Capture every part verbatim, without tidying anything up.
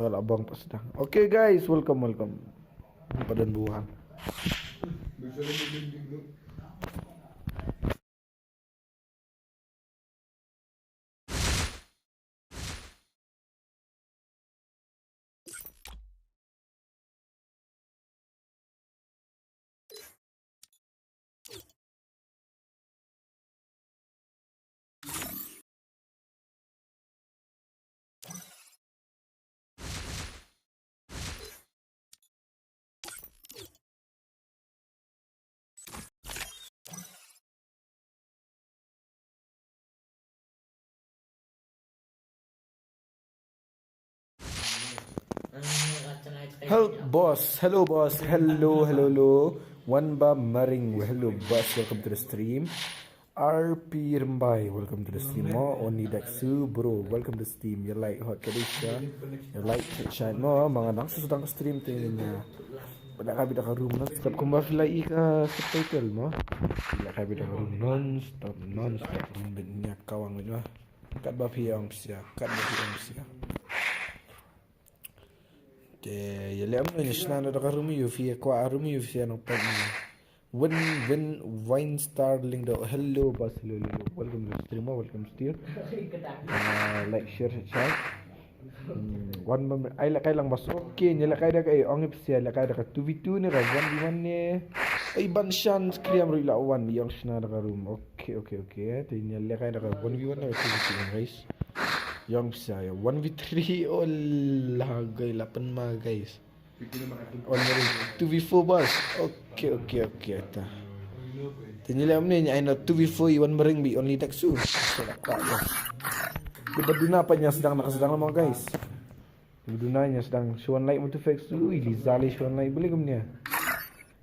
Lah bang pas dah. Okay guys, welcome, welcome. Padan buah. Help boss, hello boss, hello, hello, hello. Wan ba maring, hello boss, welcome to the stream. R P Rembai, welcome to the stream. Mo Oni Daksu, bro, welcome to the stream. You like hot kadisha? You like shine mo? Manga nang su sedang stream tu ni. Pada kabi dah room non stop kumba fila i ka subtitle mo. Pada kabi dah room non stop, non stop. Room bit nya kawang ni mo. Kat ba phi ong psia, kat ba phi ong psia. Te ya le am no shna no da ka room yu fi kwa room yu fi no pa ni. Win, win, wine star ling do. Hello boss, hello, hello. Welcome to the stream, welcome to the stream. Uh, like, share, share. Hmm, one moment. Ai la kai lang boss. Okay, ni la kai da kai ong ip sia la kai da ka two v two ni ka one v one ni. Ai ban shan scream rui la one yang shna da ka room. Okay, okay, okay. Te ni la kai da ka one v one ni ka two v two guys. Yang sia ya one v three. Oh la gai la pen ma guys. Already two v four boss. Okay, okay, okay. Ta. Te ni le am ni ai no two v four i wan mering bi only tak su. Di baduna pa nya sedang nak sedang lama guys. Di baduna nya sedang shuan like mutu fake su. Ui li zali shuan like boleh kum nya.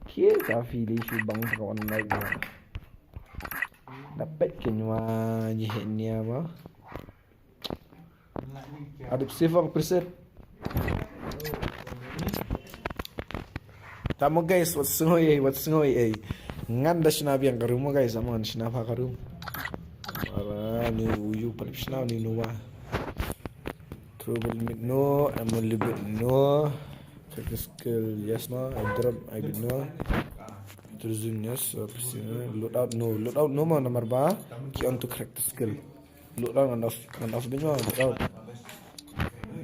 Kia kafi li shu bang ka one like. Dapat kenywa ni hek nia ma. Adep sifang preset. Tamo guys, wat sngoi eh, wat sngoi eh. Ngan da shna biang ka room guys, amo ngan shna pha ka room. Ara ni uyu palip shna ni nuwa. Trouble mid no, amo libit no. Practice skill yes no, I drop I bit no. Terus yes, load out no, load out no ma namar ba. Ki on to practice skill. Load out ngan off, ngan off bit ma, load out.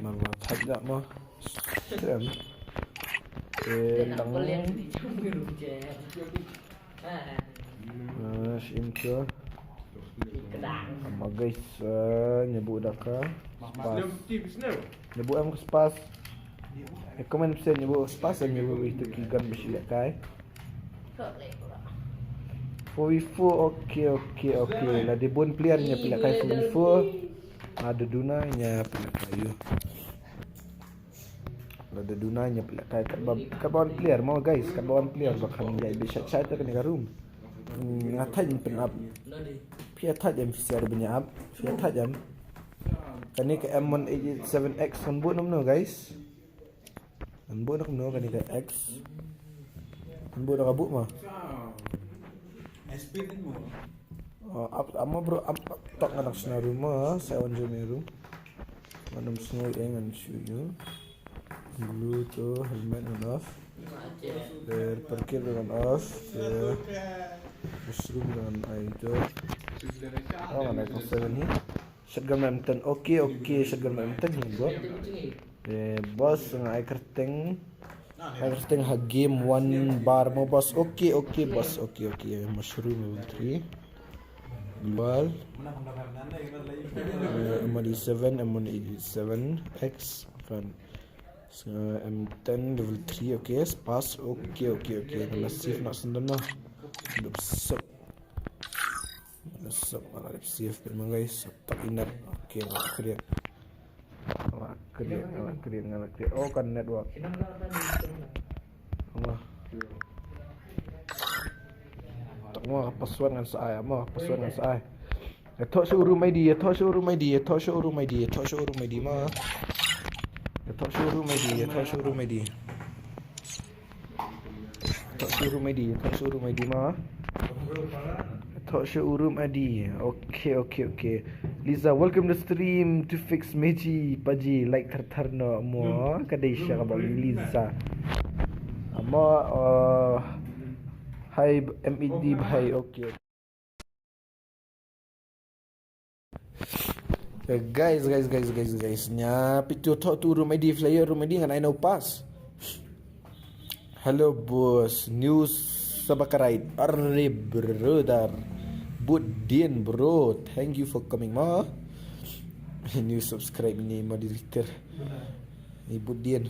Mar ba thaj da ma. Strem. Eh, tang. Ah, shim ke. Ama guys, eh, nyebu da ka. Spas. Nyebu em ke spas. Eh, comment pisa nyebu spas, eh, nyebu itu ki gun bisi lekai. Four v four, okay, okay, okay. La dei bun player nya pila kai four v four. Ada duna nya pila kai yu. La dei duna nya pila kai kat ba, kat ba one player mo guys, kat ba one player ba kham ya bi chat chat ka ni ka room. Hmm, nga thaj pin up. Pia thaj em pisa da banya up. Pia thaj em. Kani ka M one eight eight seven X kan bu nom no guys. An bu nak no kani ka X. An bu nak abu ma. Speed mo. Oh, ap ama bro ap tok anak sna room ma, sa wan jom room. Manam snow eng an shu yu. Blue to helmet ngan off. Der parkir ngan off. Mushroom ngan ai to. Oh, ngan ai to seven ni. Shotgun ma M ten. Okay, okay, shotgun ma M ten ni bro. Eh, boss nga ai kerteng. Ai kerteng ha game one bar mo boss. Okay, okay boss. Okay, okay. Mushroom level three. Global. Eh, M one eight seven, M one eight seven X kan. So, M ten level three, okay, spas, okay, okay, okay. Kena save nak sendana. Hidup sep. Sep, ala save pin ma guys. Tak inap. Okay, nak create. Ngala create, ngala create, ngala create. Oh, kan network. Allah. Tak mo password ngan sa ai, mo password ngan sa ai. Etoh showroom I D, etoh showroom I D, etoh showroom I D, etoh showroom I D ma. Etoh showroom I D, etoh showroom I D. Etoh showroom I D, etoh showroom I D ma. Etoh showroom I D. Okay, okay, okay. Liza, welcome to stream to fix Meji Paji, like thar thar no mo ka dei sha ka ba Liza. Amo, uh, hi M E D bhai, okay. Guys, guys, guys, guys, guys. Nya pitu tho tu room I D flyer room I D ngan ai no pass. Hello boss, news sabakarai. Arre brother. Budin bro, thank you for coming ma. New subscribe ni moderator. Ni Budin.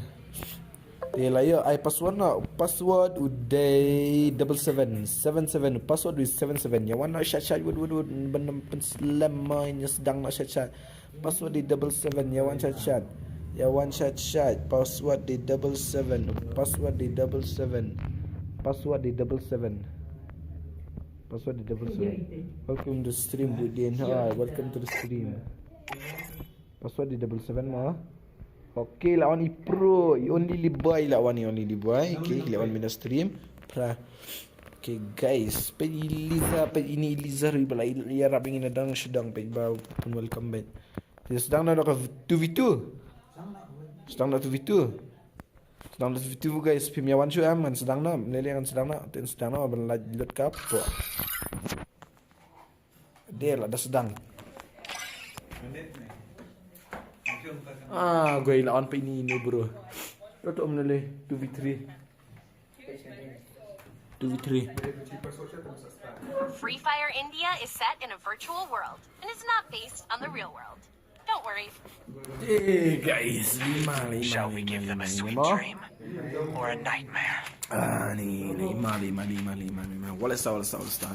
Te la ïa ai password na, password u dei double seven seven seven, password u seven seven. Ïa wan na shat shat, wud wud wud, ban nym pynslem ma, ïa sdang na shat shat. Password di double seven, ïa wan shat shat. Ïa wan shat shat, password di double seven, password di double seven, password di double seven. Password di double seven. Welcome to stream, Budin. Hi, welcome to the stream. Password di double seven ma. Okay, la wan i pro, i only libai la wan, i only libai. Okay, la wan mina stream. Pra. Okay guys, peit i Liza, peit ini i Liza ri bala i ïarap ïa ngi na dang sdang, peit ba pun welcome back. Ïa sdang na ka two v two. Sdang na two v two. Sdang na two v two guys, phim ïa wan shu em, ngan sdang na, lele ngan sdang na, ten sdang na ban la lut ka po. Dei la da sdang. Ah, gue la on pe ini no bro. Lo to um lele two v three. Two v three. Free Fire India is set in a virtual world and is not based on the real world. Don't worry. Eh guys, lima lima. Shall we give them a sweet dream or a nightmare? Ah, ni lima lima lima lima lima. Wala sa, wala sa, wala sa.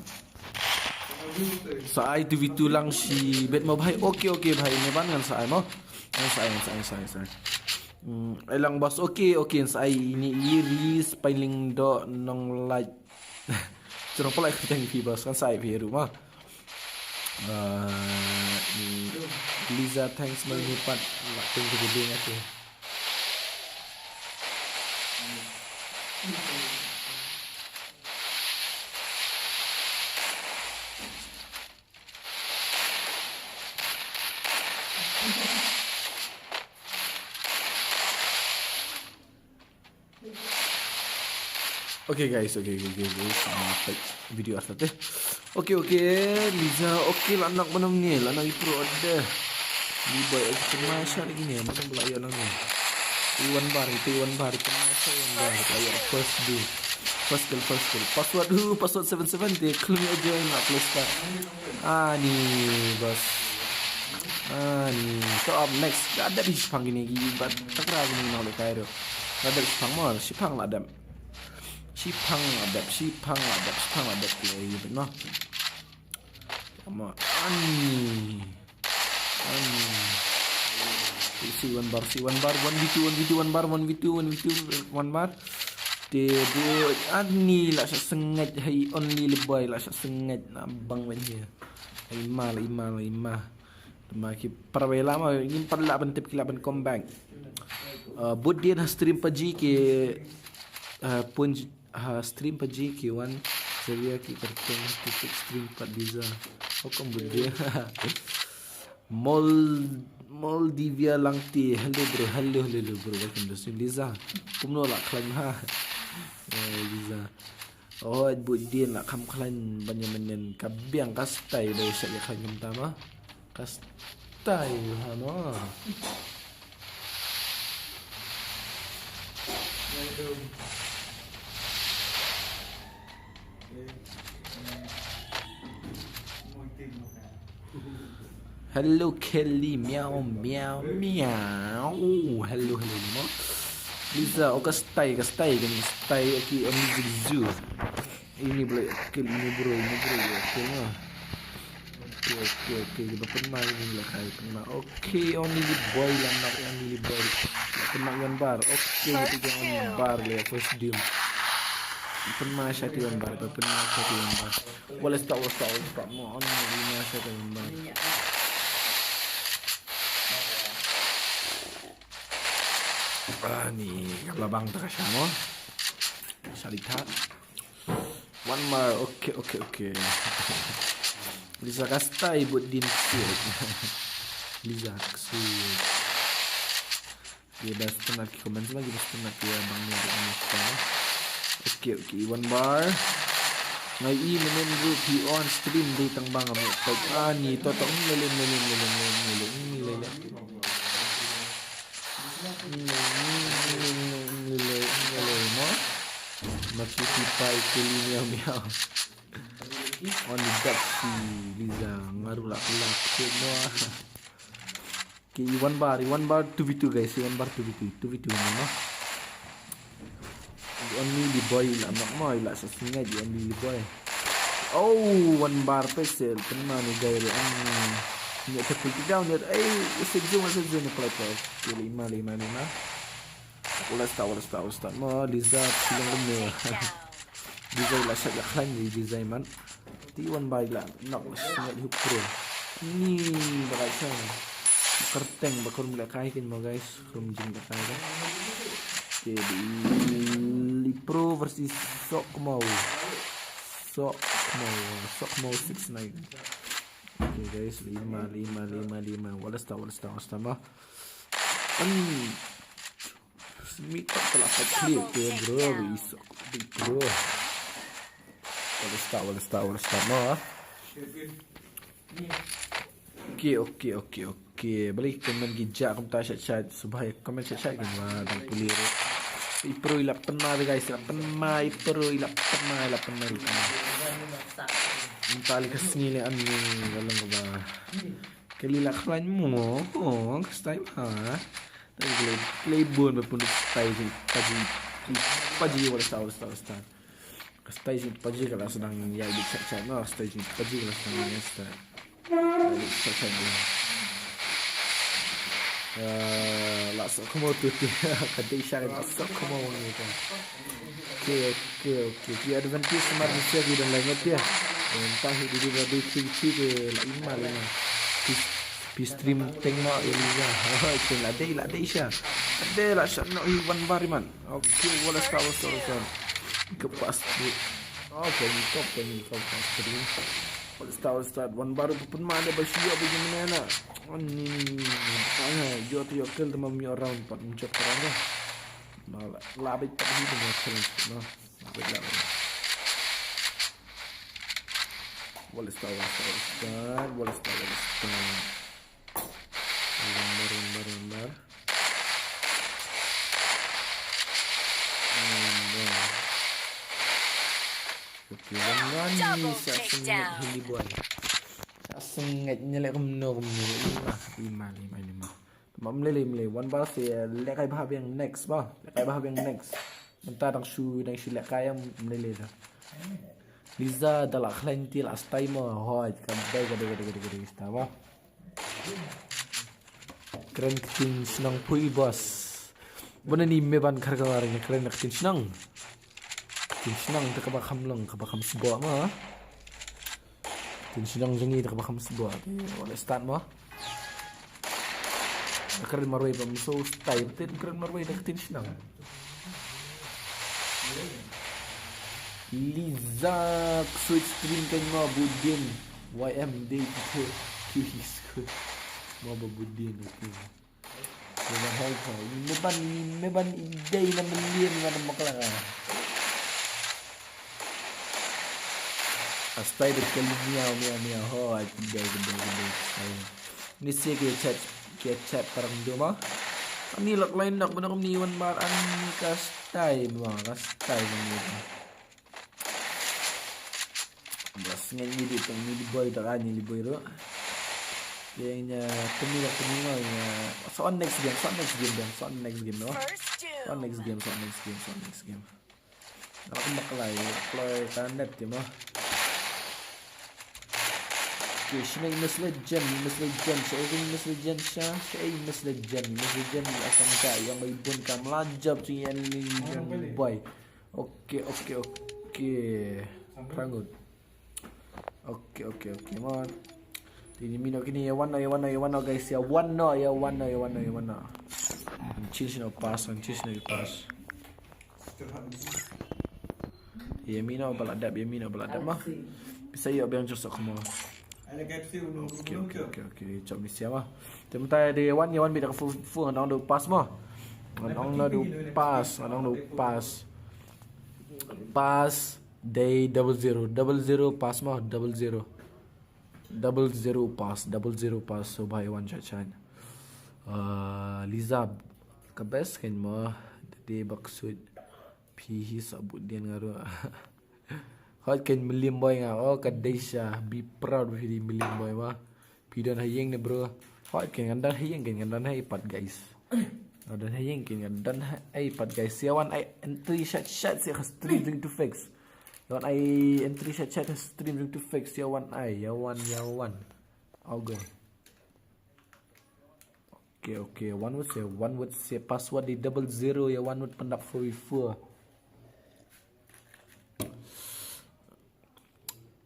Sa ai two v two lang shi bet mo bhai. Okay okay bhai, ni ban ngan sa ai mo. Ngan sa ai, ngan sa ai, sa ai, sa ai. Hmm, ai lang boss. Okay okay, ngan sa ai ini iri spailing do nong like. Churang pala ka teng phi boss, ngan sa ai phi ru ma. Ah, ni Liza, thanks man ni pat. La teng ke ding aku. Okay guys, okay okay okay guys. Ah, peit video arta te. Okay okay, Liza, okay la nak mana ni, la nak i pro ada. Ni boy, okay, pynmai sha lagi ni, mana bela ya lang ni. I wan bar, i wan bar, pynmai sha wan bar, la ya first day. First kill, first kill. Password, uh, password seven seven te, khlem ya join la close ka. Ah, ni, boss. Ah, ni. To up next. Ka dep hi shipang kine ki, bat takra kine na le kairo. Ka dep shipang mo, shipang la dep. Shipang la dep, shipang la dep, shipang la dep. Kine ki, no. Mo, ani. Ani. Si wan bar, si wan bar, one v two, one v two, wan bar, one v two, one v two, wan bar. Te bu, ani la sha sengaj, hai only leboy la sha sengaj na bang wen hi. Ai ma, ai ma, ai ma. Te ma ki parwei la ma, ngim pat lah ban tip ki lah ban come back. Uh, bud dien ha stream pa ji ki, uh, pun ha stream pa ji ki wan seria ki kerteng titik stream pat Liza. Hukum bud dien. Mol, Moldivia Langti. Hello bro, hello, hello, hello bro. Welcome to stream Liza. Kumno lah khlaiñ ha. Eh, Liza. Oh, bud dien lah kham khlaiñ ban ïa mynnin ka biang ka stai ba ïa shah ïa khlaiñ kumta ma. Ka stai ha no. Hello Kelly, meow meow meow. Hello hello hello. Liza, oh ka stai, ka stai, ka stai, okay, music zoo. Ini bro, okay, ini bro, ini bro, okay ma. Okay, okay, okay, ba pynmai ini la kai pynmai. Okay, only boy la nak, only boy. Pynmai wan bar. Okay, tiga wan bar le first dim. Pynmai sha ti wan bar, pynmai sha ti wan bar. Wala stop, wala stop, wala stop. Mo on mo pynmai sha ti wan bar. Ah, ni ka labang ta ka sha mo. Sha di ta. One more. Okay, okay, okay. Liza ka style bud din siot. Liza ka siot. Ki ba stunat ki comments ba, ki ba stunat ki ba bang ni ba ni ba. Okay, okay, one bar. Ngai i menen ruh phi on stream dei tang ba ngam ïoh peit. Ani to to, mm, lele, mm, lele, mm, lele, mm, lele, mm, lele. Mm, lele, mm, lele, mo. Machi ki pai kuli miau miau. On the dot si Liza ngaru lak lak semua. Okay, i one bar, i one bar two v two guys, i one bar two v two, two v two ni mo. I only the boy la mak mo, i la sa singa i only the boy. Oh, one bar pixel, kena ni guys, i only. Ni ta pul ti down ni, eh, se zoom, se zoom ni play play. Okay, lima, lima, lima. Wala start, wala start, wala start mo, Liza, pilong mo. Liza i la shot la khlain ni Liza i man. Ti wan bai la nok la sngat hi pro. Ni ba kai sang. Kerteng ba kum le kai kin mo guys. Kum jing le kai kan. Okay, di li pro versus Sok Mo. Sok Mo, Sok Mo six nine. Okay guys, lima, lima, lima, lima. Wala start, wala start, wala start mo. Ani. Smi tak telah tak clear ke bro, isok big bro. Wala start, wala start, wala start mo. Okay, okay, okay, okay. Balik comment ki ja kumta shat shat, subhai comment shat shat kan ma dang puli re. I pro i la pynma de guys, la pynma, i pro i la pynma, i la pynma, i la pynma. Mynta li ka sngi le ani, la long ba. Kali la khlain mo, oh, ka style ha. Play, play bun ba pun style jing paji, paji wala style, wala style, wala style. Ka style jing paji ka la sdang ïa bit chat chat no, ka style jing paji ka la sdang ïa style. Ïa bit chat chat no. Eh, la sok mo tu ti, ka dei sha la sok mo ni ka. Okay, okay, okay. Ki advantage mar ni sia ki don lain tia. Entah hi didi ba dei three three ke la ima lima. Pis, pis stream teng ma ya lima. Okay, la dei, la dei sha. La dei la sha no hi one bar man. Okay, wala start, wala start, wala start. Ke pas tu. Okay, ni kop, ni kop pas stream. Wala start, wala start. One bar pun ma ada ba sio ba gimana na. Ani, ana yo tu yo kill tamam yo round pat muncak terang ya. Ma la, la bit pat hi dengan challenge no. La bit la. Wala start, wala start, wala start, wala start, wala start. Lambar, lambar, lambar. Lambar. Okay, wan wan ni sa sengit hili boy. Sa sengit nyelek kumno kumno. Lima, lima, lima, lima. Mam lele mle wan ba se lekai ba biang next ba. Lekai ba biang next. Mynta dang shu dang shu lekai am mle le da. Liza da la khlain ti la stai mo hoi ka dai ka dai ka dai ka dai ka dai sta ba. Kren ktin shnong pui boss. Buna ni me ban khar ka ring kren ktin shnong. Ktin shnong ta ka ba kham long ka ba kham sbo ma. Tin shnong jong ngi da kaba kham sbua. Wala start mo. Kren marwei ba mso style tin kren marwei da tin shnong. Liza switch screen kan mo budin. Y M D K K. Mo ba budin, okay. Ni ban hoi hoi. Ni me ban, ni me ban idei na melian ni ban makla ka. Astai de kali miau miau miau hoi. Idei idei idei. Ni sia ke chat, ke chat parang duma. Ani lak lain nak bana ni wan mar ani ka stai ma, ka stai ma ni. Bas ngan ni di tong ni di boy da ni di boy ro. Yang nya temi lah temi lah nya. So on next game, so on next game dong, so on next game no. So on next game, so on next game, so on next game. Aku maklai, maklai kanet ti ma. Okay, sini Miss Legend, Miss Legend, so ini Miss Legend sha, so ini Miss Legend, Miss Legend asang ka yang mai bun kam lajab tu yang ni yang boy. Okay, okay, okay. Rangut. Okay, okay, okay, man. Tini mino kini ya wan no, ya wan no, ya wan no guys, ya wan no, ya wan no, ya wan no, ya wan no. Change no pass, change no pass. Ya mino baladap, ya mino baladap mah. Bisa ya biang josok mo. Okay, okay, okay, okay. Chop ni siapa? Te mynta ïa wan, ïa wan bit da ka four four four, ngan ong da u pass mo. Ngan ong da u pass, ngan ong da u pass. Pass, dei double zero, double zero pass mo, double zero. Double zero pass, double zero pass, so bha ïa wan chat chat. Uh, Liza, ka best kan mo, dei bak suit. Phi hi sa bud dian nga ruh. Hot kan Milim boy nga, oh ka dei sha, be proud phi dei Milim boy ma. Phi don ha ïing ne bro. Hot kan ngan don ha ïing kan ngan don ha iPad guys. Ngan don ha ïing kan ngan don ha iPad guys. Ïa wan ai entry shat shat sha ka stream jong two fix. Ïa wan ai entry shat shat ha stream jong two fix. Ïa wan ai, ïa wan, ïa wan. Augur. Okay, okay. One word say, one word say password di double zero ïa one word pyndap four four.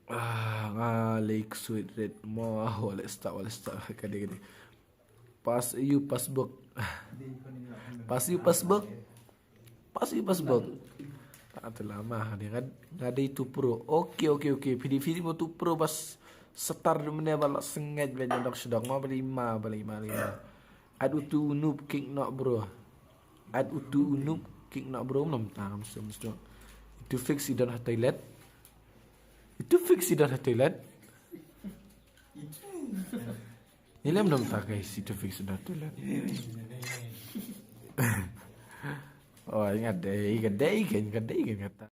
Ah, nga lake sweet red mo. Ah, wala start, wala start. Kade, kade. Pass you passbook. Pass you passbook. Pass you passbook. Ah, tu lama dia ngad ngadi tu pro. Okay, okay, okay. Pidi pidi mo tu pro bas setar de mene bala sengaja ben dok sedok ma bali ma bali ma bali ma. Ad utu unup kick no bro. Ad utu unup kick no bro, nom tang mesti mesti. Itu fix idan ha toilet. Itu fix idan ha toilet. Ni lem dong ta guys, itu fix idan ha toilet. Oh, ingat deh, ingat deh, ingat deh, ingat deh.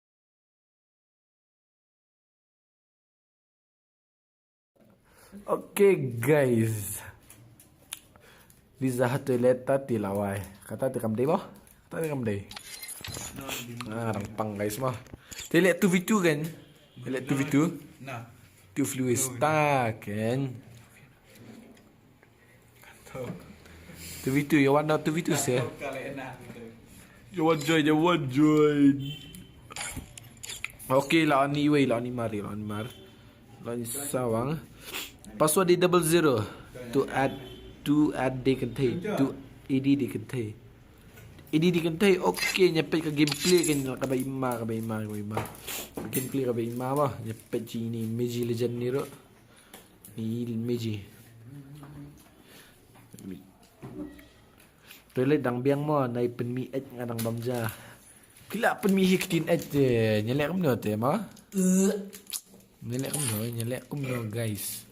Okay guys. Liza ha toilet ta ti lawai. Kata ti kam dei mo? Kata ti kam dei. Ah, rang pang guys mo. Ti lek two v two kan? Lek two v two. Nah. Two fluid star kan? Two v two, you want now two v two seh? You want join, you want join. Okay, la ni wei, la ni mari, la ni mar. La ni sawang. Password di double zero. To add, to add di kynthei, to edi di kynthei. Edi di kynthei, okay, nya peit ka gameplay kan, ka ba ima, ka ba ima, ka ba ima. Gameplay ka ba ima ba, nya peit chi ni Meji Legend ni ro. Ni Meji. Toilet dang biang mo, nai pynmih eit nga dang bam ja. Ki la pynmih hi ktien eit te, nya lek kumno te ma? Nya lek kumno, nya lek kumno guys.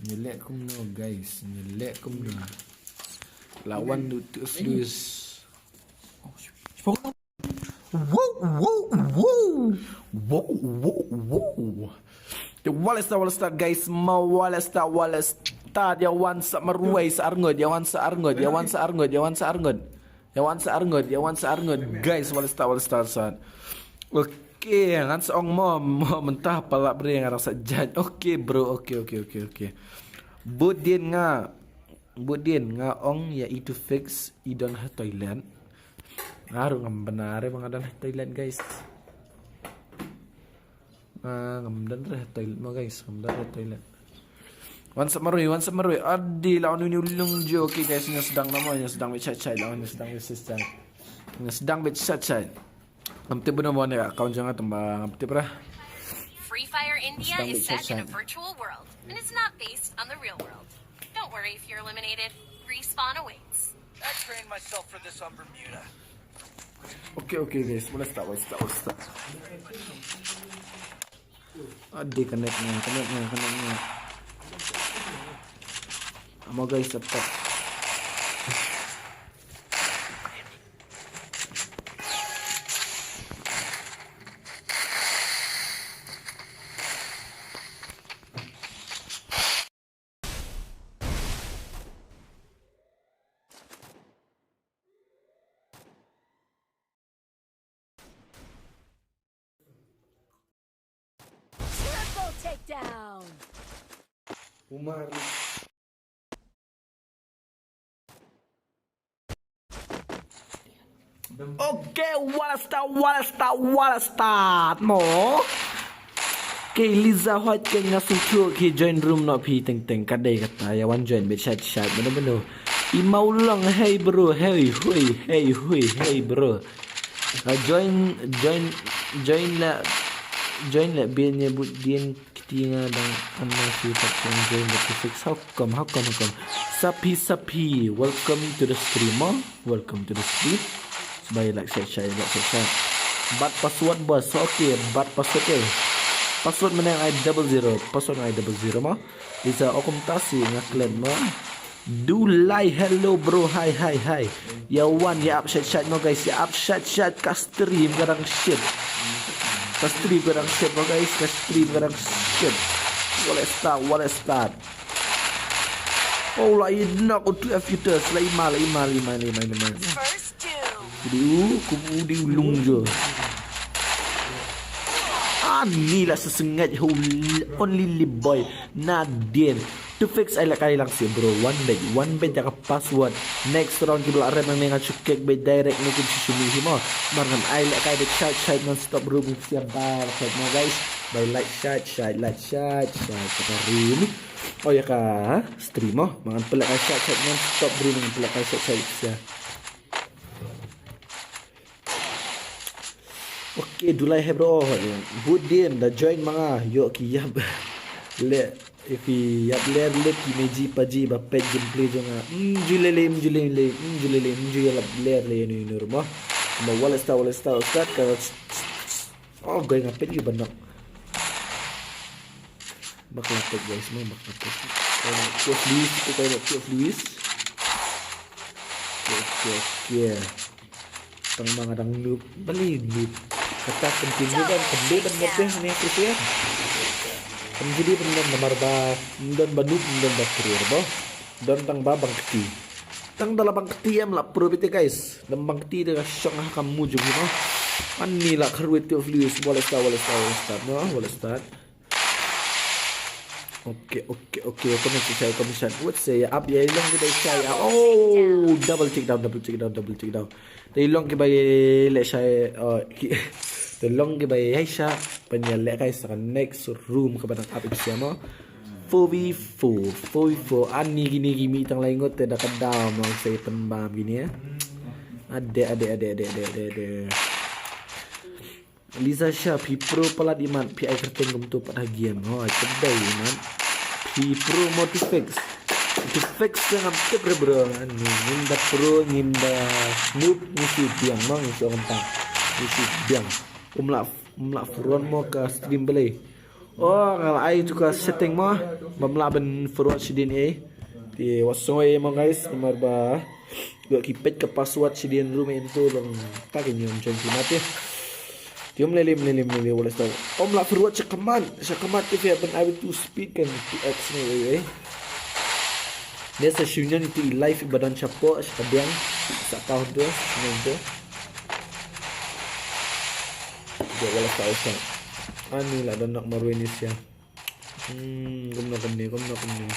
Nya lek kumno guys, nya lek kumno. Lawan du tu fluis. Wow, wow, wow. Wow, wow, wow. Wala star, wala star guys, ma wala star, wala star. Ïa wan sa marwei sa arngut, ïa wan sa arngut, ïa wan sa arngut, ïa wan sa arngut. Ïa wan sa arngut, ïa wan sa arngut. Guys, wala star, wala star sa. Okay, ngan sa ong mo, mo mynta pala bre nga rasa judge. Okay bro, okay, okay, okay, okay. Bud dien nga, bud dien nga ong ïa itu fix i don ha toilet. Nga ruh ngam bna re ba nga don ha toilet guys. Ah, ngam don re ha toilet mo guys, ngam don re ha toilet. Wan sa marwei, wan sa marwei. Adi la wan uni ulung jo. Okay guys, nga sdang na mo, nga sdang bit chai chai la, nga sdang bit chai chai. Nga sdang bit chai chai. Ngam tip bun mo ne ka account jong nga tamba ngam tip ra. Free Fire India is set in a virtual world and is not based on the real world. Don't worry if you're eliminated. Respawn awaits. I trained myself for this on Bermuda. Okay, okay guys, wala start, wala start, wala start. Adi connect nga, connect nga, connect nga. Amo guys, start. Triple takedown. Umar. Okay, wala start, wala start, wala start mo. Okay, Liza White ke nga sing through ke join room no phi teng teng kadei kata ïa wan join bit chat chat bano bano. I mau long, hey bro, hey hui, hey hui, hey bro. Uh, join, join, join la. Join leh biang ïa bud dien kti nga dang anna si tak join the prefix. How come, how come, how come? Sapi, sapi, welcome to the stream, oh. Welcome to the stream. Sbai like, share, share, like, share, share. Bat password bos, okay, bat password eh. Password mynne nga ai double zero, password nga ai double zero mo. Lisa, o kumta si nga klet mo. Dulai, hello bro, hi hi hi. Ïa wan ïa ap shait shait mo guys, ïa ap shait shait, ka stream ka dang shit. Ka stream ka dang shit mo guys, ka stream ka dang shit. Wallet start, wallet start. Oh, la i knock u tu F U test, la i ma, la i ma, la i ma, la i ma, la i ma. First two. Ku di u, ku di u lung jo. Ani la sesengaj ho, only li boy. Nadien. To fix ai lehkai lang si bro. One bet, one bet ïa ka password. Next round ki ba la rem nang ne nga shu kick bet direct ne kim shu shu mi hi mo. Mar ngan ai lehkai bet shait shait non stop room siam bar shait mo guys. Bai like shait shait, like shait shait ka room. Oh ïa ka stream mo. Mar ngan pynlehkai shait shait non stop room, ngan pynlehkai shait shait sia. Okay, dulai he bro. Budin da join ma nga, ïoh ki ïap. Le, ïoh ki ïap ler le ki meji paji ba pet gameplay jong nga. Mm, ju lele, mm, ju lele, mm, ju lele, mm, ju ïalap ler le ïa nu ïa nu ruh mo. Ma wallet start, wallet start, wallet start ka. Oh, goi nga pet ïa u ba nok. Bakla pet guys, ma bakla pet. Koi nok Kev Lewis, koi nok Kev Lewis. Okay, okay, okay. Tang ma nga dang noob, bali noob. Kata penting noob ban kembe ban ngerti ni prepare. Kan jadi ban namar ba, don ba noob, don ba pro bo. Don tang ba bangkti. Tang da la bangkti em la pro bete guys. Dang bangkti da ka shong ha ka mujung mo. Ani la kharwit Kev Lewis, wallet start, wallet start, wallet start mo, wallet start. Okay, okay, okay. Kami si shai, kami shai. What say? Up ya, long kita shai. Oh, double take down, double take down, double take down. Te long ki bai le shai. Oh, ki. Te long ki bai hai sha. Panya le kai sa next room ka ba dang up ipsiamo. Four v four, four v four. Ani gini gimi tang lai ngot te da ka down mo sai pen bam gini ya. Ade, ade, ade, ade, ade, ade, ade. Liza Shah, phi pro palat imat, phi ai kyrteng kumto pat ha game. Ho, ai tebei imat. Phi pro mo to fix. To fix ngam tip re bro. Ani, ngim da pro, ngim da noob, ngi shu biang mo, ngi shu ong tang. Ngi shu biang. Um lah, um lah front mo ka stream belai. Oh, nga la ai tu ka setting mo. Bam lah ban forward sidin eh. Ti wasong eh mo guys, namar ba. Gua ki pet ka password sidin room eh tu long ta ki nyom jong ki mate. Tiom lele lele lele wala sta. Om la forward sa command, sa command ti fia ban ai tu speed kan tu X ni eh. Dia sa shunya ni tu live ibadan chapo sa kadiang sa account tu ni tu. Dia wala sta sa. Ani la dan nak marwin ni sia. Hmm, kumno kumne, kumno kumne.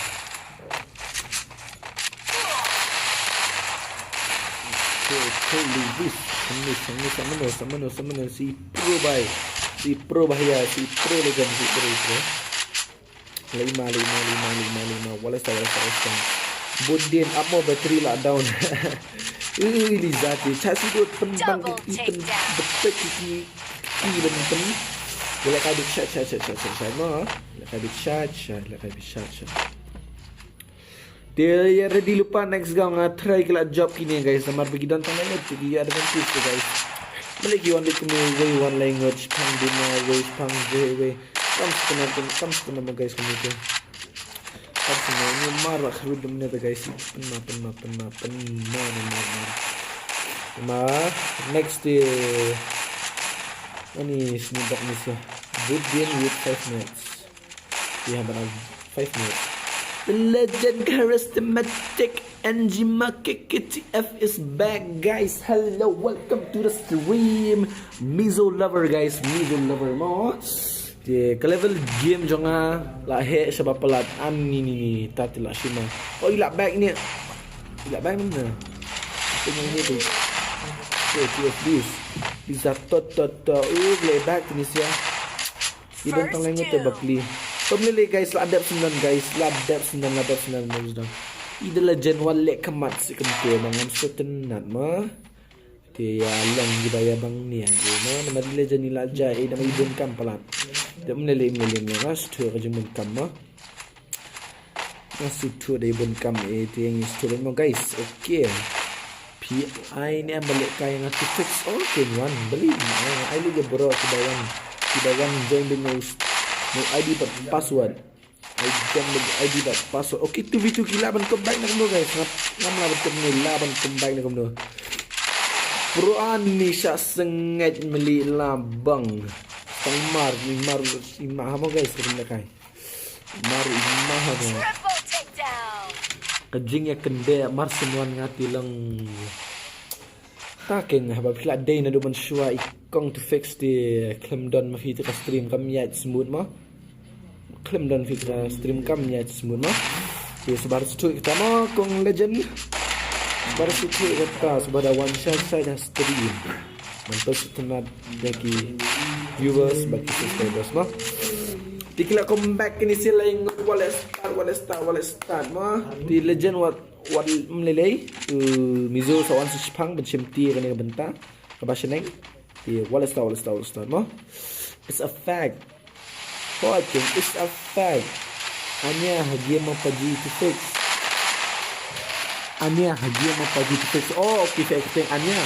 Okay, okay, Lewis. Kumne, kumne, samano, samano, samano, si pro bai. Si pro bahaya, si pro legend, si pro, pro. Lima, lima, lima, lima, lima. Wala sa, wala sa, wala sa. Budin, amo battery lah down. Ui, Lizati. Cak si dot pembang kiki, pen betek kiki, kiki ben pen. Wala ka bit shot, shot, shot, shot, shot, shot, no. Wala ka bit shot, shot, wala ka bit shot, shot. Dia ya ready lupa next ga nga try kila job kini guys. Namar bagi don tang language kiki ya advantage tu guys. Maliki wan bit kumi wei wan language pang dina wei pang wei wei. Kam setengah kam setengah guys kumi tu. Personal ni mar lah kharud dum ne guys. Pena, pena, pena, pena, pena, pena. Ma, next eh. Ani sini bak ni sa. Good game with five minutes. We have around five minutes. The legend charismatic N G Market K T F is back, guys. Hello, welcome to the stream. Mizo lover, guys. Mizo lover mo. Te ka level game jong nga la heh shaba palat an ni ni ni ta te la shima. Oh, i la back ni. I la back ni na. Tengok ni tu. Okay, T F this. Bisa tot tot tot. Uh, play back ni sia. I don tang lengut te bakli. Tom lele guys, la dep sembilan guys, la dep sembilan, la dep sembilan guys dong. I de la jen wa lek kemat si kemte ma ngam setenat ma. Te ïa long kiba ïa bang nia. Ïa no, namar Legend i la jia, eh, namar i bun kam palat. Te mlele mlele mlele, nga shu thuh ka jingbun kam mo. Nga shu thuh da i bun kam, eh, te ngi shu thuh mo, guys. Okay. Phi ai ne em ba lehkai nga to fix. Okay, wan. Beli. Ai leh ïa bro kiba wan. Kiba wan join bad no, no I D bad password. Ai jam bad I D bad password. Okay, two v two ki lah ban comeback na kumno, guys. Ngam, ngam lah ban comeback, lah ban comeback na kumno. Pro ani sha sengej meli lah bang. Tang mar, i mar, i mar ha mo, guys, ka lehkai. Mar i mar ha mo. Triple takedown. Ka jingïakynduh mar someone nga te long. Ta keng, haba phi la dei naduh mynshuwa i kong to fix te khlem don ma phi te ka stream kam ïaid smooth mo. Khlem don phi te ka stream kam ïaid smooth mo. Te shuwa shu thuh ïa kata mo, kong Legend. Shuwa shu thuh ïa kata, shuwa da wan shai shai ha stream. Mynta shu tynat ïa ki viewers bad ki subscribers mo. Te ki la comeback kine shi lai ngut, wallet start, wallet start, wallet start mo. Te Legend wat Wan mlelei, uh, Mizo sa wan sa shipang ban shim ti kane ka bynta kaba shaneng. Ti wallet start, wallet start, wallet start mo. It's a fact. Oh, I think it's a fact. Ania ha game ma paji to fix. Ania ha game ma paji to fix. Oh, okay, fix thing Ania.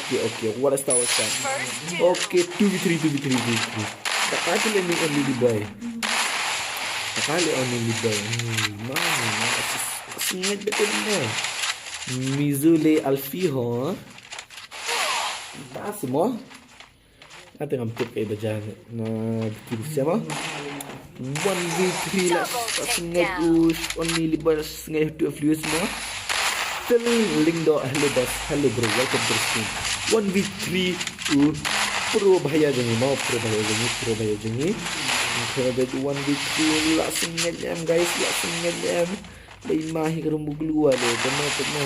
Okay, okay. Wallet start, wallet start. First two. Okay, two v three, two v three, two v three. Tak ada ni only boy. Tak ada only boy. Hmm, mana, mana. Sngewbha betul ni. Mizu le Alfie ho. Ba semua. Ate ngam tip kai bajan. Na betul siapa? One v three lah. Sngewbha us only libas sngewbha tu views semua. Phil Lindo, hello boss, hello bro, welcome to the stream. One v three to pro bhaiya jong ngi mo, pro bhaiya jong ngi, pro bhaiya jong ngi. Pro bhaiya one v three lah sngewbha em guys, lah sngewbha em. Lei ma hi ka rum buglu wa le, kena kena.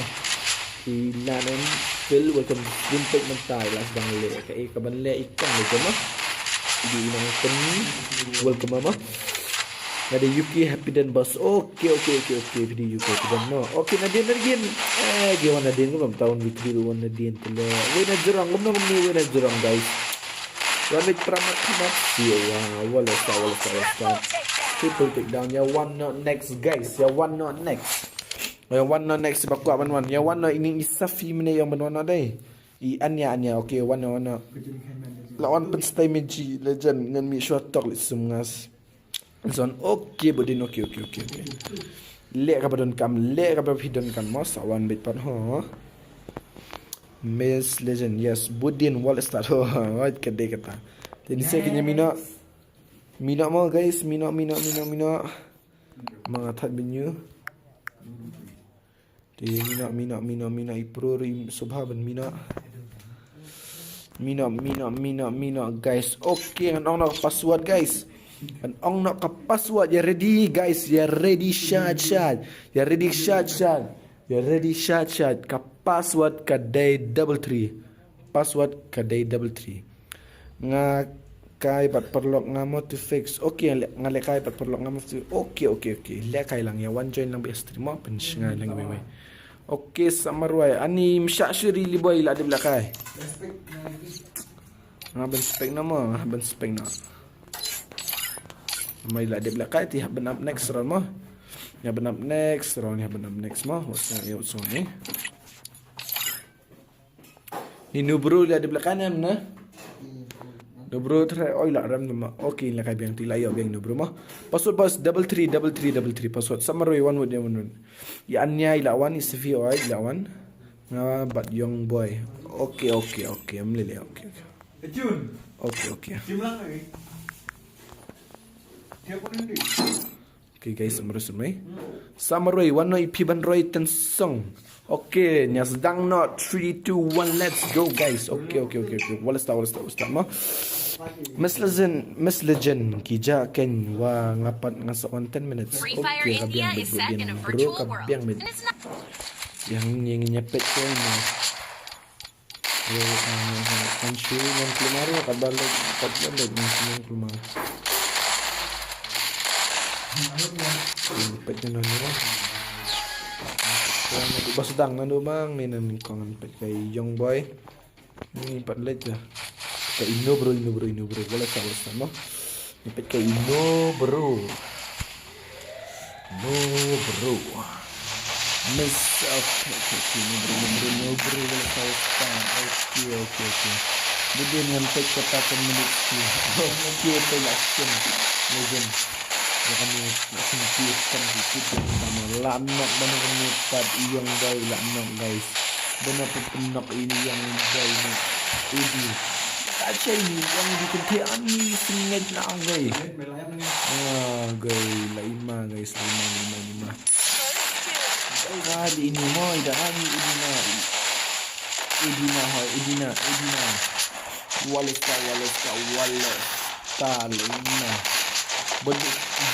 Hi lanen Phil, welcome to stream page mental lah sedang le. Ka e ka ban le ikang le kena. Di inang pen, welcome mama. Ada U K Happy Dan Bus. Okay, okay, okay, okay. Di U K Happy Dan no. Okay, Nadine, Nadine. Eh, dia wan Nadine ko belum tahu Fitri wan Nadine tu le. Wena jerang, belum nemu wena jerang guys. Wan mit pramat pramat. Siwa, wallet start, wallet start, wallet start. Triple takedown. Ya one not next guys. Ya one not next. Ya one not next ba kwah ban wan. Ya one not ini i Safi mene yang ban wan not dei. I Anya, Anya. Okay, one not, one not. La wan pen stay meji Legend ngan mi short talk li sum ngas. Zon, okay, budin, okay, okay, okay, okay. Lek ka ba don kam, lek ka ba phi don kam, mo sa wan bit pat ho. Miss Legend, yes, budin wallet start ho. Wait, ka dei kata. Jadi saya kena mina. Mina mo guys, mina, mina, mina, mina. Mangat hat binyu. Ti mina, mina, mina, mina, i pro ri subha ban mina. Mina, mina, mina, mina, guys. Okay, ngan ong na password, guys. Ngan ong na ka password. Ya ready, guys. Ya ready, shot, shot. Ya ready, shot, shot. Ya ready, shot, shot. Ka password ka dei double three. Password ka dei double three. Nga kai bad paralok nga mo to fix. Okay, le-, nga lehkai bad paralok nga mo to fix. Okay, okay, okay. Lehkai lang ya one join lang bad stream mo pen shngai lang wei wei. Okay, Samarwai. Ani msha shuri li boy la dep lehkai. Nga ban spek na mo, nga ban spek na. Mai la dep lehkai ti hap ban up next round mo. Ya ban up next round, ya ban up next mo. What's going on? What's going on? Ni Nubru la dep lehkai ne em na. Nubru try oi la rem nama. Okay, lehkai biang ti la ïoh biang Nubru mo. Password bas double three double three double three password. Samaroi one word one word. Ya Anya i la wan, i Sifi oi i la wan. Nga bad Young Boy. Okay, okay, okay. Am lele, okay, okay. Jun. Okay, okay. Jim lang lagi. Dia pun nanti. Okay guys, Samaroi, Samaroi. Samaroi, wan no i phi ban roi ten song. Okay, nya sdang not, three, two, one, let's go guys. Okay, okay, okay, okay. Wallet start, wallet start, wallet start mo. Miss Legend, Miss Legend, ki ja ken wa nga pat nga sa on ten minutes. Free Fire Okay, ka biang India bit is bit set biang in a bro, virtual ka world. Biang bit. And it's not Yang ni ngi nyepet ko ni. Yo, eh, kan shu ngan keluar ya, ka balik, ka balik ngan shu ngan keluar. Pet ngan ngan. Bas dang ngan do bang, ni ngan kong ngan pet kai Young Boy. Ni pat leit te. Ka ino bro, ino bro, ino bro. Wala sa, wala sa, no? Ni pat ka ino bro. No bro. Miss, okay, okay, okay, no bro, no bro, no bro, wala sa, wala sa. Okay, okay, okay. Dia dia ngan take kata ten minutes tu. Okay, okay, action. Legend. Ya kami action tu kan sikit sama. Lah nak mana kami pat iyong boy lah nak guys. Bana pun penok ini yang boy ni. Edi. Kacha ini yang di kenti ani singit na guys. Ah, guys, la ima guys, la ima, la ima, la ima. Kali ini mo ida ani Edina. Edina ho, Edina, Edina. Wala sa, wala sa, wala sa, la ima. Bad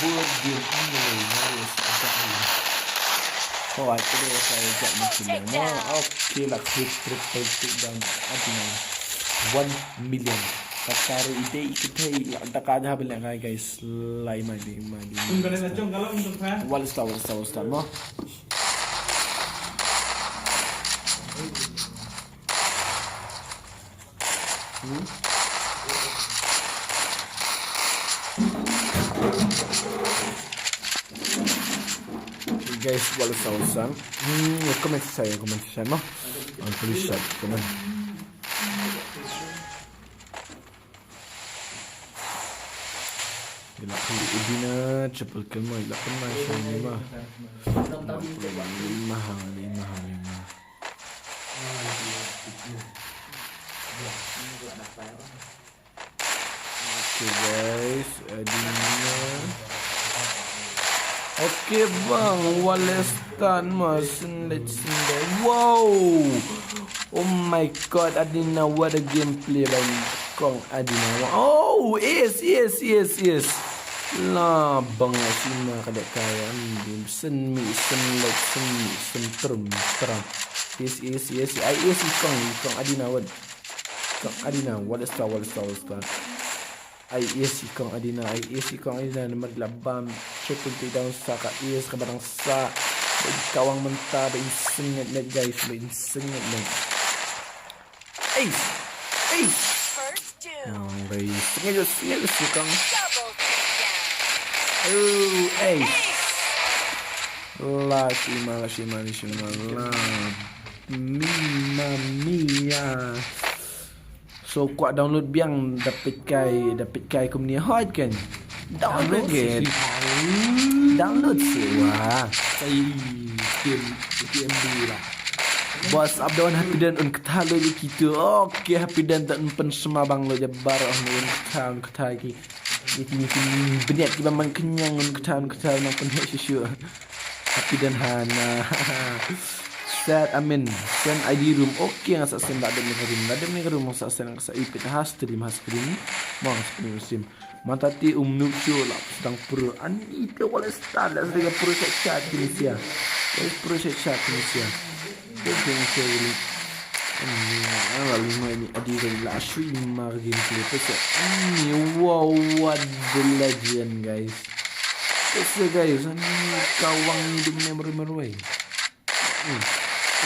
bad game ini wala sa. Oh, I could have said that much more. Okay, la hit triple take down. Edina. One million. Katari ide ikithei la taka da bela ngai guys. La ima, la ima, la ima. Wala sa, wala sa, wala sa mo. Hmm? Guys, wala sa, wala sa. Hmm, comment section, comment section mo. Ang tulis sa comment. Ila pun Edina, triple kill mo, ila pun mai sa ni mo. Lima hang, lima hang, lima. Okay guys, Edina. Okay bang, wala stun mo, sin leit sin leit. Wow! Oh my god, Edina, what a gameplay by Kong Edina. Oh, yes, yes, yes, yes. La bang sima kada kaya. Sin mi, sin leit, sin mi, sin trum, trum. Yes, yes, yes. Ai, yes, Kong, Kong Edina, what? Kong Edina, wala stun, wala stun, wala stun. Ai, yes, Kong Edina, ai, yes, Kong Edina, namar la bam. Check pun ti down sa ka, yes, ka barang sa. Ba i kawang mynta, ba in singit leit, guys, ba in singit leit. Ace! Ace! First doom. Oh, guys, singit leit, singit leit, Kong. Double takedown. Oh, ace. Ace. La shima, la shima, la shima, la. Mima mia. So kwah download biang da peit kai, da peit kai kumne hot kan. Download ke. Download sih wah. Sai game game dulu lah. Bos abdon happy dan un kata lo je kita. Okay, happy dan tak pen sema bang lo je bar un kata un kata ki. Ini kini beniat ki bang kenyang un kata un kata nang pen hek shishu. Happy dan Hana. Set amin. Send I D room. Okay, nga sa send da dem ni room. Da dem ni room nga sa send nga sa ipit ha stream ha stream. Mo ha stream stream. Mata ti um nuk shu la sedang pro. Ani te wala start la sedang pro chat chat Tunisia. Wala pro chat chat Tunisia. Pro Tunisia ni. Ani ala lima ini adi dan la shui mar gameplay pesa. Ani wow, what the legend guys. Pesa guys, ani kawang ni dum memory marway. Ini,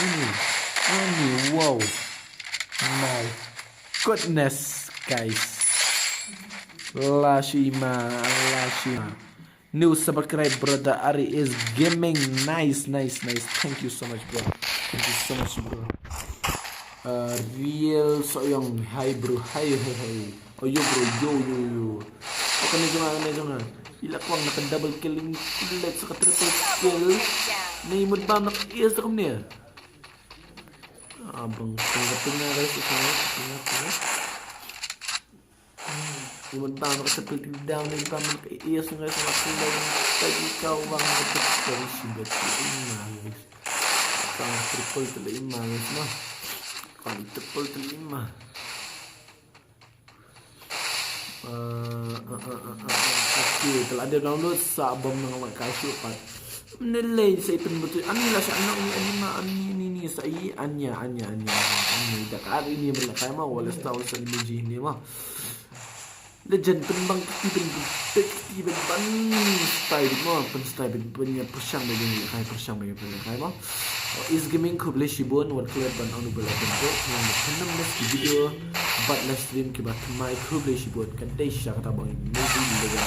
ini, ini, wow. My goodness, guys. La shima, la shima. New subscribe, brother Ari is gaming. Nice, nice, nice. Thank you so much, bro. Thank you so much, bro. Uh, real Soyong, hi bro, hi, hi, hi. Oh yo bro, yo, yo, yo. Oh, kane jong nga, kane jong nga. Ila kwang na ka double kill, in kulit sa ka triple kill. Na imut bam na ka ace da kumne. Ah, bang, bang, bang, bang, guys, bang, bang, bang. Imut bam na ka triple kill down, imut bam na ka ace, guys, na ka kulit. Tadi kau bang na ka triple, si bet, ima, guys. Kau triple, triple, ima, guys, ma. Kau triple, triple, ima. Okay, telah ada download sa bom nang mak kasih pat. Menilai sa ipen betul. Ani lah sa anak ni, ani ma, ani ni, ni sa i anya, anya, anya, anya. Dak hari ni bela kai ma wala setahun sa emoji ni ma. Legend pen bang kti pen pen kti pen ban style ma pen style pen pen ya persyang bagi ni kai persyang bagi pen kai ma. Is Gaming, khublei shibun wat klet ban ong u ba la pynbok nang pynnem mes ki video bad live stream kiba thymmai, khublei shibun. Ka dei shisha kata ba ngi mesti di leh.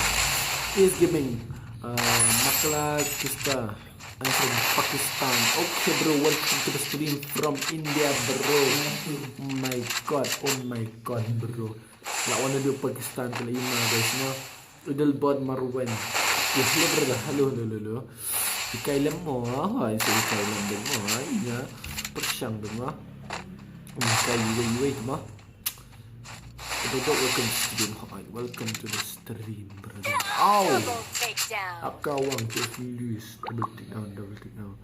Is Gaming, uh, Makla Kista, I'm from Pakistan. Okay bro, welcome to the stream from India bro. Oh my god, oh my god bro. La wan naduh Pakistan ka la ïma guys, no. Idol bot Marwan. Yes, hello brother. Hello, hello, hello, hello. Ikai lem mo, ha, isu ikai lem deng mo, ha, ina. Persyang deng mo. Ikai iwei iwei mo. Idol bot, welcome to the stream. Hi, welcome to the stream, brother. Ow! Double takedown. Ap kawang, just lose. Double takedown, double takedown.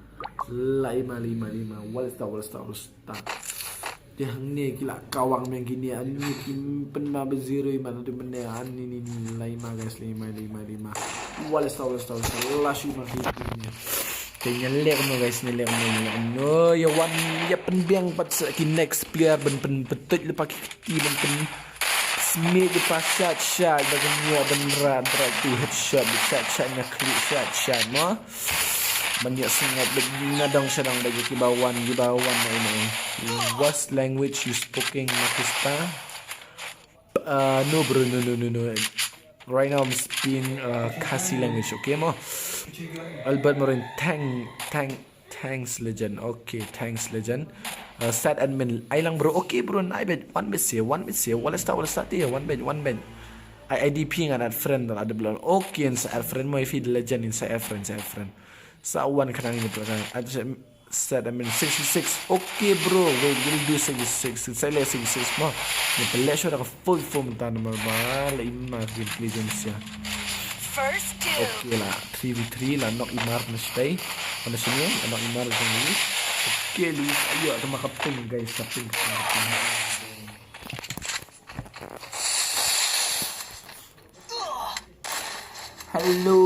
Lima, lima, lima. Wall star, wall star, wall star. Te hangne ki la kawang meng kine, ani ki pynma ba zero i man, te mynne ani ni ni lima guys, lima, lima, lima. Wall star, wall star, wall star. La shu ma ki ni. Te nya lek mo guys, nya lek mo, nya lek mo. Ya wan, ya pynbiang pat sa ki next player ban pyn, pyntuid lypa ki kti ban pyn. Smit lypa shat shat, ba kan ïoh ban rat rat tu headshot, shat shat nya klik shat shat mo. Ban ïoh sngap bad na dong sha dong bad kiba wan, kiba wan na ina. What language you speaking, Makista? Uh, no bro, no, no, no, no. Right now I'm speaking uh, Khasi language, okay mo? Albert Morin, thank, thank, thanks legend. Okay, thanks legend. Uh, sad admin, ai lang bro. Okay bro, nai bed, one bed se, one bed se. Wala sta, wala sta te, one bed, one bed. I IDP ngan add friend dan ada belon. Okay, sa add friend mo, if he legend in sa add friend, sa add friend. Sa one kanang ini belakang. Add set admin sixty-six. Okay bro, we will do sixty-six. Sa le sixty-six mo. Ni pele sho da ka full form ta number ba la ima game play game sia. First kill. Okay la three v three la knock imar na stay. Mana sini la knock imar na sini. Okay Luis, ayo ta maka ping guys, ka ping, ka ping, ka ping. Hello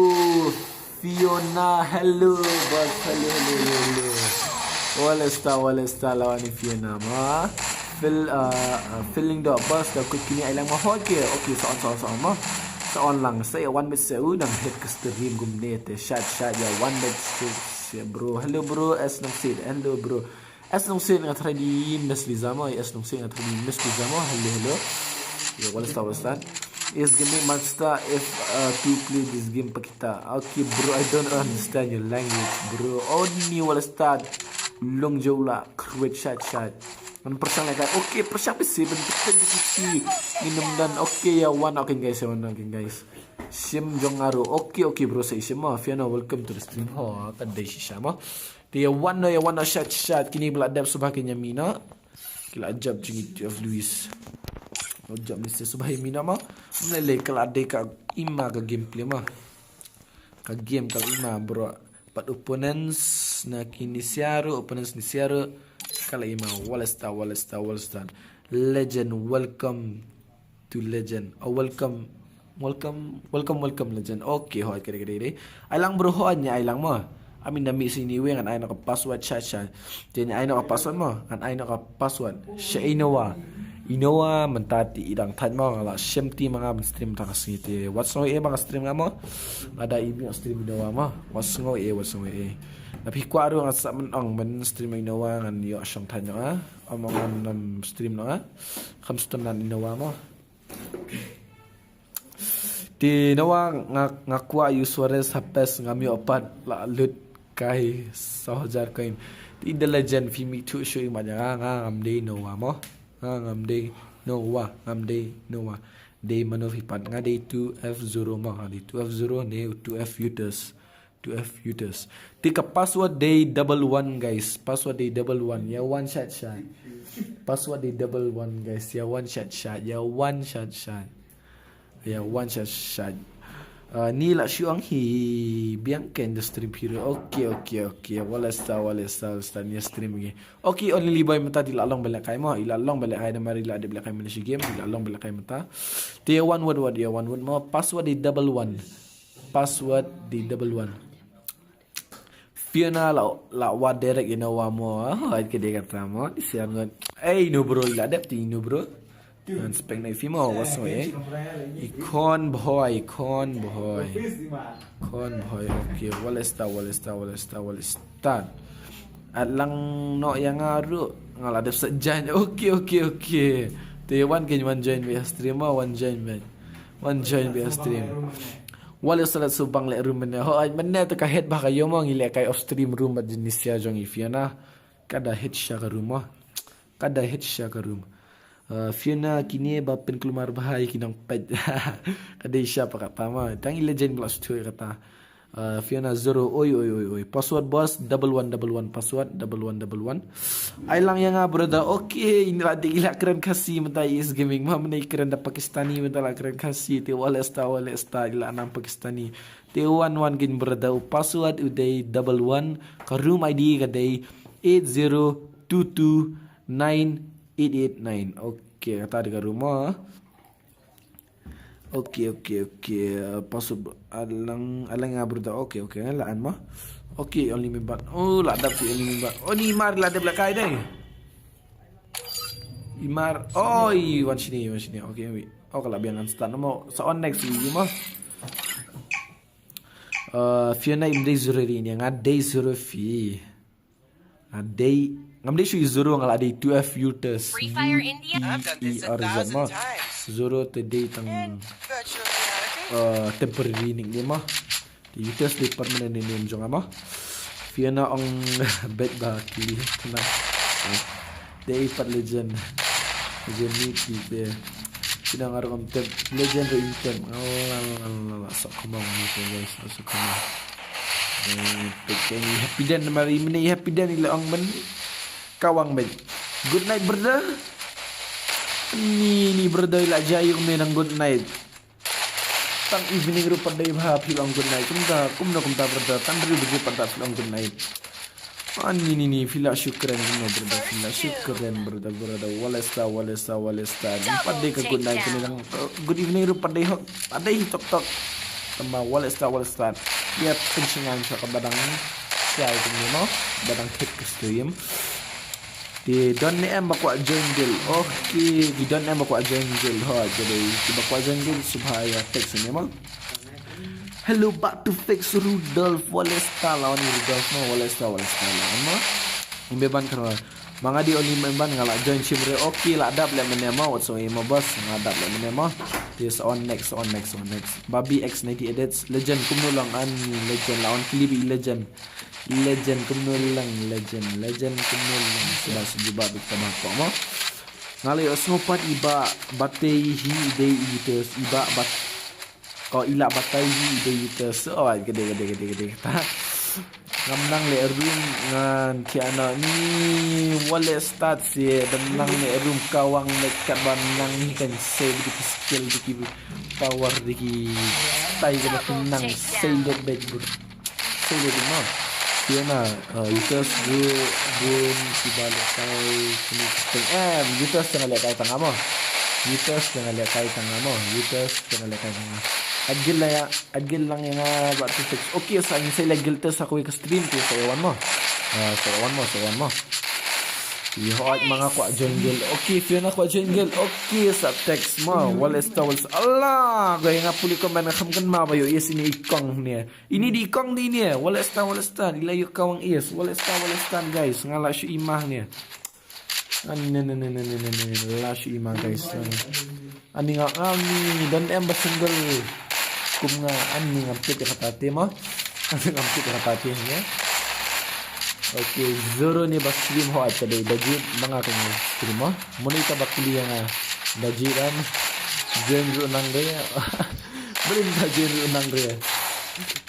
Fiona, hello boss, hello, hello, hello, hello. Wala sta, wala sta lawan ni Fiona ma. Feel, uh, uh, feeling dog boss, da kut kini ai lang ma hot ke. Okay, sa on, sa on, sa on ma. Sa on lang, sa ya one bit sa u dang hit ka stream gum ne te shat shat ya one bit six ya bro. Hello bro, as nang sit, hello bro. As nung sing nga try di Miss Liza mo, as nung sing nga try di Miss Liza mo. Hello, hello. Ya, wala sta, wala sta. Is Gaming Master if uh, to play this game pakita. Okay bro, I don't understand your language bro. Oni wala sta. Long jawla, kruet shat shat. Man persang leka. Okay, persang bisi ben betul di kiti. Minum dan okay ya one, okay guys, ya one, okay guys. Sim jong aru. Okay, okay bro, saya sim mo. Fiona, welcome to the stream. Ho, kan dai shisha mo. Te ya wan no, ya wan no shat shat. Kini ba la dep subha ki ïa mina. Ki la jop jingit of Luis. La jop ni se subha ïa mina ma. Mlele ka la dei ka ima ka gameplay ma. Ka game ka la ima bro. Pat opponents na kini siaru, opponents ni siaru. Ka la ima. Wala sta, wala sta, wala sta. Legend, welcome to legend. Oh, welcome. Welcome, welcome, welcome legend. Okay, hoi, kede, kede, kede. Ai lang bro, hoi, nya ai lang mo. Amin da mi sini weng an ai no ka password cha cha. Te nya ai no ka password mo, an ai no ka password. Sha Innova. Innova mynta te i dang thait mo, nga la shem te ma nga ban stream ta ka sngi te. Wat sngew e ba nga stream nga mo. Nga da i mi stream Innova mo. Wat sngew e, wat sngew e. Tapi kwa ru nga sa men ong men stream Innova ngan ïoh shong thait no ah. Ong ngan nam stream no ah. Kham ston nan Innova mo. Te Innova nga, nga kwah ïa u Suarez ha pes ngam ïoh pat la lut kai saw hajar coin. Te i The Legend phi mih thuh shuh ïa nga, nga ngam dei Innova mo. Nga ngam dei Innova, ngam dei Innova. Dei mano phi pat, nga dei two F zero mo, nga dei two F zero ne two F Utus. Two F Utus. Te ka password dei double one guys. Password dei double one. Ya one shat shat. Password dei double one guys. Ya one shat shat. Ya one shat shat. Ya one shat shat. Uh, ni la shu ang hi biang ken the stream hero. Okay, okay, okay. Wala sta, wala sta, wala sta ni stream ge. Okay, only boy mynta di la long belek kai mo. I la long belek kai da mari la de belek kai Malaysia game. I la long belek kai mynta. Te ya one word word ya one word mo. Password dei double one. Password dei double one. Fiona la, la wa direct ino wa mo. Hai ke dia kata mo. Di sian ngon. Eh, ino bro, ila dep ti ino bro. Ngan spek na ifi mo, was mo eh. Icon boy, icon boy. Icon boy, okay. Wala sta, wala sta, wala sta, wala sta. At lang noh ïa nga ruh. Nga la dep sa join. Okay, okay, okay. Te wan kin wan join beit ha stream mo, wan join beit. Wan join beit ha stream. Wale salat subang leh room mynne. Hooid mynne te ka het bha ka ïoh mo, ngi leh kai off stream room bad Genesia jong i Fiona. Ka da het sha ka room mo. Ka da het sha ka room. Uh, Fiona kine ba pynkulmar bha ïa ki nongpeit. Ka dei sha pa kata mo. Tang i Legend ba la shu thuh ïa kata. Uh, Fiona zero, oi, oi, oi, oi. Password boss, double one, double one, password, double one, double one. Ai lang ïa nga brother, okay, ini la dei i la kren Khasi mynta i Ace Gaming, ma mynne i kren da Pakistani mynta la kren Khasi, te wale star, wale star, i la nam Pakistani. Te wan wan kin brother, u password u dei double one, ka room I D ka dei eight zero two two nine eight eight nine. Okay, kata dei ka room ah. Okay, okay, okay. Uh, password alang, alang nga brother. Okay, okay. La an mo. Okay, only me bat. Oh, la dap ki only me bat. Oh, ni Imar la dep la kai dei. Imar. Oh, i wan shini, wan shini. Okay, wait. Oh, ka la biang an start mo. Sa on next ni mo. Uh, Fiona im dei zero ri ni. Nga dei zero fi. Nga dei, ngam dei shu i zero, nga la dei two F Uters. Free Fire India. I've done this a thousand times. Zero te dei tang, uh, temporary nickname mo. Te Uters dei permanent nickname jong nga mo. Fiona ong bet ba ki tenang. Dei pat Legend. Legend ni ki te. Fiona nga ruh ong tem Legend ruh ong tem. Ngala ngala ngala sok kemong ni te guys, sok kemong. Pek ni Happy Den mari mynne Happy Den i la ong mynne. Kawang beit. Good night brother. Ni ni brother i la jai ïa u mynne nang good night. Tang evening ruh pat dei bha phi la ong good night. Kumta kumno kumta brother. Tang ri biji pat da phi la ong good night. Ani ni ni phi la shu kren kumno brother, phi la shu kren brother, brother. Wale star, wale star, wale star. Pat dei ka good night kane lang. Uh, good evening ruh pat dei hok. Pat dei hi tok tok. Tama wale star, wale star. Ïa pynsngew sha ka ba dang shai kumne mo. Ba dang thik ka stream. Te don ne em ba kwah join guild. Okay, ki don ne em ba kwah join guild. Ho, jadi ki ba kwah join guild shu bha ïa text ne mo. Hello back to fix Rudolph. Wale star la wan Rudolph mo, wale star, wale star la wan mo. Imbe ban kara. Ma nga dei only member nga la join shim re. Okay, la dap leh mynne mo, what's so mo boss, nga dap leh mynne mo. This on next, on next, on next. Bobby X ninety edits, Legend kumno lang ani, Legend la wan kili bi Legend. Legend kumno lang, Legend, Legend kumno lang. Suba suba bit ka ma ko mo. Nga la ïohsngew pat i Bah Batei hi i dei i te i Bah Bat. Oh, i la batai hi i dei i te. So, oh, ka dei, ka dei, ka dei, ka dei. Ngam nang leh room ngan thiah noh ni wale start seh. Dam nang leh room kawang leh kat ba nang hi kan seh dei ki skill dei ki power dei ki tai ka ba nang seh dei bad bur. Seh dei ma. Ïa na, uh, Uters gu bun ki ba leh kai kini kuteng. Em, Uters tang leh kai tang amo. Uters tang leh kai tang amo. Uters tang leh kai tang amo. Agil la ya. Agil lang ïa nga ba tu fix. Okay, sa ngi sa ïa guild test ha kawei ka stream te sa ïa wan mo. Ah, sa ïa wan mo, sa ïa wan mo. Ïa hoi ma nga kwah join guild. Okay, Fiona kwah join guild. Okay, sa text mo. Wale star, wale star. Allah, ga ïa nga puli comment nga kham kynmaw ba ïoh ïa sini i kong ne. Ini dei i kong dei ne. Wale star, wale star. Ila ïoh kawang is. Wale star, wale star guys. Nga la shu i ma ne. An ne ne ne ne ne ne ne la shu i ma guys. Ani nga ani don em ba single kum nga ani ngam tip ïa kata te ma. Ani ngam tip ïa kata te ne. Okay, zero ni ba stream ho at ka dei da jit ba nga ka stream ma. Muni ka ba kili nga da jit am. Jen ru nang re. Brin da jen ru nang re.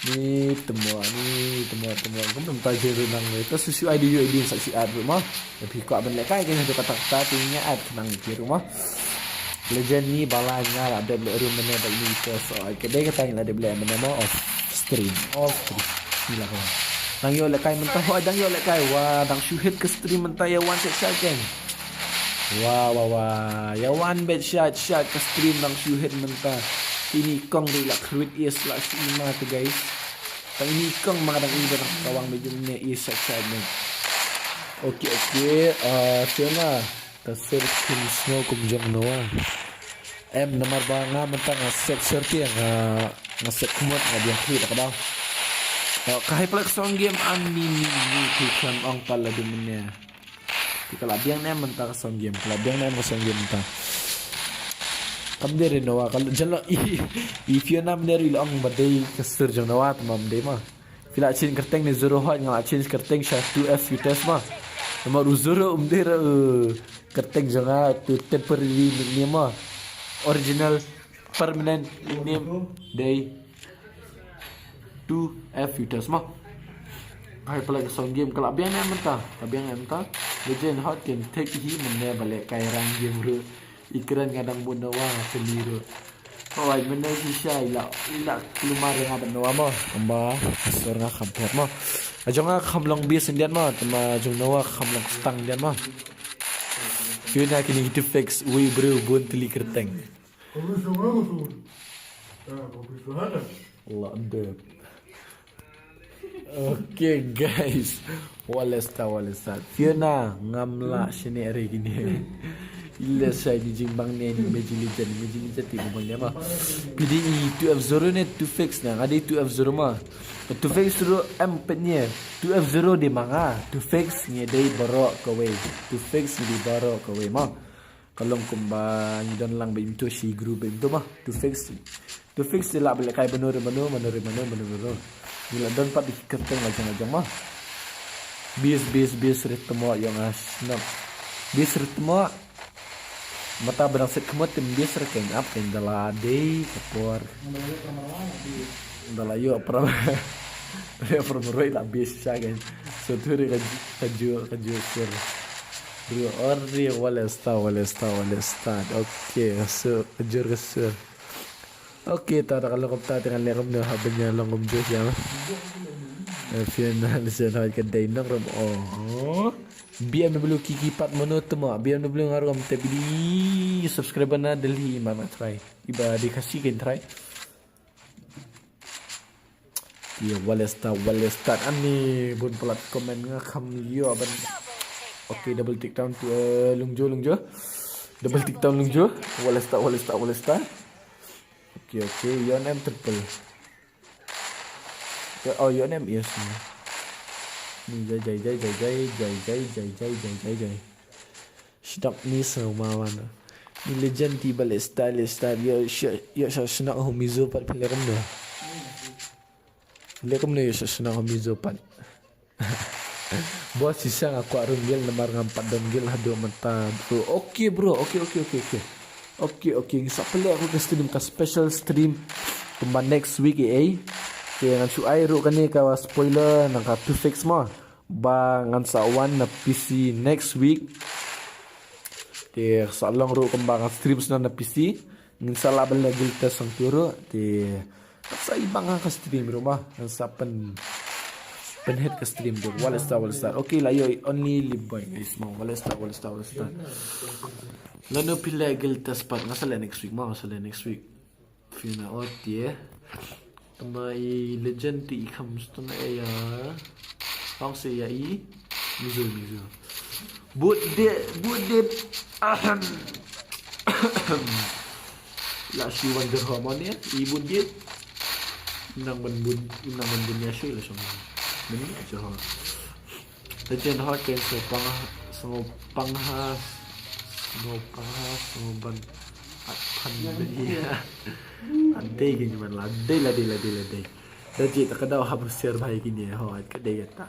Ni temo ni temo temo kum ta jen ru nang re. Ta susu ai di yu ai di sa si at ru ma. Ïa phi kwah ban lehkai kane haduh katta katta te ngi add khnang ïa phi ruh mo. Legend ni ba la nga la dep leh room mynne ba ini ito so ka dei kata ngi la dep leh mynne mo off stream off stream. Ni la ko. Dang ïoh lehkai mynta ho dang ïoh lehkai wa dang shu hit ka stream mynta ïa wan shet shet ken. Wa wa wa ïa wan bet shet shet ka stream dang shu hit mynta. Ini kong dei la create is la shu ima te guys. Tang ini kong ma dang i ba tang kawang ba jong ne i sat sat ne. Okay okay, ah, Fiona. Ta ser kum snow kum jong Noah. Em namar ba nga mynta nga set ser ti nga nga set kumut nga diang kli ta ka ba. Ka high play ka song game an ni ni ni tu kan ong pala di mene. Ka la biang ne mynta ka song game, ka la biang ne ka song game mynta. Kam dei re Noah, ka jalo i i Fiona mene ri long ba dei ka sur jong Noah tamam dei ma. Phi la change kyrteng ne Zoro hoi nga la change kyrteng sha two F Fighter ma. Namar u Zoro um dei re kyrteng jong nga tu temporary nickname ma. Original permanent nickname dei two F Fighter ma. High play ka song game ka la biang ne mynta, ka biang ne mynta. Legend hot ken tek hi mene ba leh kai rang game ru. I kren nga dang bun Noah peli ru. Oi mene shisha ila ila klumar nga ban Noah ma. Kamba asor nga kham pet ma. Ajong nga kham long bis indian ma, tama jong Noah kham long stang indian ma. Fiona kini gitu fix wi bro bun teli kyrteng. Allah dep. Okay guys. Walesta walesta. Fiona ngam lah shine re kini. Ila shai ni jingbang ne ni meji lijan meji lijan ti bang ne ma. Pidi i two F zero ne two fix na ngadi two F zero ma. Two fix zero em penye. Two F zero di manga. Two fix ni dei borok kawei. Two fix ni dei borok kawei ma. Ka long kumba ngi don lang ba im tu shi group ba im tu ma. Two fix. Two fix lah balik kai bano re mano mano re mano mano mano. Ngi la don pat di kyrteng la jong la jong ma. Bis bis bis rit temo yong as nok. Bis rit temo. Mata benang set kemot tim bis re keng ap keng dala dei kapor. Dala yo pram. Re pram roi la bis sa keng. So tu re kaju kaju kaju sur. Rio ori walesta walesta walesta. Okay, so kajur kasur. Okay, ta da kalong ta dengan lekum dah habenya long kum jus ya. Fiona listen hoi ka dei nang rum oh. B M W kiki pat mono temo B M W ngarum te bidi subscriber na Delhi mana try. Iba di kasi ken try. Ye walesta walesta ani bun pelat komen nga kham yo ban. Okay, double tick down to uh, lungjo lungjo. Double tick down lungjo. Walesta walesta walesta. Okay okay yon em triple. Oh yon em yes ni. Ni jai jai jai jai jai jai jai jai jai jai jai jai. Sdak ni sama mana. Ni legend ti balik style style yo yo sa snak ho mizo pat pele kam no. Pele kam no yo sa snak ho mizo pat. Bos sisa nga kwak rung gel namar ngam pat don gel hado mata bro. Okay bro, okay okay okay okay. Okay okay ngi sa pele aku ka stream ka special stream. Kumba next week eh. Okay ngan shu ai ru kane ka spoiler nang ka two fix ma. Ba ngan sa wan na P C next week. Te sa long ruh kumba ngan stream sna na P C. Ngin sa lah ban leh guild test song tu ruh. Te sa i bang ka stream ruh ba ngan sa pen pen hit ka stream tu. Wala star wala star. Okay la yo only live boy guys mo wala star wala star wala star. Lano phi leh guild test pat ngan sa leh next week mo ngan sa leh next week. Fina otie. Tama i legend ti i kham stun e ya. Ong se ya i. Mizu mizu. But de but de. Ahem. La shi wan der hormon ya i but de. Nang ban bun nang ban bun ya shui la shong. Meni aja ho. Legend hot ken sngopang sngopang ha sngopang ha sngopang at pan dei. At dei ken jaman la dei la dei la dei la dei. Da ji ta ka daw ha bersiar bhai kini ho at ka dei ta.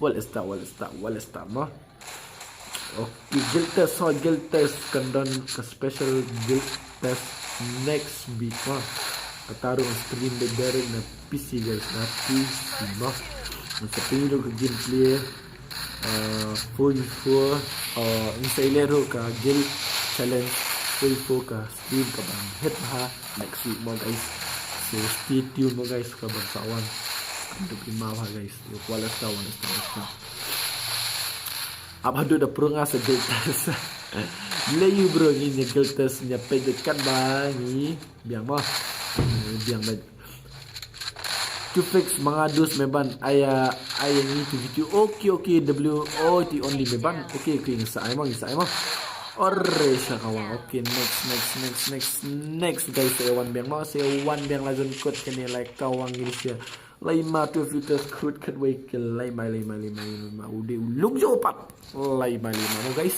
Wal esta wal esta wal esta ma. Okay, guild test ho guild test kan don ka special guild test next week ma. Ka taru stream de derek na P C guys na P C ma. Sa pynlong ka gameplay four v four in sa ileh ruh ka guild challenge four v four ka stream ka ban hit ha next week mo guys. So stay tuned mo guys ka ban sa wan. Untuk lima ha guys. Wala sta wala sta wala sta. Ap haduh da prunga sa guild test. Leyu bro ngi nya guild test nya peit kat ba ngi biang ma. Biang ba. Two fix manga dus me ban aya aya ngi tu video. Okay okay W O T only me ban. Okay okay ngi sa ai ma ngi sa ai ma. Ore sa kawang. Okay next next next next next guys sa wan biang ma sa wan biang la zon kot kene like kawang ngi sia. Lai ma tu filter khut khat wei ke lai mai, lai mai, lai mai, lai mai. U dei u lung jo pat. Lai mai, lai mai, mo, guys.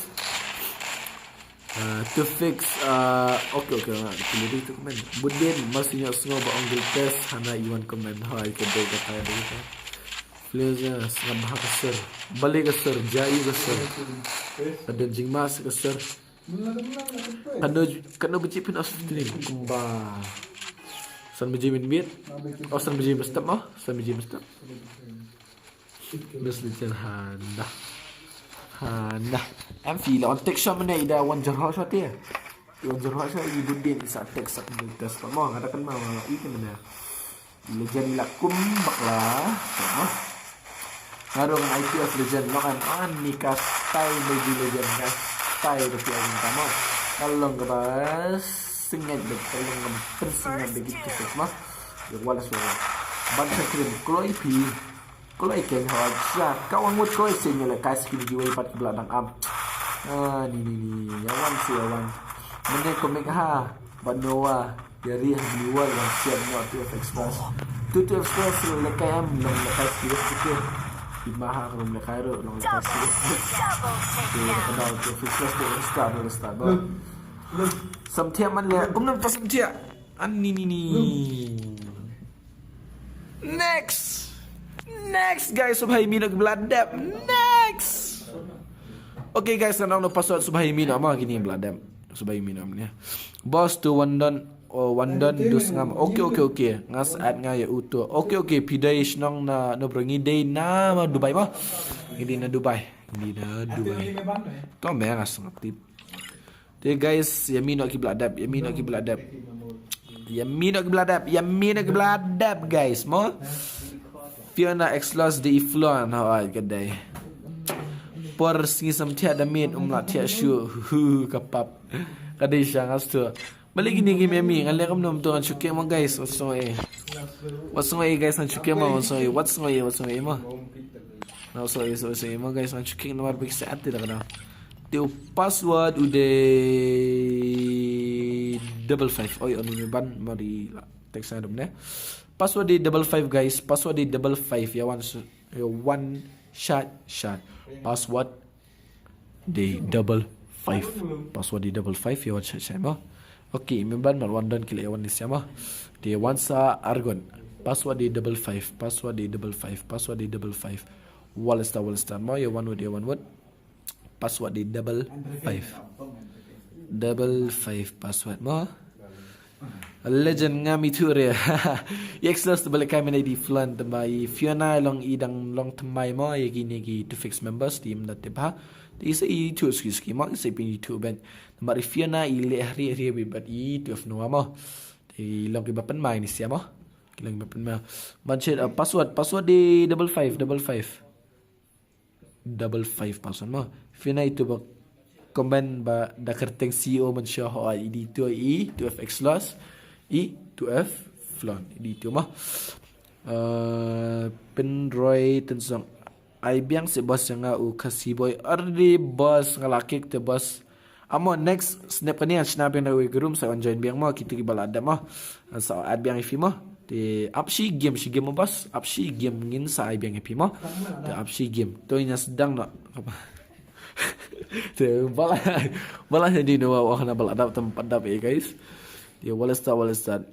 Uh, to fix, uh, okay, okay, uh, kita dulu tu komen. Budin masih nak semua ba ong test hana iwan komen. Hai, ke dei kata, dei kata. Please, uh, sengap ha ka sir. Balik ka sir, jai ka sir. Adan jingmas ka sir. Kano, kano baje phin off stream kumba san baje mynmiet. Oh, san baje mynstep mo, san baje mynstep. Miss Little Handa. Handa. Em fi la on take shot mynne, ida wan jarhok shot te. Wan jarhok shot i Budin i sa take shot mynne, test mo, nga da kan ma, ma i kan mynne. Legend la kum bakla. Nga dang ai T F Legend long an, an ni ka style Mobile Legend ka style da pia ni ka mo. Ka long kaba sngewbha, ka long kaba pynsngewbha gitu mo. Ïa, wala suara. Ban sa krim kloi phi. Kloi keng ha ja. Ka wan ngut kloi sien ïa lehkai skim ji wei pat ki ba la dang am. Ah, ni, ni, ni. Ïa wan si, ïa wan. Mynne ko mek ha. Ba Noah. Ïa ri ha Blue World wan sian noh Two F Express. Two Two Express lehkai em, long lehkai serious tu ke. Di ma ha long lehkai ruh, long lehkai serious. Okey, dah kenal Two F Express tu, start dulu, start dulu. Samthiah man leh, um, nampak Samthiah. An ni, ni, ni. Next. Next, guys, sngewbha ïa mih noh ki ba la dep. Next. Okay, guys, ngan ong noh password, sngewbha ïa mih noh mo kine ba la dep. Sngewbha ïa mih noh mo. Boss to Wandon, oh, Wandon dus ngam. Okay, okay, okay. Nga sa add nga ïa uto. Okay, okay, phi dei shnong na, na bro, ngi dei na Dubai mo. Ngi dei na Dubai. Ngi dei na Dubai. To me nga sngap tip. Te guys, ïa mih noh ki ba la dep, ïa mih noh ki ba la dep. Ïa mih noh ki ba la dep, ïa mih noh ki ba la dep, guys, mo. Fiona Exlos de Iflon, ha, ai, ka dei. Por sngi Samthiah da miet, um lah thiah shuh, hu, ka pap. Ka dei sha nga stu. Balei kine ki mih, nga leh kumno to ngan shu keng mo, guys, wat sngew ei. Wat sngew ei, guys, ngan shu keng mo, wat sngew ei, wat sngew ei, wat sngew ei mo. Ngan shu keng, shu keng mo, guys, ngan shu keng namar ba ki sa add te da ka dang. Te u password u dei double five. Oi, oni me ban, mari la text na dum ne. Password dei double five, guys. Password dei double five. Ïa wan s-, ïa wan shat shat. Password dei double five. Password dei double five, ïa wan shat shat mo. Okay, me ban mar wan don kile ïa wan ni sia mo. Te wan sa argon. Password dei double five. Password dei double five. Password dei double five. Wall star, wall star mo. Ïa wan word, ïa wan word. Password dei double five. Double five password mo. Legend ngam ithuh re. Exlos tu balik kai mena di flan tymbai Fiona long i dang long tymbai mo, ïa kine ki Two F X members, te ym da tip ha. Te i sa ithuh suki suki mo, i sa pynithuh ban. Namar i Fiona i leh hri hri bad bad i Two F Noah mo. Te i long kiba pynmai ni sia mo. Ki long kiba pynmai. Ban shet, uh, password, password dei double five, double five. Double five percent mo. Fiona itu ba comment ba da kyrteng C E O mynshuwa, ho, i dei itu i Two F Exlos, i Two F Flon, i dei itu mo. Eh, Pynroi Tynsong. Ai biang seh boss ïa nga u Khasi boy. Ardi boss, nga la kick te boss. Amo, next snap kane ngan shna biang na wei ka room, sa wan join biang mo, kito kiba la dep mo. Sa add biang ïa phi mo. Te ap shi game, shi game mo boss. Ap shi game ngin sa ai biang ïa phi mo. Te ap shi game. To ïa sdang noh. Te bala, bala ïa di no wa na bala dap tam pat dap eh, guys. Te wala start, wala start.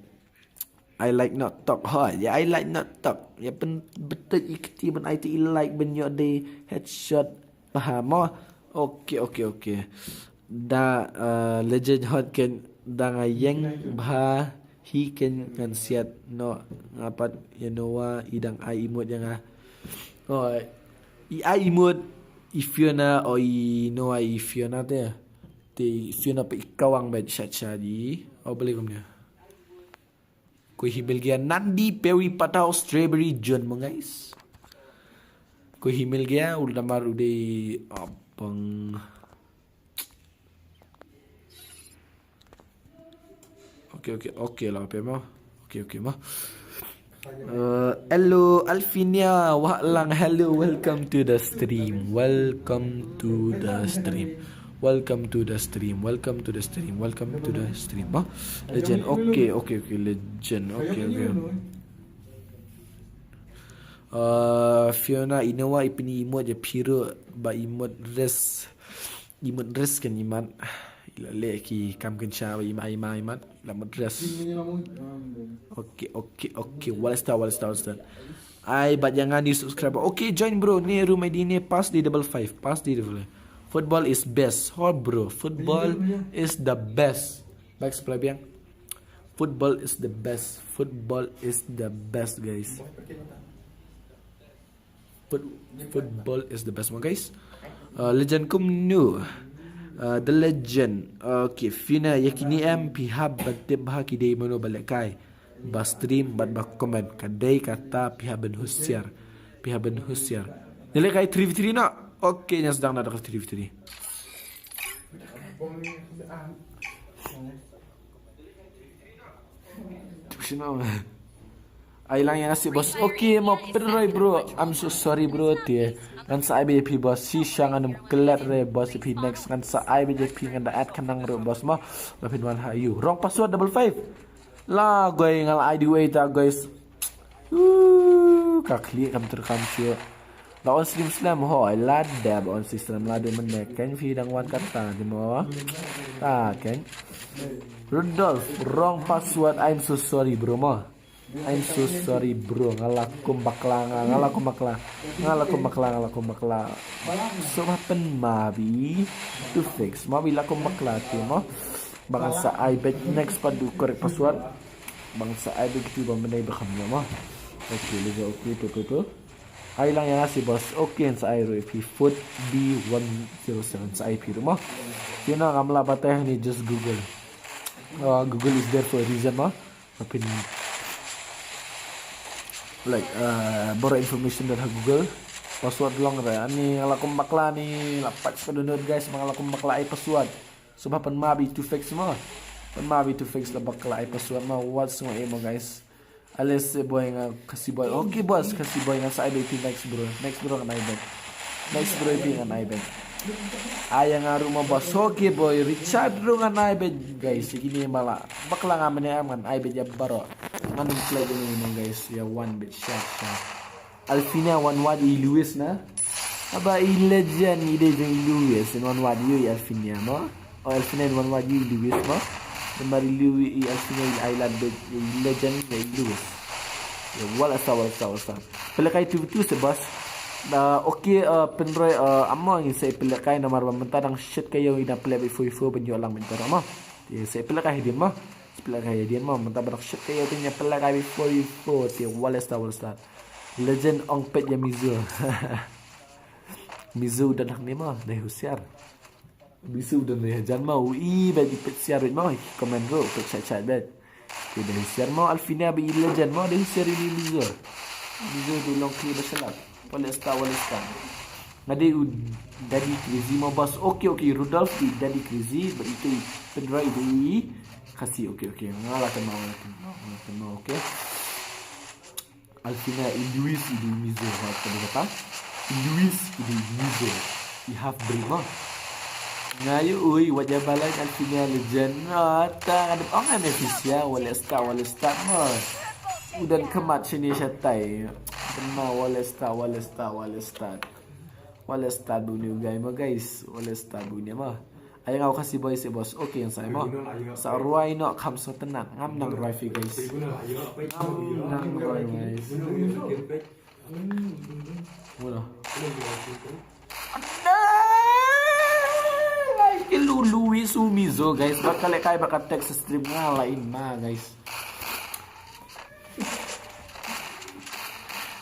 I like not talk. Ha, ïa I like not talk. Ïa pynbeit ïa kti ban ai te i like ban ïoh de headshot. Paham mo? Okay, okay, okay. Da, uh, legend hot ken da nga ïeng bha hi ken ngan siat noh nga pat ïa Noah i dang ai emote ïa nga. Oh, i ai emote i Fiona, oh, i Noah i Fiona te. Te i Fiona pa i kawang bet shat shat i. Oh, boleh kumne. Ko hi mil gaya Nandi Peri Patau Strawberry John mo, guys. Ko hi mil gaya u namar u dei abang. Okay, okay, okay lah, apa mo? Okay, okay mo. Uh, hello Alfinia Wahlang, hello, welcome to the stream, welcome to the stream. Welcome to the stream. Welcome to the stream. Welcome to the stream. Bah, legend. Okay, okay, okay, legend. Okay, okay. Uh, Fiona, i nawa i pyni emote ïa phi ruh ba emote res. Emote res kan imat. I la leh ki kam kynsha ba imat, imat, imat. I la mut res. Okay, okay, okay. Wall star, wall star, wall star. Ai bad ïa nga new subscriber. Okay, join bro. Ne room I D ne pass di double five. Pass di double five. Football is best. Oh bro, football is the best. Back supply biang. Football is the best. Football is the best, guys. Foot, football is the best one, guys. Uh, legend kumno. Uh, the legend. Okay, Fiona, ïa kine em phi hap ban tip bha ki dei mano ba lehkai, ba stream bad ba comment. Ka dei kata phi hap ban husiar. Phi hap ban husiar. Ngi lehkai three v three na. Okay, ngi sdang na da ka three v three. Ai lang ïa nga seh boss. Okay mo, pynroi bro. I'm so sorry bro te. Ngan sa ai beit ïa phi boss. Shisha ngan ym klet re boss ïa phi next. Ngan sa ai beit ïa phi, ngan da add khnang ruh boss mo. Ba phin wan ha ïu. Wrong password double five. La guys, nga la ai duh ei ta guys. Uh, ka khlieh kam ter kam shuh. Ba on stream slem ho, ai lada ba on stream slem lada mynne kan phi dang wan kata di mo. Ta kan. Rudolph, wrong password. I'm so sorry bro mo. I'm so sorry bro. Nga la kum bakla nga, nga la kum bakla. Nga la kum bakla, nga la kum bakla. So happen mabi to fix. Mabi la kum bakla te mo. Ba ngan sa ai beit next pat du correct password. Ba ngan sa ai beit kitu ba mynne ba kham ïa mo. Okay, let's go. Okay, tu tu tu. Ai lang ïa nga seh boss. Okay, ngan sa ai ruh ïa phi foot B one zero seven, sa ai phi ruh mo. Kine ngam lah batai hangne, just Google. Uh, Google is there for a reason mo. Hapin like, uh, borrow information dari Google. Password long re. Ani nga la kum bakla ni, la pat sa download guys, nga la kum bakla ai password. So ba pynmabi to fix mo. Pynmabi to fix la bakla ai password mo. What's mo emo guys? Alice boy nga Khasi boy. Okay boss, Khasi boy nga sa ai beit next bro. Next bro ngan ai beit. Next bro pi ngan ai beit. Ai nga ruh mo boss. Okay boy, Richard ruh ngan ai beit guys. Kine mala. Bakla nga mene am ngan ai beit ïa baroh. Ngan play ini mo guys. Ïa one beit shot shot. Alfina wan wad i Lewis na. Aba i legend i dei jong i Lewis in wan wad ïa i Alfina mo. O Alfina in wan wad ïa i Lewis mo. Namar i Lewis i Alfina i ai lad beit i legend ïa i Lewis. Ïa wala sa wala sa wala sa. Pelekai tu tu se bas. Na okay, uh, pynroi, uh, amo ngi se pelekai namar ba mynta dang shit ka ïa i na play beit four four ban ïoh lang mynta mo. Ïa se pelekai hi din mo. Pelekai hi din mo mynta ba dang shit ka ïa i na pelekai beit four four te wala sa wala sa. Legend ong pet ïa Mizo. Mizo u dang hangne mo, dei husiar. Mizo u dang dei hajan mo, u i bad i pet siar bad mo, comment ruh, pet chat chat bad. Te dei husiar mo, Alfina ba i legend mo, dei husiar i Mizo. Mizo u long clear ba shalak. Wala sta, wala sta. Nga dei u Daddy Crazy mo boss. Okay, okay, Rudolph i Daddy Crazy, ba itu i Pedro i dei Khasi, okay, okay. Nga la kenal, nga la kenal, nga la kenal, okay. Alfina i Luis i dei Mizo, wat ka dei kata. I Luis i dei Mizo. I half breed mo. Nga ïa ui, wat ïa balai Alfina legend. Ah, ta ngadep ong ai me fisia, wala sta, wala sta mo. U dang khmat shini shatai. Kena wala sta, wala sta, wala sta. Wala sta bu ni u gai mo guys. Wala sta bu ni mo. Ai nga u Khasi boy se boss. Okay, sa mo. Sa rwai no kham so tenat. Ngam nang rwai fi guys. Ngam nang rwai guys. Wala. Guys, ki lu Luis u Mizo guys. Ba ka lehkai ba ka text stream nga la in ma guys.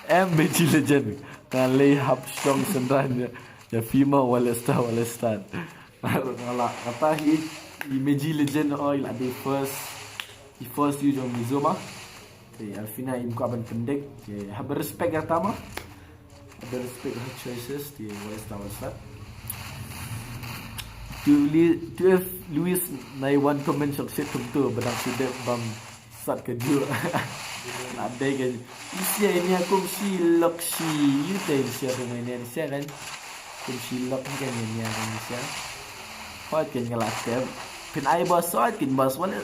Em Meji legend. Nga lei hap shong synran ïa, ïa phi mo wala sta, wala sta. Nga la kata hi, i Meji legend, oh, i la dei first. I first ïa u jong Mizo mo. Te Alfina im kwah ban pyndep. Te haba respect kata mo. Haba respect her choices. Te wala sta, wala sta. Tu li, tu if Luis nai wan comment shok shit kum tu, ba dang shu dep bam sat ka ju. La dei ka. Isia ïa kum shi lok shi. Ïa te isia kum ïa isia kan. Kum shi lok kan ïa kum isia. Hot kan ka la tep. Phin ai boss, hot kan boss, wala.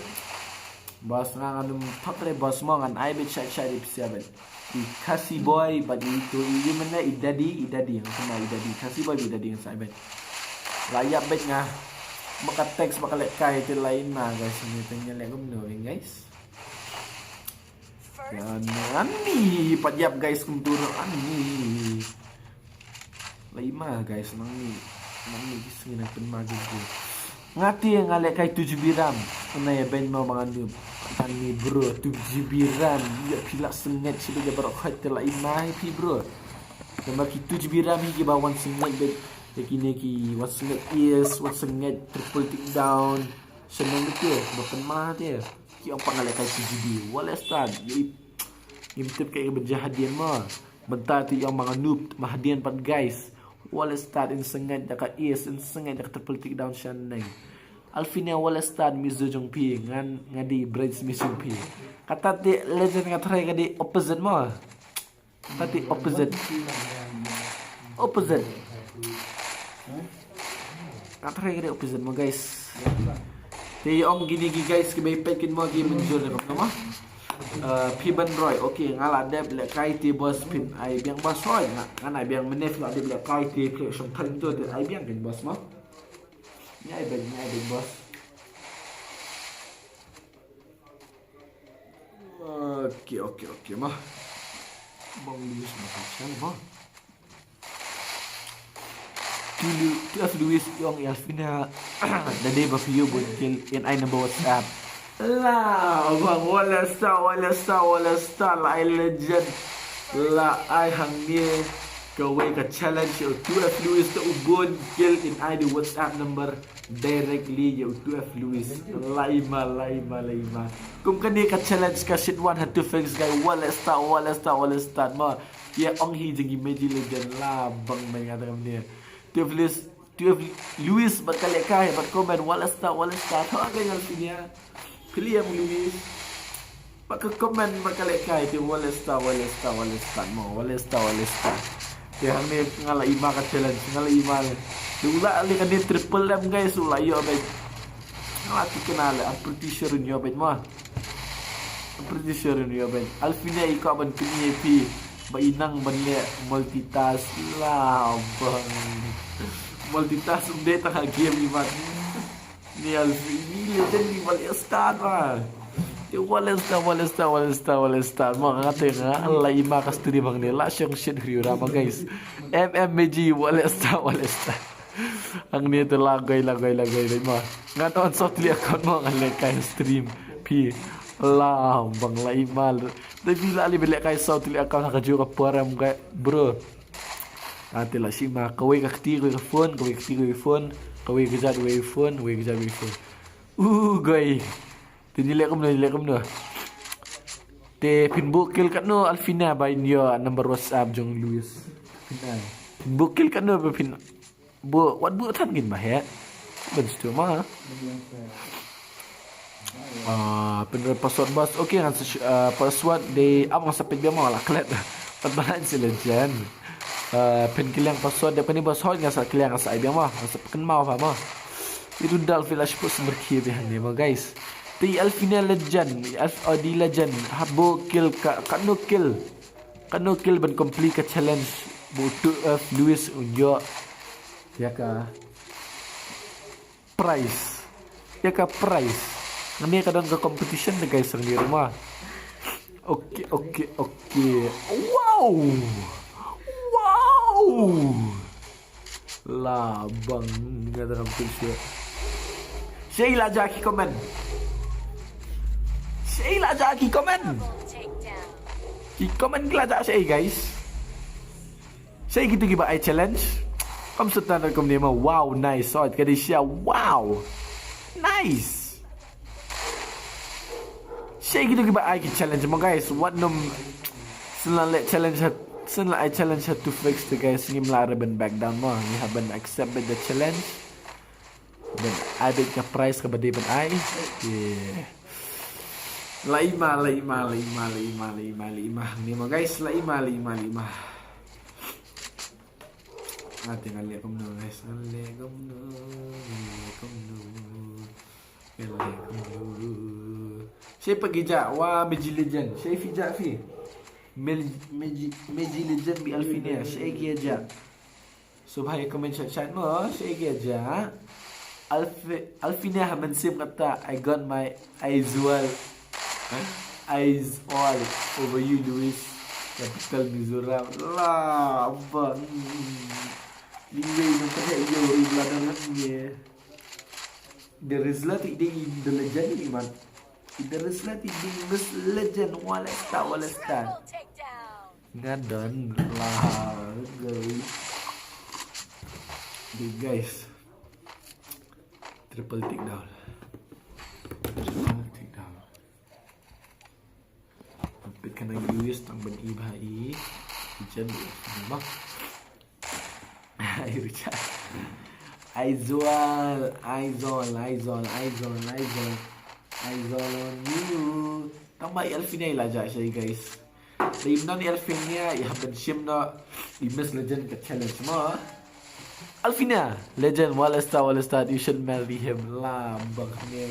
Boss, nga ngan ym thot re boss mo, ngan ai beit shait shait ri pisa beit. I Khasi boy bad i tu i, i mane i daddy, i daddy, nga kynmaw i daddy, Khasi boy bad i daddy ngan sa ai beit. La ïap beit nga. Ba ka text ba ka lehkai te la ima guys, ni te nga leh kumno guys. Ani pat ïap guys kumtu ani. La ima guys, nangne nangne ki sngi na pynma ki. Nga te nga lehkai two G B RAM. Una ïa beiñ mo ba nga noob. Ani bro, two G B RAM. Ïa phi la sngewthuh shi beit ïa baroh khoit te la ima hi phi bro. Namar ki two G B RAM hi kiba wan sngewthuh beit. Ïa kine ki wan sngewthuh, yes, wan sngewthuh triple tick down. Sngewthuh beit te ba pynma te. Ki ong pat nga lehkai two G B. Wala stad. Ïa ngim tip kaei ban jia hadien mo. Mynta te ïa ong ma nga noob, ma hadien pat guys. Wala stad, in sngewthuh da ka ace, in sngewthuh da ka triple tick down shaneng. Alfina wala stad, mizu jong phi, ngan nga dei bridge mizu jong phi. Kata te legend nga try ka dei opposite mo. Kata te opposite. Opposite. Nga try ka dei opposite mo guys. Te ïa ong kine ki guys kiba ïa peit kin mo ki mynjur ne kumno mo. Eh, phi ban roi, okay, nga la dep lehkai te boss phin ai biang boss hoi, nga, ngan ai biang mynne phi la dep lehkai te phi shong thang to te ai biang kin boss mo. Ngi ai biang, ngi ai biang boss. Okay, okay, okay mo. Bang di semua kacang mo. Two F Lewis ïa ong ïa Alfina. Da dei ba phi ïoh bun kill in ai number WhatsApp. La bang, wala stad, wala stad, wala stad, la ai legend. La ai hangne kawei ka challenge ïa u two F Lewis, to u bun kill in ai da WhatsApp number directly ïa u two F Lewis. La ima, la ima, la ima. Kum kane ka challenge ka shit wan ha two F Lewis guys, wala stad, wala stad, wala stad mo. Ïa ong hi jong i Meji legend, la bang, bang nga tang ne. Two F Lewis, two F Lewis bad ka lehkai bad comment wala stad, wala stad. Ho ka ngal sini ïa. Phi ïa Lewis. Bad ka comment bad ka lehkai te wala stad, wala stad, wala stad mo, wala stad, wala stad. Te hangne nga la ima ka challenge, nga la ima. Te u la leh kane triple M guys, u la ïoh beit. Nga la thikna leh, I'm pretty sure un ïoh beit mo. I'm pretty sure un ïoh beit. Alfina i kwah ban pyni ïa phi ba i nang ban leh multitask, la bang. Multitask um dei tang ha game i mat. Ni Alfina, ni legend ni wala stad ba. Te wala stad, wala stad, wala stad, wala stad. Mo nga te nga la ima ka stream hangne, la shong shit hriu ra mo guys. M M G wala stad, wala stad. Hangne te la goi, la goi, la goi, la ima. Ngan on saw tylli account mo, ngan lehkai stream phi. La bang, la ima. Dei phi la leh, lehkai saw tylli account ha kajuh ka por em guys, bro. Ah, te la shim ma kawei ka kti kawei ka phone, kawei ka kti kawei phone, kawei ka jait kawei phone, kawei ka jait kawei phone. Uh, guys. Te ngi leh kumno, ngi leh kumno. Te phin buh kill katno Alfina ba in ïoh number WhatsApp jong Lewis. Phin ai. Phin buh kill katno ba phin buh, wat buh than ngin ma he. Ban stu ma. Ah, pynroi password boss. Okay, ngan sa, ah, password dei, ap ngan sa peit biang mo la klet. Pat ban si legend. Ah, pynkylliang password dei, pyni boss hoi ngan sa kylliang, ngan sa ai biang mo. Ngan sa pynkynmaw pha mo. Itu dal flash post merkhie biang ni mo guys. Te Alfina legend, Alf, oh, di legend. Hap buh kill ka, katno kill. Katno kill ban complete ka challenge. Buh two F Lewis un ïoh ïa ka prize. Ïa ka prize. Ngan ïa ka don ka competition de guys, ngan ïa ruma. Okay, okay, okay. Wow. Wow. La bang, nga dalam tu sih. Shei la jaki comment. Shei la jaki comment. Ki comment ki la jaki shei guys. Shei kitu kiba ai challenge. Kam setan kum ni ma. Wow, nice shot. Kadi shia. Wow. Nice. Shei kitu kiba ai ki challenge mo guys. Wat num. Sen la leh challenge hat. Sen la ai challenge hat to fix the guys. Ngim la reben back down mo. Ngi haben accept the challenge. Ben ai beit ka prize kaba dei ben ai. Yeah. La ima, la ima, la ima, la ima, la ima, la ima. Ni mo guys, la ima, la ima, la ima. Ate ngan leh kumno guys, ngan leh kumno, ngan leh kumno, ngan leh kumno. Shaei pat ki jah, wa Meji Legend. Shaei phi jah phi. Mel-, Meji, Meji Legend bad Alfinia. Shaei ki jah. So bhai comment chat chat mo, shaei ki jah. Alfi-, Alfinia ha mynsiem kata, "I got my eyes all, eyes all over you, Luis." Capital Mizoram. La bang. Liwei nang kata iyo ri bladar nang ye. The Rizzler tu i dei i The Legend i mat. I The Rizzler tu i dei Miss Legend. Wale star, wale star. Nga don lah, guys. Big guys. Triple takedown. Triple takedown. Pit kane Luis tang ban i bha i. Jen ba. Ai Richard. Aizol, Aizol, Aizol, Aizol, Aizol. Aizol on you. Tang ba i Alfinia i la jah shaei guys. Da i mynno i Alfinia i hap ban shim noh i Miss Legend ka challenge mo. Alfinia, Legend, wale star, wale star, you should marry him. La bang ne.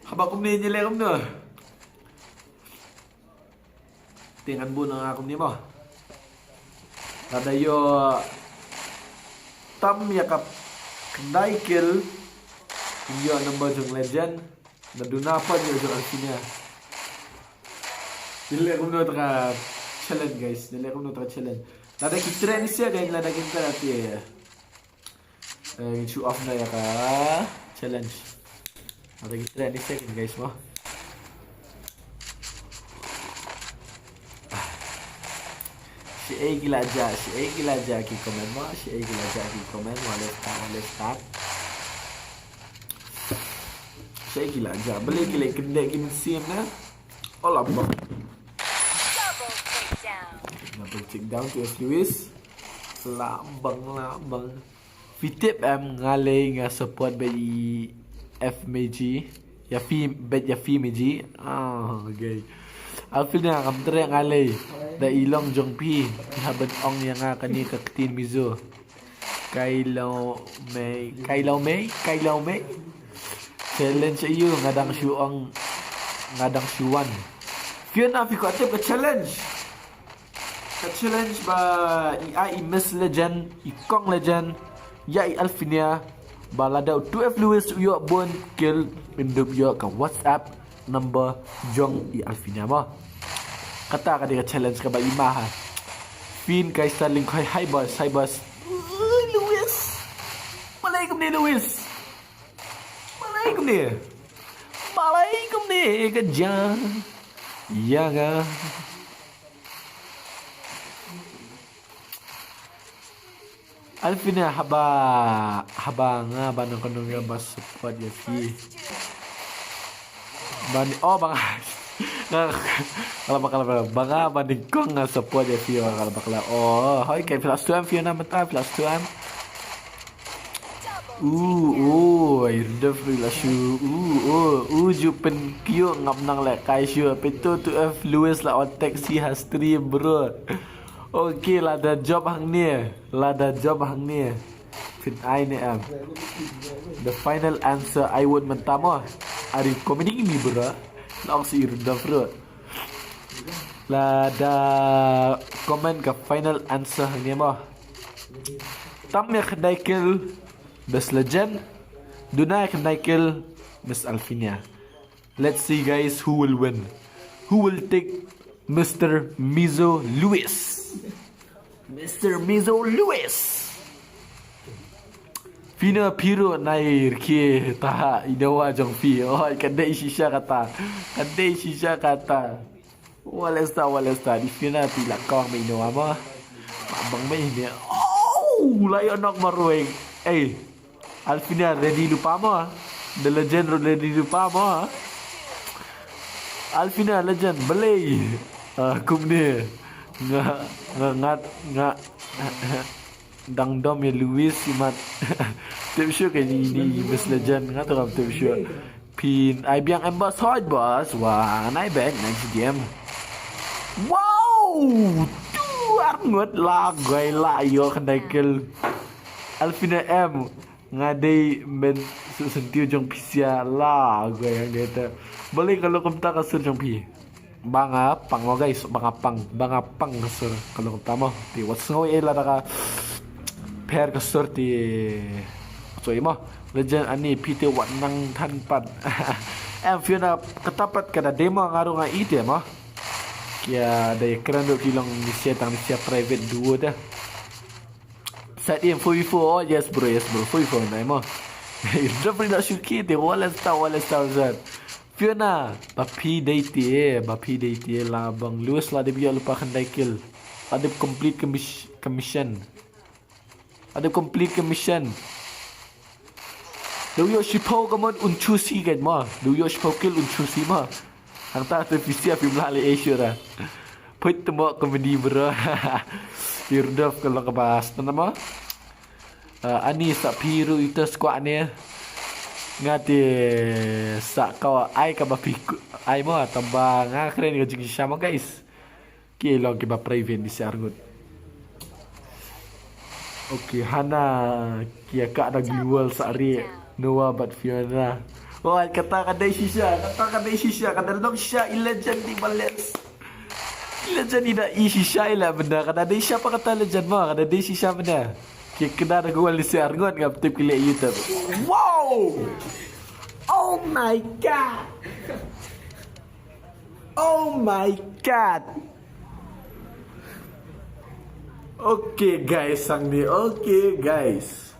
Haba kumne ngi leh kumno. Te ngan bun nga kumne mo. Lada ïoh tam ïa ka khyndai kill, ïoh number jong Legend. Naduna pat ïoh jong Alfinia. Ngi leh kumno ta ka challenge guys. Ngi leh kumno ta ka challenge. Lada ki trei ni sia guys, lada ki trei ti. Eh, ngi show off na ïa ka challenge. Lada ki trei ni sia guys mo. Shaei ki la jah, shaei ki la jah ki comment mo, shaei ki la jah ki comment, wale start, wale start. Shaei ki la jah, balei ki leh kyndit ki mynsiem na. Oh la bang. Double takedown. Double takedown to F Lewis. La bang, la bang. Phi tip em nga lei nga support bad i F Meji. Ïa phi bad ïa phi Meji. Ah, okay. Alfinia ngam treh nga lei. Da i long jong phi. Phi hap ban ong ïa nga kane ka ktien Mizo. Kai Lau Mei, Kai Lau Mei, Kai Lau Mei. Challenge aïu nga dang shu ong, nga dang shu wan. Fiona phi kwah tip ka challenge. Ka challenge ba i ai i Miss Legend, i Kong Legend, ïa i Alfinia, ba lada u two F Lewis u ïoh bun kill, in dup ïoh ka WhatsApp number jong i Alfinia mo. Kata ka dei ka challenge kaba i ma ha. Fin kai Starlink, hi, hi boss, hi boss. Ui, Lewis. Balei kumne Lewis. Balei kumne. Balei kumne ka ja. Ïa nga. Alfinia haba, haba nga ba nyngkong nga ba support ïa phi. Ba ni, oh ba nga. Nga, kala bakla, kala bakla. Ba nga ba nyngkong nga support ïa phi, oh kala bakla. Oh, hoi kai plus two em Fiona mynta, plus two em. Uh, uh, ai rda flu la shu. Uh, uh, uh, ju pynkiew ngam nang leh kai shu. Pynto two F Lewis la on taxi ha stream, bro. Okay, lada jop hangne. Lada jop hangne. Phin ai ne em. The final answer I would mynta mo. Are you comedy me, bro? La ong si rda flu. Lada comment ka final answer hangne mo. Tam ïa khyndai kill Miss Legend. Duna ïa khyndai kill Miss Alfinia. Let's see guys who will win. Who will take Mister Mizo Lewis? Mister Mizo Lewis. Fina piro nai rki ta inowa jong phi. Oh, ka dei shisha kata. Ka dei shisha kata. Wale sta, wale sta. Di Fina ti la kong me inowa mo. Ma bang me ne. Oh, la ïoh nok marwei. Ei. Alfinia ready lypa mo. The Legend ruh ready lypa mo. Alfinia Legend balei. Ah, kumne. Nga, nga, nga, nga. Dang dom ïa Lewis imat. Tip shuh ka ini, ini Miss Legend nga tu ngam tip shuh. Phin ai biang em boss hot boss. Wa nai bet next game. Wow. Tu arngut la gai la ïoh khyndai kill. Alfinia em. Nga dei men sentiw jong phi sia la gua yang dei te. Balik kalau kumta ka sur jong phi. Ba nga pang mo guys, ba nga pang, ba nga pang ka sur kalau kumta mo. Ti wat sngew eh la da ka per ka sur ti. So imo. Legend ani phi te wat nang than pat. Em Fiona kata pat ka da demo nga ruh nga i te mo. Kia da kren ruh ki long ni sia tang ni sia private duo te. Sat im four v four. Oh yes bro, yes bro, four v four nai mo. Jeffrey da shuki te wala sta wala sta zat. Fiona ba phi dei te ba phi dei te la bang Lewis la dei bia lupa khandai kill. La dei complete commis- commission. La dei complete commission. Dei yo shipau kamon un chusi kan ma. Dei yo shipau kill un chusi ma. Hangta te pisia phi mla le Asia ra. Put temo comedy bro. Irdov kalau ke bahas nama. Uh, ani sa piru itu squad ni. Ngati sa kau ai ka ba piku ai mo tamba nga kren ka jing sama guys. Ki long ki ba private ni si arngut. Okay, Hana kia ka da global sa ri Noah bat Fiona. Wah, kata ka dei shisha, kata ka dei shisha, ka da long shisha i legend di balance. I legend i da i shisha i la benda, ka da dei shisha pa kata legend ma, ka da dei shisha benda. Ki kena da gol di si arngut ngap tip ki le YouTube. Wow! Oh my god! Oh my god! Okay guys, sang ni. Okay guys.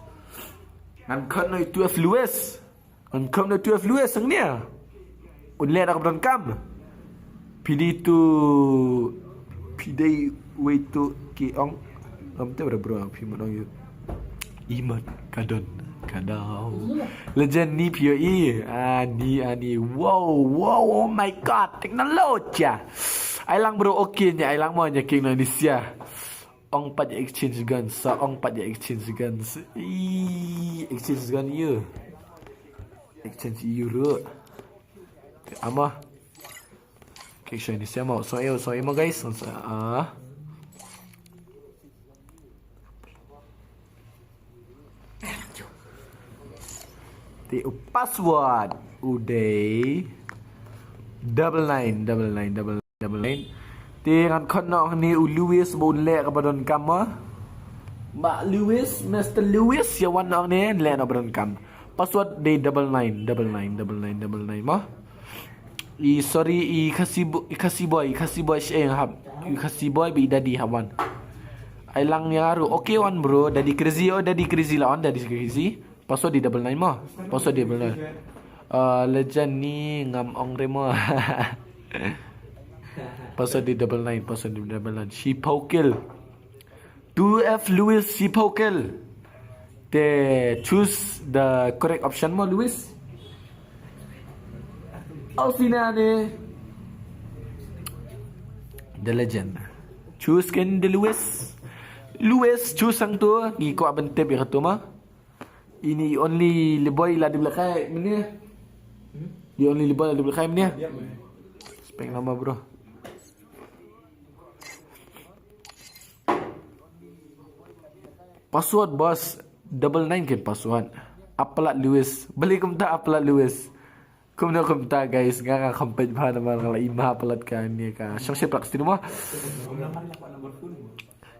Ngan khot noi twelve Lewis. Ngan khot noi twelve Lewis sang ni. Un le da ka bron kam. Pidi tu pidi wei tu ki ong. Ngam te bro bro phi mon ong yu. Imat kadon kadau. Legend ni phi i. Ani ani. Wow wow, oh my god, teknologi. Ai lang bro, okay ni ai lang mo nya king na ni sia. Ong pat ya exchange gun, sa ong pat ya exchange gun. I exchange gun you. Exchange you ru. Ama. Okay, so ni sia mo. So ayo, so ayo mo guys. So, ah. Te u password u dei double nine double nine double nine double nine. Te ngan khot noh ni u Lewis ba un leh ka ba don kam ma. Ba Lewis, Mister Lewis, ya wan noh ni leh noh ba don kam. Password dei double nine double nine double nine double nine ma. I sorry i khasi bo- i khasi boy i khasi boy shi eng hap. I khasi boy bi dadi hap wan. Ai lang ya ru. Okay wan bro, dadi crazy, oh dadi crazy la on dadi crazy. Password di double nine mo. Password di double nine. Uh, legend ni ngam ong re mo. Password di double nine, password di double nine. Shi pau kill. Two F Lewis shi pau kill. Te choose the correct option mo Lewis. Alfina ni. The legend. Choose ken the Lewis. Lewis choose sang tu. Ngi ko aben tip ya tu ma. Ini only leboy la di belakang mene. Di only leboy la di belakang mene. Spek nama bro. Password boss double nine ke password. Apalat Lewis. Balik kumta apalat Lewis. Kumno kumta guys, nga nga khampet bha namar nga la ima palat ka ni ka. Shong she prak sini mo.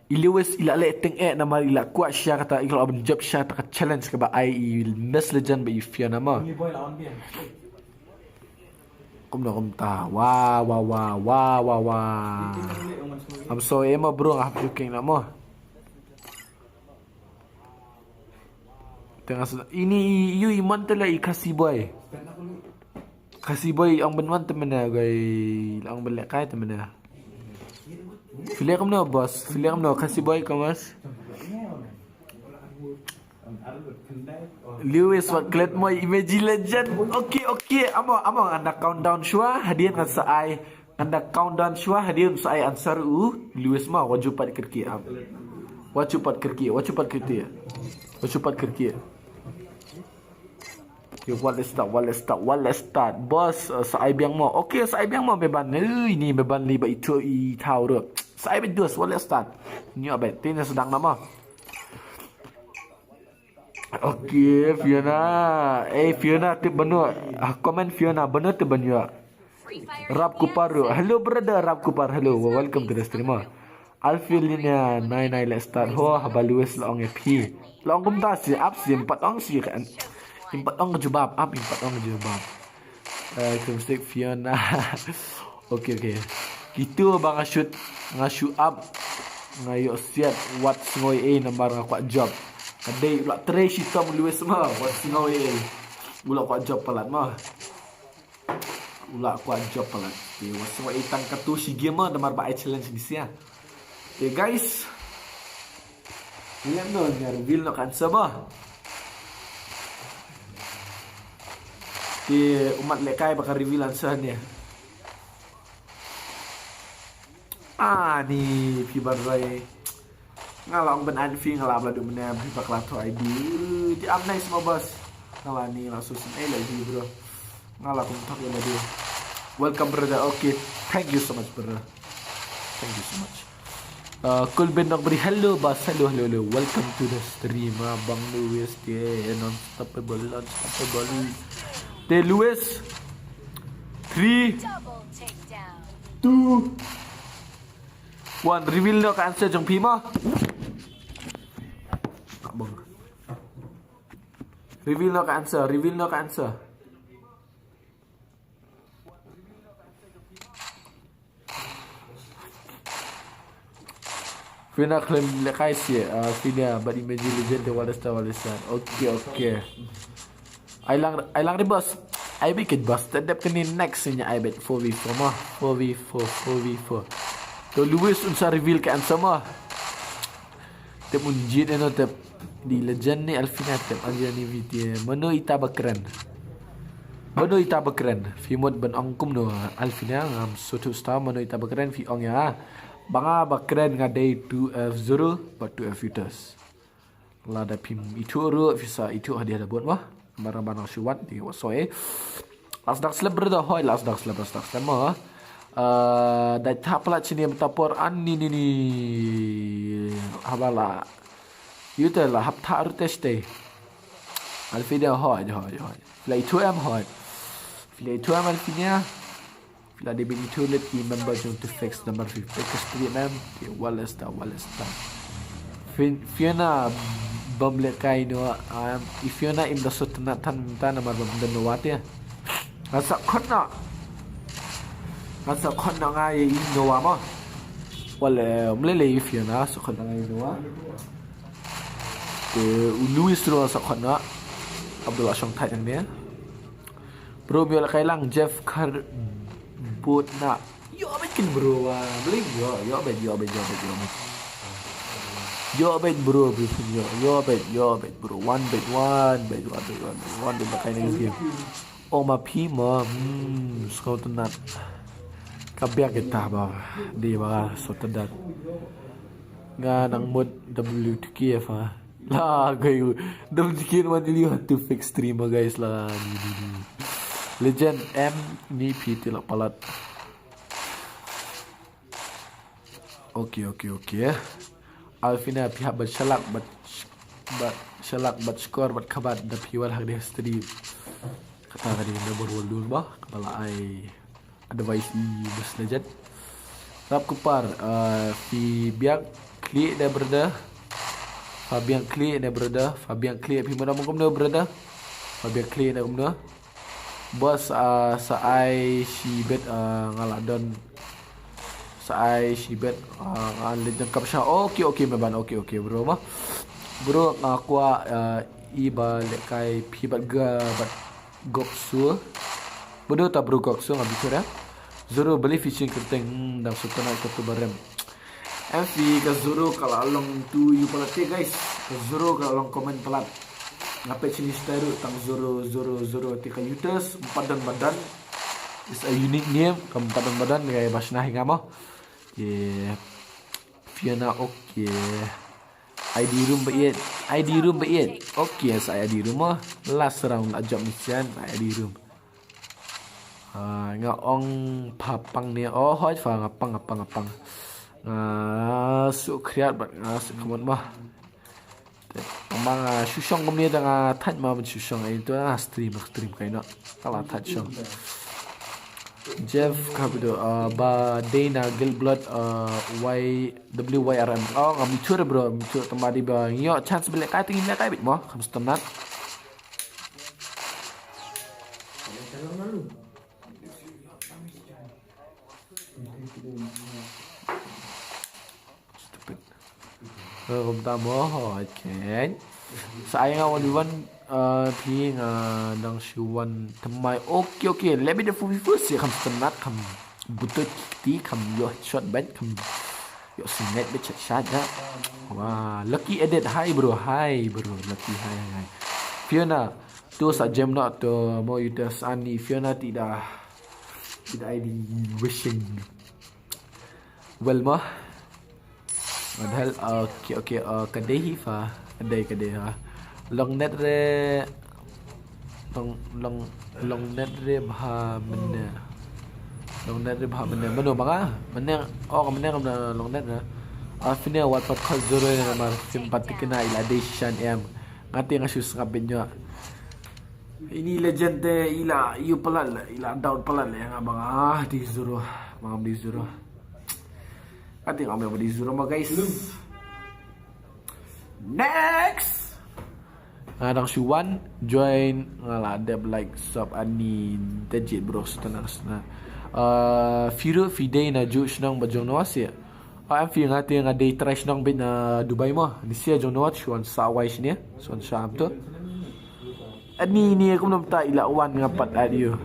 I Lewis i la le teng eh namar i la kwah sha kata i la ban jop sha ta ka challenge ka ba ai i Miss Legend ba i Fiona mo. Kumno kumta. Wa wa wa wa wa wa. I'm sorry mo bro, nga hap joking na mo. Tengah sudah. Ini yu iman tela i khasi boy. Khasi boy ong ben wan temena goi ong ben lekai temena. Filem no boss, filem no khasi boy kamas. Lewis wat klet mo image legend. Okay okay, amo amo anda countdown shwa hadien ngan sa ai. Anda countdown shwa hadien sa ai answer u Lewis ma waju pat kerki am. Waju pat kerki, waju pat kerki. Waju pat kerki. Okay, what is that? What is that? What is that? Boss, uh, sa ai biang mo. Okay, sa ai biang mo beban. Eh, ini beban li ba itu i tau ro. Sa ai bedus, what is that? Ni abai, tena sedang nama. Okay, Fiona. Eh, Fiona tip bano. Ah, comment Fiona bano tip bano. Rap Kupar ruh. Hello brother Rap Kupar. Hello. Welcome to the streamer. Alfilinia nine nine, let's start. Ho haba Lewis la ong ïa phi. La ong kumta shi ap shi, ym pat ong shi kan. Ym pat ong ka jubab, ap ym pat ong ka jubab. Eh, kemsik Fiona. Okay, okay. Kito ba nga shoot, nga shoot up, nga ïoh siat, wat sngew ei namar nga kwah job. Ka dei u la trei shitom Lewis ma, wat sngew ei. U la kwah job palat ma. U la kwah job palat. Te wat sngew ei tang katu shi game ma, namar ba ai challenge ni sia. Te guys, ngam no nya reveal no ka answer ba. Te umat lehkai ba ka reveal answer ne. Ah, ni phi ban roi. Nga la ong ban add phi, nga la ap la dum ne, phi ba ka la thoh I D. Ti am nice ma boss. Nga la ni la susun eh la I D bro. Nga la kum thak ïa la dei. Welcome brother. Okay. Thank you so much brother. Thank you so much. Uh, Kulben Nokbri, hello boss, hello, hello, hello. Welcome to the stream. Ah, Bang Lewis, yeah, unstoppable, unstoppable. Te Lewis, three, two, one. Reveal no ka answer jong phi ma. Bang. Reveal no ka answer, reveal no ka answer. Fina khlem lehkai shi, ah, Fina, but imagine legend te Walester, Walester. Okay, okay. Ai lang, ai lang ri boss. Ai bit ka boss, te dep kane next nya ai bit four v four ma. Four v four, four v four. To Lewis un sa reveal ka answer ma. Tep un jied eno tep. Di legend ni Alfina tep anja ni vitie. Mano ita ba kren. Mano ita ba kren. Phi mut ban ong kumno Alfina ngam suthu sta mano ita ba kren phi ong ïa. Ba nga ba kren nga dei two F zero ba two F Vitus. Lada phim ithuh ruh phi sa ithuh hadiah da bot wah. Namar ba nang shu wan te wat soi. Last Dark Slab brother, hoi Last Dark Slab, Last Dark Slab mo. Eh, dei thap la chini mynta por an ni ni ni. Haba la. Yu te la hap thak ruh te stay. Alfida hoi, hoi, hoi. Phi la ithuh em hoi. Phi la ithuh em Alfida. Phi la dei ban ithuh leit ki member jong Two Facts number fifty ka stream em. Ki Walesta, Walesta. Fin-, Fiona bym lehkai noh, um, i Fiona im da sngewtynnat than mynta namar bym don Noah te. Nga sa khot noh. Nga sa khot noh nga ïa i Noah mo. Wale, um, lele i Fiona sa khot noh nga ïa i Noah. Te u Louis ruh nga sa khot noh. Abdullah Shong Thai jong ne. Bro, ym ïoh lehkai lang Jeff Karbot na. Ïoh beit kin bro, ah, beli ïoh, ïoh beit, ïoh beit, ïoh beit, ïoh beit. Ïoh beit bro, bro, ïoh, ïoh beit, ïoh beit bro. One beit, one beit, one beit, one beit, one beit lehkai na game. Oh, ma phi ma, hmm, sngewtynnat. Ka biang kita ba, di ba, sngewtynnat. Nga nang mut W two K F ha. La, gai u. Dam jikin wan ili wan Two Facts streamer, guys, la. Ni, ni, ni. Legend M ni phi te la palat. Okay, okay, okay. Alfina phi hap bat shalak, bat, bat shalak, bat skor, bat khabat, da phi wal hak di stream. Kata ka di number one dun ba, kaba la ai. Advice i bos legend. Rap Kupar, uh, phi biang klik da brother. Pha biang klik da brother. Pha biang klik phi mano mangkum da brother. Pha biang klik da kumno. Bos, uh, sa ai shi bet, uh, nga la don. Sa ai shi bet, uh, nga leit jong kap sha. Okay, okay, me ban. Okay, okay, bro ma. Bro, nga kwah, uh, i ba lehkai phi bat ga bat Gok Sur. Bro ta bro Gok Sur nga bitar ya. Zoro beli fishing kyrteng, hmm, dang suka na katu barem. Em phi ka Zoro ka la long tu yu palat te guys. Ka Zoro ka la long comment palat. Nga peit chini style ruh tang Zoro, Zoro, Zoro te ka Yutas, Mpadan Badan. It's a unique name, ka Mpadan Badan ka ba shna hi nga mo. Ye. Fiona, okay. I D room ba iet. I D room ba iet. Okay, sa I D room mo. Last round la jump mission, I D room. Ah, nga ong pha pang ne. Oh, hoi pha nga pang, nga pang, nga pang. Nga su kriat bat nga su khamot ma. Tang ba nga shu shong kumne tang nga thait ma ban shu shong ai tu nga stream stream kai no. Ka la thait shong. Jeff Kabido, uh, ba dei na Guild Blood, uh, Y W Y R M. Oh, ngam ithuh bro, ngam ithuh tang ba dei ba ngi ïoh chance ba lehkai te ngin lehkai beit mo, kham sngewtynnat. Stupid. Kumta mo, okay. Sa ai nga wan wan, uh, phi nga dang shu wan thymmai. Okay, okay. Let me the full first ya, kham sngewtynnat, kham butut kiti, kham ïoh shot bad, kham ïoh snet bad chat chat ya. Wah, lucky edit. Hi bro, hi bro. Lucky, hi, hi, hi. Fiona, tu sa jem na tu mo utas ani. Fiona tidak, tidak ai di wishing. Well mo. Padahal, okay, okay, uh, ka dei hi fa. Ka dei, ka dei ha. Long net re, long, long, long net re bha mynne. Long net re bha mynne. Mano ba nga? Mynne, oh, mynne kam na long net re. Alfine wat pat khol zero namar simpatik na ila dei shan em. Nga te nga shu sngap bit ño. Ini legend te ila ïoh palat le, ila down palat le nga ba nga dei zero. Ba nga dei zero. Ati nga meh ba dei zero ma guys. Next. Nga dang shu wan join nga la dep like sub ani dejit bro sngewtynnat. Uh, Firu Fidei na ju shnong ba jong na wasi. Ah, em fi nga te nga dei trai shnong beit na Dubai mo. Ni sia jong na wat shu wan sa wai shini. Shu wan sa am tu. Ani ni aku nam ta ila wan nga pat ai ïoh.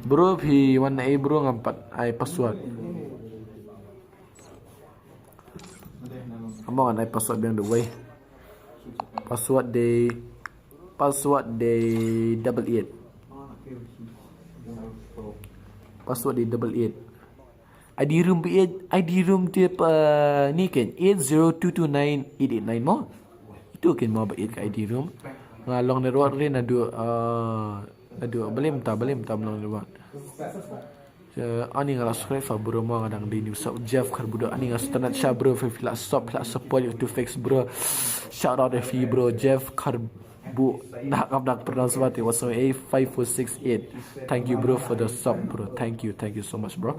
Bro phi wan ai bro ngam pat ai password. Among an ai password biang Dubai. Password dei, password dei double eight. Password dei double eight. I D room ba eight, I D room tip, uh, ni ken eight zero two two nine eight eight nine mo. Itu ken mo ba eight ka I D room. Nga long ne rot rin adu, uh, adu balim ta, balim ta long ne rot. Uh, ani nga la subscribe fa bro mo nga dang di new sub Jeff Karbudo ani nga sngewtynnat sha bro fa phi la sub phi la support ïa u tu fix bro. Shout out to you bro Jeff Karbudo. Bu, nah, kam nak pernah sebab tu, what's A five four six eight. Thank you bro for the sub bro. Thank you, thank you so much bro.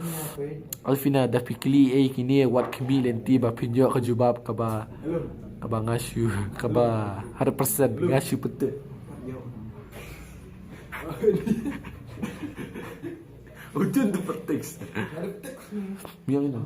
Alfina da pikli eh kini wat kemi lenti ba pinjok ka jubab kaba, kaba nga shu, kaba hundred percent nga shu betul. Ujun tu perteks. Yang ini.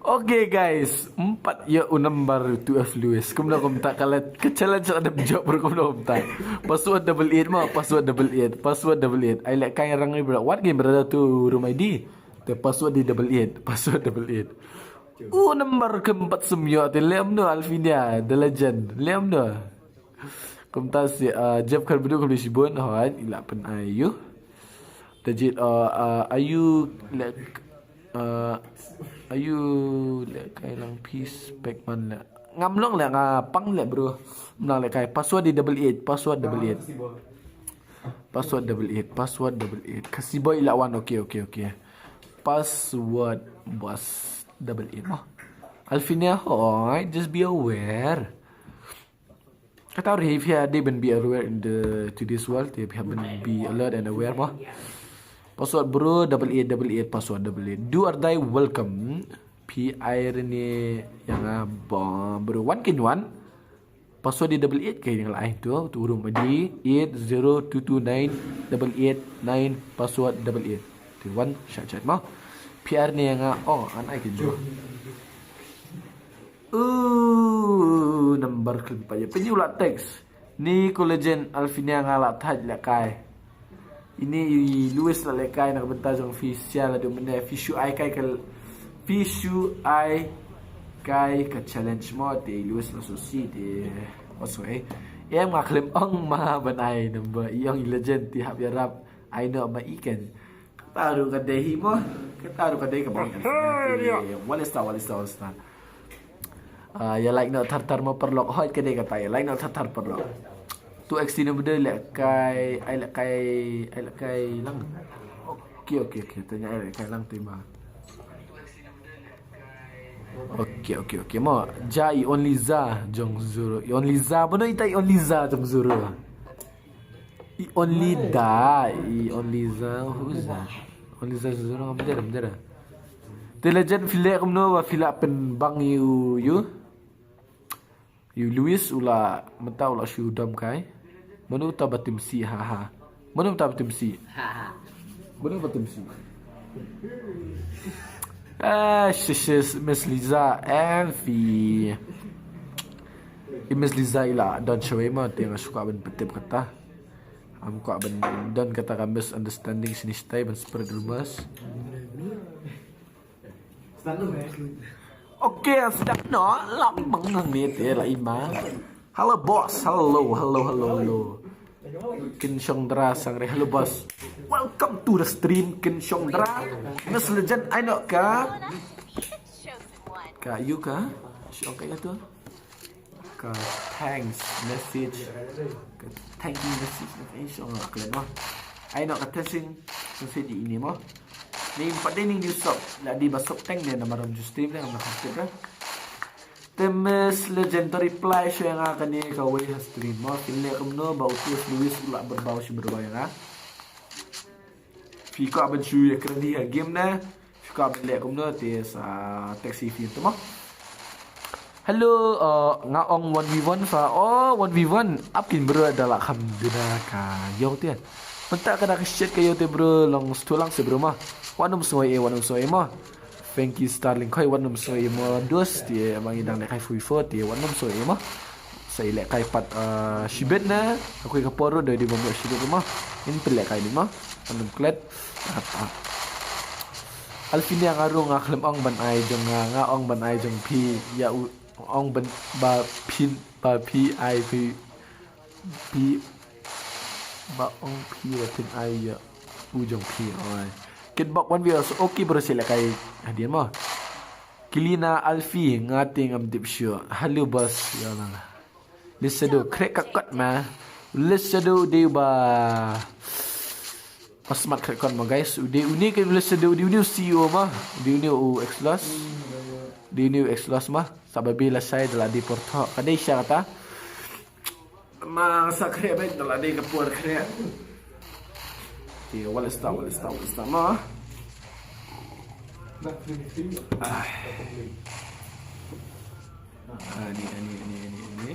Okay guys, empat ya u number two F Lewis. Kumno kumta kala ke challenge ada jawab bro kumno kumta. Password double eight mo, password double eight, password double eight. Ai lek kai rang ni bro. What game berada tu room I D? Te password di double eight, password double eight. U number keempat semyo te lem no Alfinia, the legend. Lem no. Kumta si, uh, Jeff kan beduk kali sibun, hoi, ila pen ayu. Tajit, uh, uh, ayu lek, uh, ayu lek kai lang peace pack man lek. Ngam long lek nga pang lek bro. Mlang lek kai password di double eight, password double eight. Password double eight, password double eight. Kasi boy ila one, okay, okay, okay. Password bos double eight mo. Alfinia, hoi, just be aware. Kata ri if ya dei ban be aware in the today's world, if ya ban be alert and aware mo. Password bro double eight double eight password double eight. Do or die welcome. P I rene yang ah, bro one kin one. Password di double eight kai yang lain tu tu room di eight zero two two nine double eight nine password double eight. Tu one chat chat mo. P R ni yang ah, oh an ai kin bro. Uh, number keempat ya. Penyu lah teks. Ni ko legend Alfinia nga la thaj la kai. Ini i Lewis la le kai na benta jong fi sia la du mene fi shu ai kai ke fi shu ai kai ka challenge mo te i Lewis la so si te. Oso eh. Em nga khlem ong ma ban ai number i ong i legend ti hap ya rap. Ai no ma i ken. Kata ruh ka dei hi mo. Kata ruh ka dei ka bang. Wale sta, wale sta, wale sta. Ah, ya like no thar thar mo paralok. Hoi ka dei kata ya like no thar thar paralok. Tu X T no bede le kai, ai le kai, ai le kai lang. Okay, okay, okay. Tanya ai le kai lang tu ma. Okay, okay, okay. Mo, ja i only za jong Zoro. I only za, mano ita i only za jong Zoro? I only da, i only za, who's that? Only za Zoro, ngam dera, ngam dera. Te Legend phi leh kumno ba phi lah pynbang ïa u, ïa u Lewis u la, mynta u la shu dom kai. Mano uta ba tim si, ha ha. Mano uta ba tim si. Ha ha. Mano ba tim si. Ah, shi shi Miss Liza, em phi. I Miss Liza i la don shawei mo, te nga shu kwah ban pyntip kata. Am kwah ban don kata ka misunderstanding shane shatai ban spread rumors. Okay, start no, la mang nang ni te la ima. Hello boss, hello, hello, hello, hello. Kin Shongdra Sangre, hello boss. Welcome to the stream, Kin Shongdra. Miss Legend, ai noh ka. Ka, you ka? Shong ka ïa tu. Ka thanks message. Ka thank you message na ka shong la klet mo. Ai noh ka testing. Message di ini mo. Ni pat dei ni new sub. La di ba sub teng ne namar ju stream ne namar ka klet. Te Miss Legend to reply sha nga kane kawei ha stream mo. Phin leh kumno ba u Tius Lewis u la byrbaw shi byrbaw ïa nga. Phi kwah ban shu ïa kren hi ha game ne. Phi kwah ban leh kumno te sa text hi phi te mo. Hello, uh, nga ong one v one fa. Oh, one v one. Ap kin bro da la kham duna ka ïew te. Mynta ka da ka shit ka ïew te bro, long stu lang se bro ma. Wan um soi e, wan um soi e ma. Frankie Starling khoi wan um soi e ma. Dos te ma ngi dang ne kai fui fo te wan um soi e ma. Sa i leh kai pat, uh, shibit na. Aku ka poro doi di bom shibit ma. In pele kai ni ma. Wan um klet. Alfinia nga ruh nga khlem ong ban ai jong nga, nga ong ban ai jong phi ïa u, ong ban ba phin ba phi ai phi, phi ba ong phi ba phin ai ïa u jong phi oi. Kitbok wan viewers, okay bro, sila kai hadien mo. Kilina Alfi nga te ngam tip shuh. Hello boss, ïa la. Lisado krek ka kot ma. Lisado de ba. Pas mat khreh kon ma guys, u dei une ke u leh sha dei une u C E O ma, u dei une u Exlos, u dei une u Exlos ma, sa ba bi la shai da la dei por thoh, ka dei sha kata. Ma sa khreh bad da la dei ka por khreh. Te wala sta, wala sta, wala sta ma. Ah. Ani, ani, ani, ani, ani.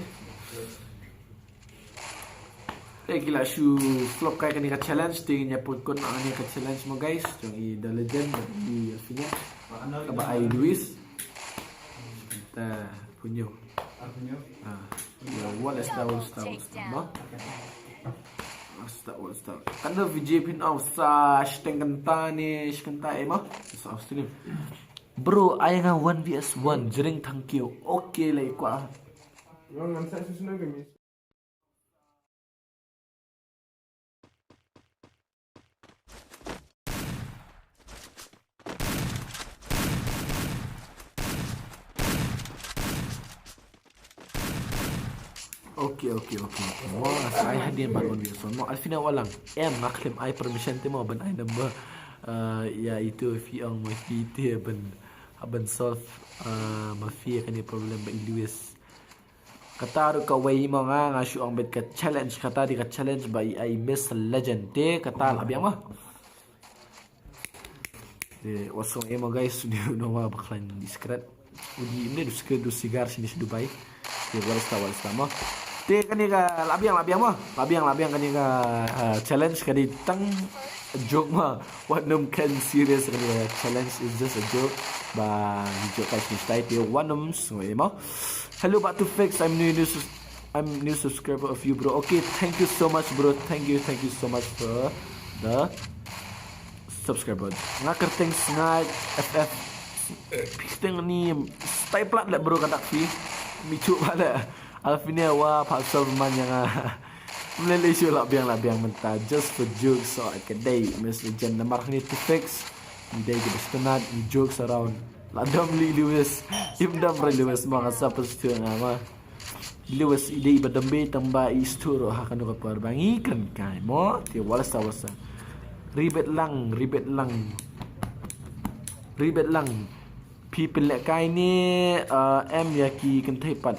Te ki la shu flop kai kane ka challenge, te ngin ïa put kut ma kane ka challenge mo guys, jong i The Legend bad i Alfinia. Kaba ai Luis. Ta punyo. Ah. Ya, wala sta, wala sta, wala sta mo. Wala sta, wala sta. Kan da V J phin au sa shteng kynta ne, shteng kynta eh mo. Sa au stream. Bro, ai nga one v one, jring thang kiew. Okay, lai kwa. Okay, okay, okay, okay. Mo, sa ai hadien ban on video. Mo, Alfinia Walang. Em, nga khlem ai permission te mo ban ai number. Uh, ya itu fi ong mo fi te ban, ban solve, uh, ma fi kane problem ba i Lewis. Kata ruh kawei mo nga, nga shu ong bad ka challenge, kata dei ka challenge ba i ai Miss Legend te, kata lah biang mo. Te wat sngewsih mo guys, u dei uno uba khlaiñ discret. U dei ym dei u discret, u sigar sini si Dubai. Te wala sta, wala sta mo. Te kane ka lah biang, lah biang mo. Lah biang, lah biang kane ka, uh, challenge ka dei tang joke mo. Wat nym kren serious kane ka challenge, is just a joke. Ba ni joke kai sini stai te wat nym sngewsih mo. Hello, Batu Fix. I'm new, new sus-, I'm new subscriber of you, bro. Okay, thank you so much, bro. Thank you, thank you so much for the subscriber. Nga kyrteng Sngai F F. Kyrteng ni style plat le, bro, ka dak fi. Mi chu ba le. Alfinia wa pasal man yang ah. Mlele shu lah biang, lah biang mynta. Just for jokes, so ka dei Miss Legend namar ni to fix. Ni dei ki best nat, ni jokes around. La dom li Lewis. Im dom re Lewis, ma nga sa pas tu nga ma. Lewis i dei ba dom be tang ba i sturo ha kanu ka por ba ngi kan kai mo. Te wala sa wala sa. Ribet lang, ribet lang. Ribet lang. Phi pynlehkai ne, uh, em ïa ki kynthei pat.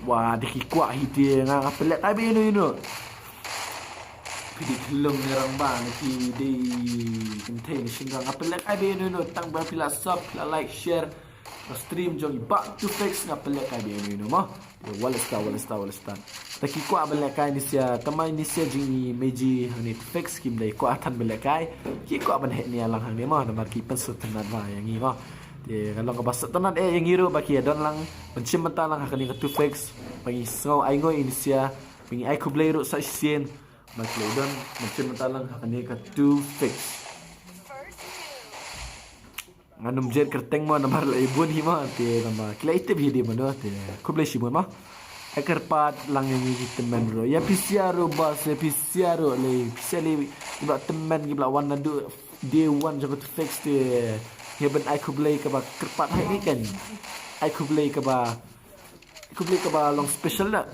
Wa, da ki kwah hi te nga, nga pynlehkai ba ïano ïano. Phi dei thlung ne rangbah ne phi dei kynthei ne shynrang, nga pynlehkai ba ïano ïano, tang ba phi la sub, phi la like, share. Ka stream jong i Bah Two Fix nga pynlehkai ba ïano ïano mo. Wala star, wala star, wala star. Ta ki kwah ban lehkai ne sia, tama ne sia jong i Meji hangne Two Fix kim dei kwah than ban lehkai. Ki kwah ban heh nia lang hangne mo, namar ki pynsngewtynnat ba ïa ngi mo. Te ka long kaba sngewtynnat eh ïa ngi ruh ba ki ïa don lang, ban shim bynta lang ha kane ka Two Fix. Ba ngi sngew ainguh ïa ne sia, ba ngi ai khublei ruh sa shisien. Ba ki ïa don ban shim bynta lang ha kane ka Two Fix. Ngan ym jied kyrteng mo namar la i bun hi mo, te namar ki la i tip hi dei mano, te khublei shibun mo. Ai kyrpad lang ïa ngi ki tymmen ruh. Ïa phi sia ruh boss, ïa phi sia ruh lei, phi sia lei kiba la tymmen, kiba la wan naduh day one jong ka Two Fix te. Ngi ban ai khublei kaba kyrpad ha ngi kan. Ai khublei kaba Ai khublei kaba long special da.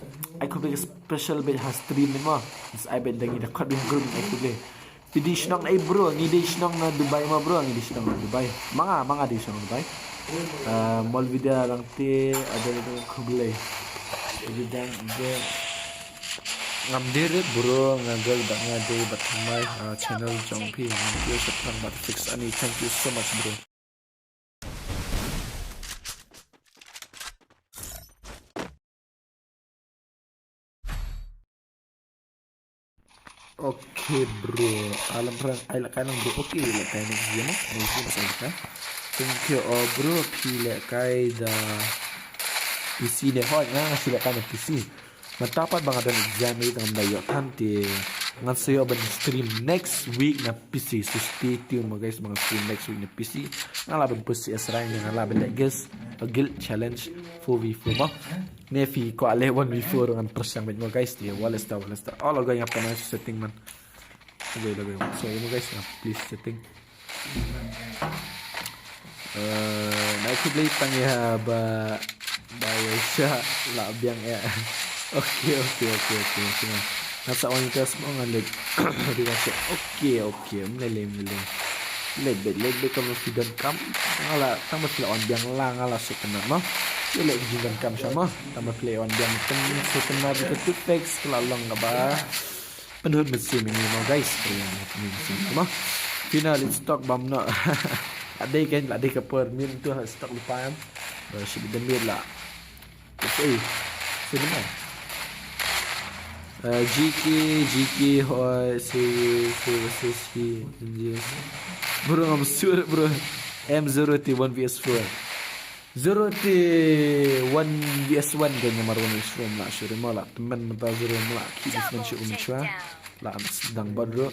Ai khublei special bad ha stream mo. Sa ai bad da ngi da khot bad ha group ai khublei. Phi dei shnong na ei bro, ngi dei shnong na Dubai mo bro, ngi dei shnong na Dubai. Ma nga, ma nga dei shnong Dubai. Ah, Molvida Langte, ada ada khublei. Jadi dang de ngam dei rit bro, nga gel bad nga dei bad thymmai, ah, channel jong phi, nga dei shat lang bad Fix Ani, thank you so much bro. Okay bro. Alam perang ai lehkai nang bro. Okay, lehkai nang dia mo. Nang dia mo sa lehkai. Thank you oh bro, phi lehkai da P C ne hoi nga, nga shi lehkai na P C. Mynta pat ba nga don exam ïa nga ym da ïoh than te ngan sa ïoh ban stream next week na P C. So stay tuned mo guys, ba ngan stream next week na P C. Nga lah ban pus C S rank, nga lah ban leh guild, a guild challenge four v four mo. Ne phi kwah leh one v four ngan pyrshang bad mo guys, te wala star, wala star. Oh logoi nga pynai setting man. Logoi, logoi. Sorry mo guys, nga please setting. Eh, nai khublei tang ïa ba, ba ïa sha la biang ïa. Okay, okay, okay, okay, okay. Nga sa wan ïa ka smong ngan leit. Di nga sa. Okay, okay. Mlele, mlele. Leit bad, leit bad ka ma phi don kam. Nga la tang ba phi la wan biang la nga la shu kena ma. Ïa leit ki jingdon kam sha ma. Tang ba phi la wan biang tang shu kena di ka Two Fix ka la long kaba. Pynhun mynsiem ïa ngi mo guys. Pynhun mynsiem ïa ngi mo. Phi na leit stock bam no. La dei kein, la dei ka por min tu ha stock lypa em. Ba shi bit da mir la. Ei. Sini mo. Eh, G K, G K, hoi, C V, C V, C V, N G S. Bro, ngam sure, bro. M zero T one V S four. Zero te one V S one ka namar one V S one la shu rim la tymmen mynta zero la ki defense shu um chwa la sdang bad ruh.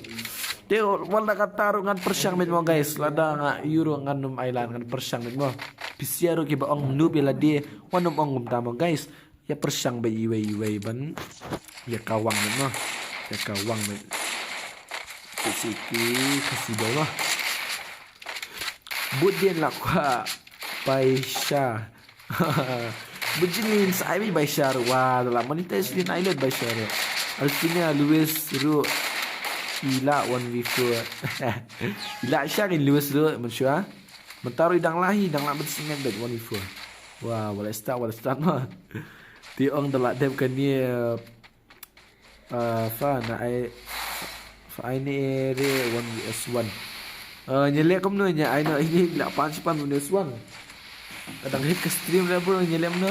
Te wala kata ruh ngan pyrshang met mo guys, lada nga ïu ruh ngan ym ai lan ngan pyrshang met mo. Phi sia ruh kiba ong noob ïa lade, wan ym ong kumta mo guys. Ïa pyrshang bad iwei iwei ban ïa kawang met mo. Ïa kawang met. Te siki kasi dei mo. Bud dien la kwah bai sha. Bud dien sa ai bai sha ruh wa la monetize dien ai lut bai sha ruh. Alfinia Lewis ruh ila one v four. Ila sha kin Lewis ruh mynshuwa. Mynta ruh i dang la hi, dang la bad singen bad one v four. Wa, wala start, wala start ma. Ti ong da la dep kane, eh, Ah, fa na ai fa ai ne re one v one. Ah, nya leh kumno nya ai na ini la pan shi pan one v one. Kadang hit ka stream le bro nya leh mno.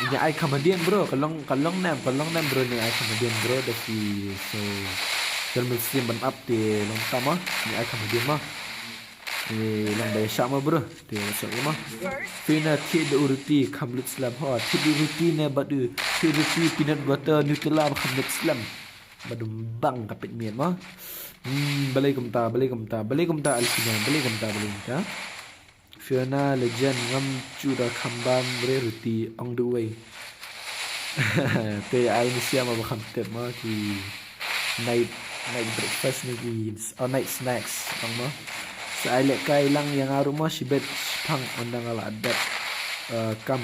Nya ai kamadian bro, kalong kalong nem, kalong nem bro nya ai kamadian bro da fi so. Dan stream ban up te long tama nya ai kamadian ma. Eh, long bai sha ma bro. Te sha ma. Pina ti da uruti kam lut slam ho. Ti da uruti ne badu. Ti uruti peanut butter Nutella kam lut slam. Badu bang kapit miet ma. Hmm, balai kumta, balai kumta, balai kumta Alfina, balai kumta, balai kumta. Fiona Legend ngam chu da khambam re ruti ong du wei. Te ai ni siam ba kham tep ma ki night night breakfast ni ki oh night snacks ong ma. Sa ai leh kai lang yang aru ma shibet shipang ong dang ala adat, eh, kam.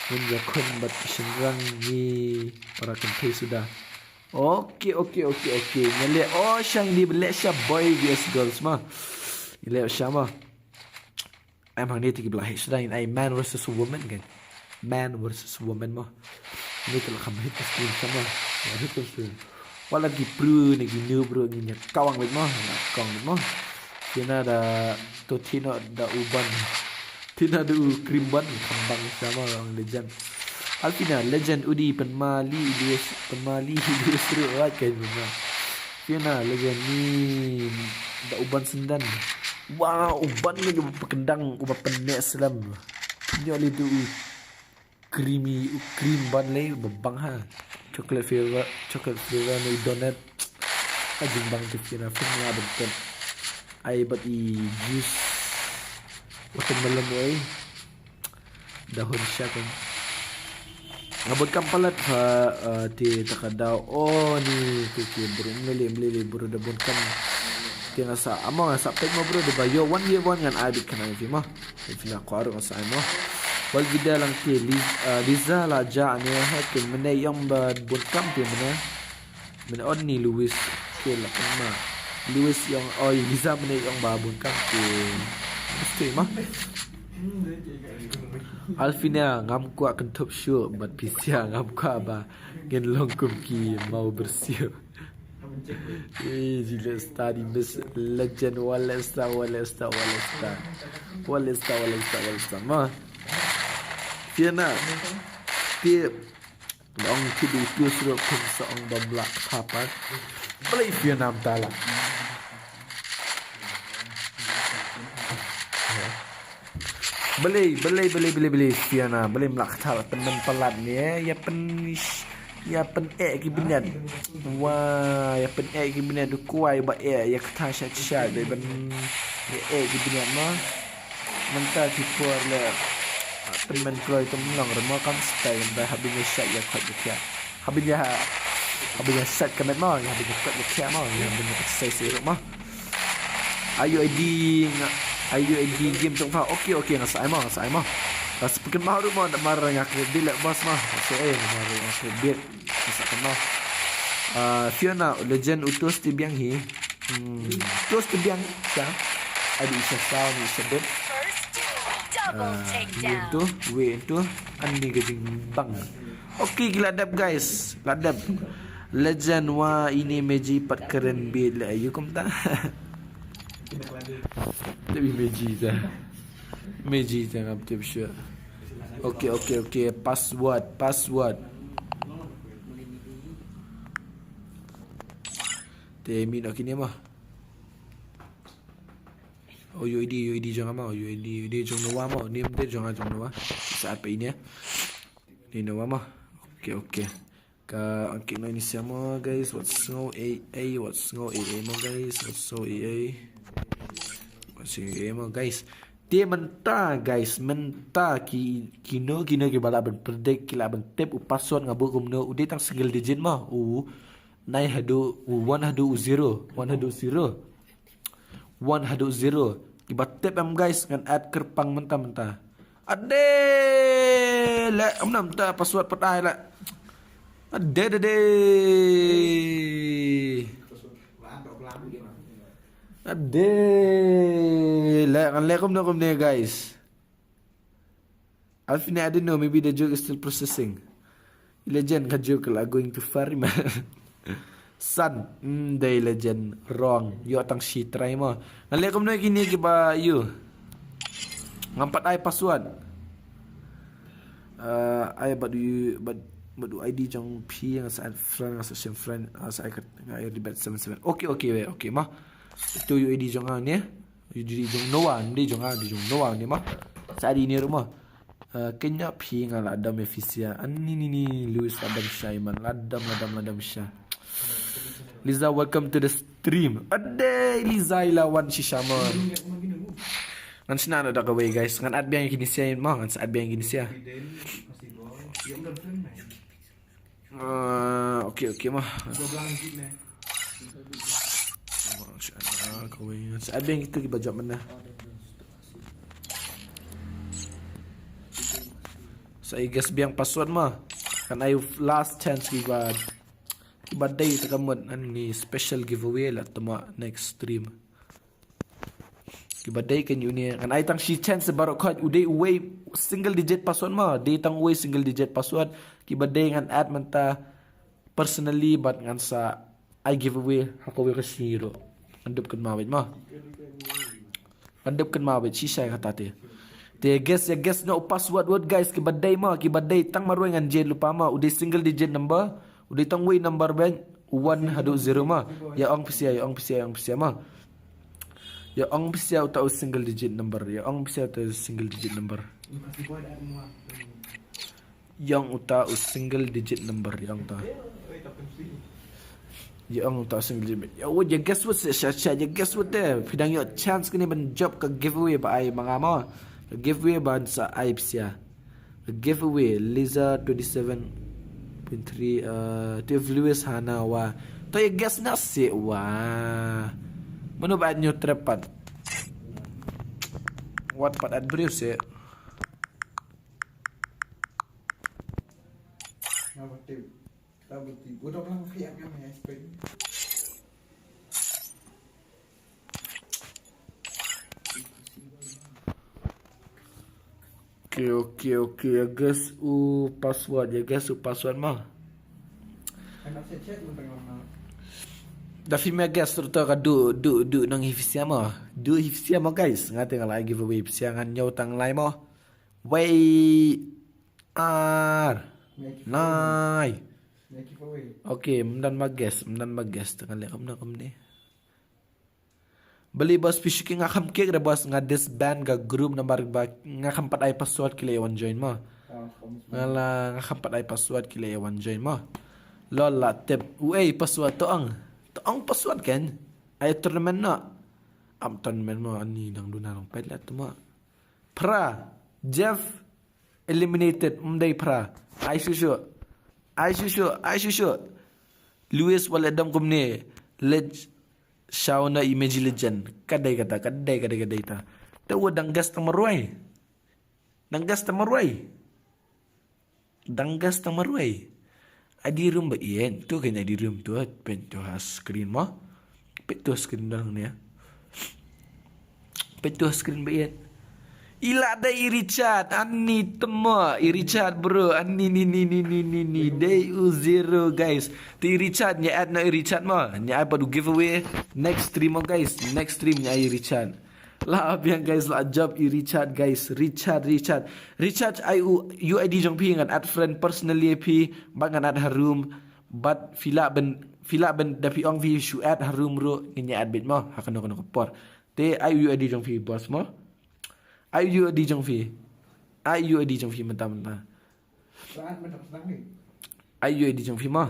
Mun ya khun bat shingrang ni para kynthei suda. Okay, okay, okay, okay. Nya leh oh shang di beleh sha boy V S girls ma. Nya leh sha ma. Em hangne te ki ba la heh shuh da ngin ai man versus woman kan. Man versus woman mo. Ni te la kham hit ka screen sama. La hit ka screen. Wat la ki pru ne ki nu bro ngin ïa kawang beit mo. Ïa kawang beit mo. Kina da to tino da u ban. Tina da u cream ban kham bang sama ong legend. Alfina legend udi pen mali udi pen mali udi seru wat kan mo. Fiona legend ni da u ban sendan. Wow, u ban ni uba pekendang uba penne slem. Nyo li tu u creamy u cream ban le uba bang ha. Chocolate flavor, chocolate flavor ni donut. Ka jingbang tu Fiona film la bentuk. Ai bat i juice watermelon wei. Da hun sha kan. Nga bun kam palat ha, eh, te ta ka daw. Oh ni ke ke bro mlele mlele bro da bun kam. Te nga sa among nga sa pek mo bro da ba yo one year one ngan ai bit kan ai fi mo. Fi na ko aru nga sa ai mo. Wal vida lang te Liz-, eh, Liza la ja ne ha ke mene yong ba bun kam te mene. Mene on ni Lewis ke la kan ma. Lewis yong oi Liza mene yong ba bun kam te. Mesti ma. Alfina ngam kwah kyntup shuh bad Pisia ngam kwah ba ngin long kum ki mau bersih. Eh, jile study miss legend walesta walesta walesta. Walesta walesta walesta ma. Fiona. Ti ong ti di tu sro pun sa ong bam lak papat. Balei Fiona mtala. Balei, balei, balei, balei, balei, Fiona, balei mlak thala temen palat ni, eh, ya pen, ya pen eh ki biniat. Wah, ya pen eh ki biniat du kuai ba eh, ya kata shat shat, dei ben, ya eh ki biniat ma. Mynta ki por le, ah, temen kloi tum long remo kam stai, mynta habin ya shat ya kot ya kia. Habin ya, habin ya shat ka met ma, ya habin ya kot ya kia ma, ya habin ya exercise ya ma. Ayu I D nga, ayu I D game tong fa. Okay, okay, nga sa ai mo, nga sa ai mo. Nga sa peken mo ru mo, da mar nga kredit le boss mo. So eh, mar nga kredit. Nga sa ken mo. Ah, Fiona, legend utus ti biang hi. Hmm, utus ti biang, ya. Adi isa sao ni sebut. First double Ah, takedown. Win tu, win tu. Ani ka jingbang. Okay, ki la dep guys, la dep. Legend wa ini meji pat keren bit le ayu kumta. Tapi meji ta. Meji ta ngam tip sure. Okay, okay, okay. Password, password. Te min okay ni ma. Oh, U I D, U I D jong ma, U I D, U I D jong Noah ma, ni mte jong jong Noah. Sa apa ini ya? Ni Noah ma. Okay, okay. Ka angki no ini siamo guys, what's ngo A A, what's ngo A A mo guys, what's ngo A A. What's ngo A A mo guys. Te mynta guys, mynta ki kino kino ki bala ben predict ki la ben tip u password nga bu kumno u dei tang single digit ma u nai hadu u one hadu u zero, one hadu zero. One haduh zero. Kiba tip em guys ngan add kyrpang mynta mynta. Ade le em namta password pat ai le. Ade de de. Ade le ngan le kumne kumne guys. Alfina, I don't know, maybe the joke is still processing. Legend ka joke la going too far man. San, mm, dei legend wrong. Yo tang shi try mo. Ngan le kumno kini kiba yu. Ngam pat ai password. Uh, ai bad u bad bad u I D jong phi nga sa add friend nga sa shim friend nga sa ai kat nga ai ribet seven seven. Okay, okay, wei, okay ma. Itu u I D jong nga ni. Yu dei jong Noah, dei jong ah, dei jong Noah ni ma. Sa dei ni ruh ma. Eh, kenya phi nga la dam efisia. Ani ni ni Lewis la dam shai man. La dam, la dam, la dam sha. Liza, welcome to the stream. Ade Liza ila wan shisha man. Ngan sna na da kawei guys. Ngan add biang kini sia ma, ngan sa add biang kini sia. Ah, okay, okay ma. Ah, kawei. Sa abeng itu kiba jawab mana? Sa i guess biang password ma. Kan ai last chance kiba kiba dei ta kamut ani special giveaway la tama next stream. Kiba dei kein ïa une. Ngan ai tang shi chance baroh khoit, u dei uwei single digit password mo. Dei tang uwei single digit password. Kiba dei ngan add mynta personally bad ngan sa ai giveaway ha kawei ka sngi ruh. Ngan dep kynmaw beit mo. Ngan dep kynmaw beit shisha ïa kata te. Te guess, ïa guess noh u password wut guys, kiba dei mo, kiba dei tang marwei ngan jied lypa mo, u dei single digit number, u dei tang wei number beit, one haduh zero mo. Ïa ong pisa, ïa ong pisa, ïa ong pisa mo. Ïa ong pisa uta u single digit number, ïa ong pisa uta u single digit number. Ïa ong uta u single digit number, ïa ong uta. Ïa ong uta u single digit. Ïa wut, ïa guess wut, sha, sha, ïa guess wut te. Phi dang ïoh chance kane ban jop ka giveaway ba ai ma nga mo. Ka giveaway ban sa ai pisa. Ka giveaway, Lisa twenty-seven point three, uh, Tiff Lewis Hana wa. To ïa guess na se wa. Mano ba add new trap pat. Wat pat add briew se. Okay, okay, okay. I guess u password, I guess u password mo. Da phi me guess ruh to ka du, du, du nang hi pisa mo. Du hi pisa mo guys. Nga te nga la giveaway pisa, ngan ñiew tang lai mo. Wei ar nai. Okay, mynta ma guess, mynta ma guess, te ngan leh kumno kumne. Balei boss phi shu kynmaw, nga kham kynmaw re boss, nga disband ka group namar ba nga kham pat ai password ki la ïa wan join mo. Nga la, nga kham pat ai password ki la ïa wan join mo. Lol, la tip. Uei password to ong. To ong password kan. Ai tournament na. Am tournament mo, ani dang duna long pet la to mo. Phra, Jeff, eliminated, ym dei phra. Ai shu shu. Ai shu shu, ai shu shu. Lewis Wall Adam kumne. Leg Shauna Image Legend. Ka dei kata, ka dei, ka dei, ka dei ta. Te wa dang guess tang marwei. Dang guess tang marwei. Dang guess tang marwei. Adi room ba ien, tu kan adi room tu, pen tu ha screen mo. Pet tu screen dang ni. Pet tu screen ba ien. Ila dei i Richard, ani temo, i Richard bro, ani ni ni ni ni ni ni, dei u zero guys. Te i Richard nya add na i Richard mo, nya add pat u giveaway. Next stream mo guys, next stream nya i Richard. La biang guys, la jop i Richard guys, Richard, Richard. Richard ai u, U I D jong phi ngan add friend personally phi, bad ngan add ha room, bad phi lah ban, phi lah ban da phi ong phi shu add ha room ruh, ngin ïa add beit mo, ha kano kano ka por. Te ai U I D jong phi boss mo. Ai U I D jong phi. Ai U I D jong phi mynta mynta. Ai U I D jong phi mo.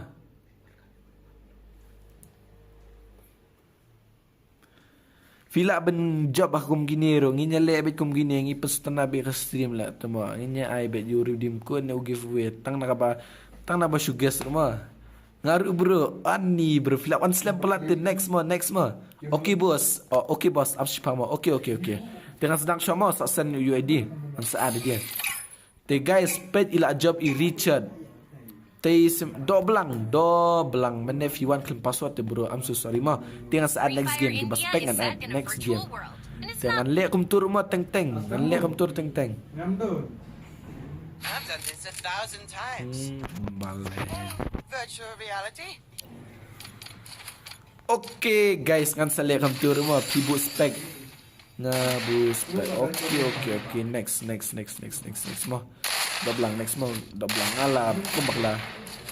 Phi lah ban jop ha kum kine ruh, ngin ïa leh beit kum kine, ngi pynstad beit ka stream lah, temo, ngin ïa ai beit ïa u redeem code ne u giveaway, tang na kaba, tang na ba shu guess ruh mo. Nga ruh bro, ani bro, phi lah wan slem palat te, next mo, next mo. Okay boss, oh, okay boss, ap shipang mo, okay, okay, okay. Te ngan sdang shuwa mo, sa send U I D, ngan sa add ïa. Te guys, peit ila jop i Richard. Te sim, doblang, doblang. Mynne phi wan khlem password te bro, I'm so sorry mo. Te ngan sa add next game, ki ba spek ngan add next game. Te ngan leh kumtu ruh mo teng teng, ngan leh kumtu teng teng. I've done this a thousand times. Hmm, bale. Virtual reality? Okay guys, ngan sa leh kumtu ruh mo, phi buh spek. Nga buh spek. Okay, okay, okay. Next, next, next, next, next, next mo. Doblang, next mo. Doblang, ala, kumbak la.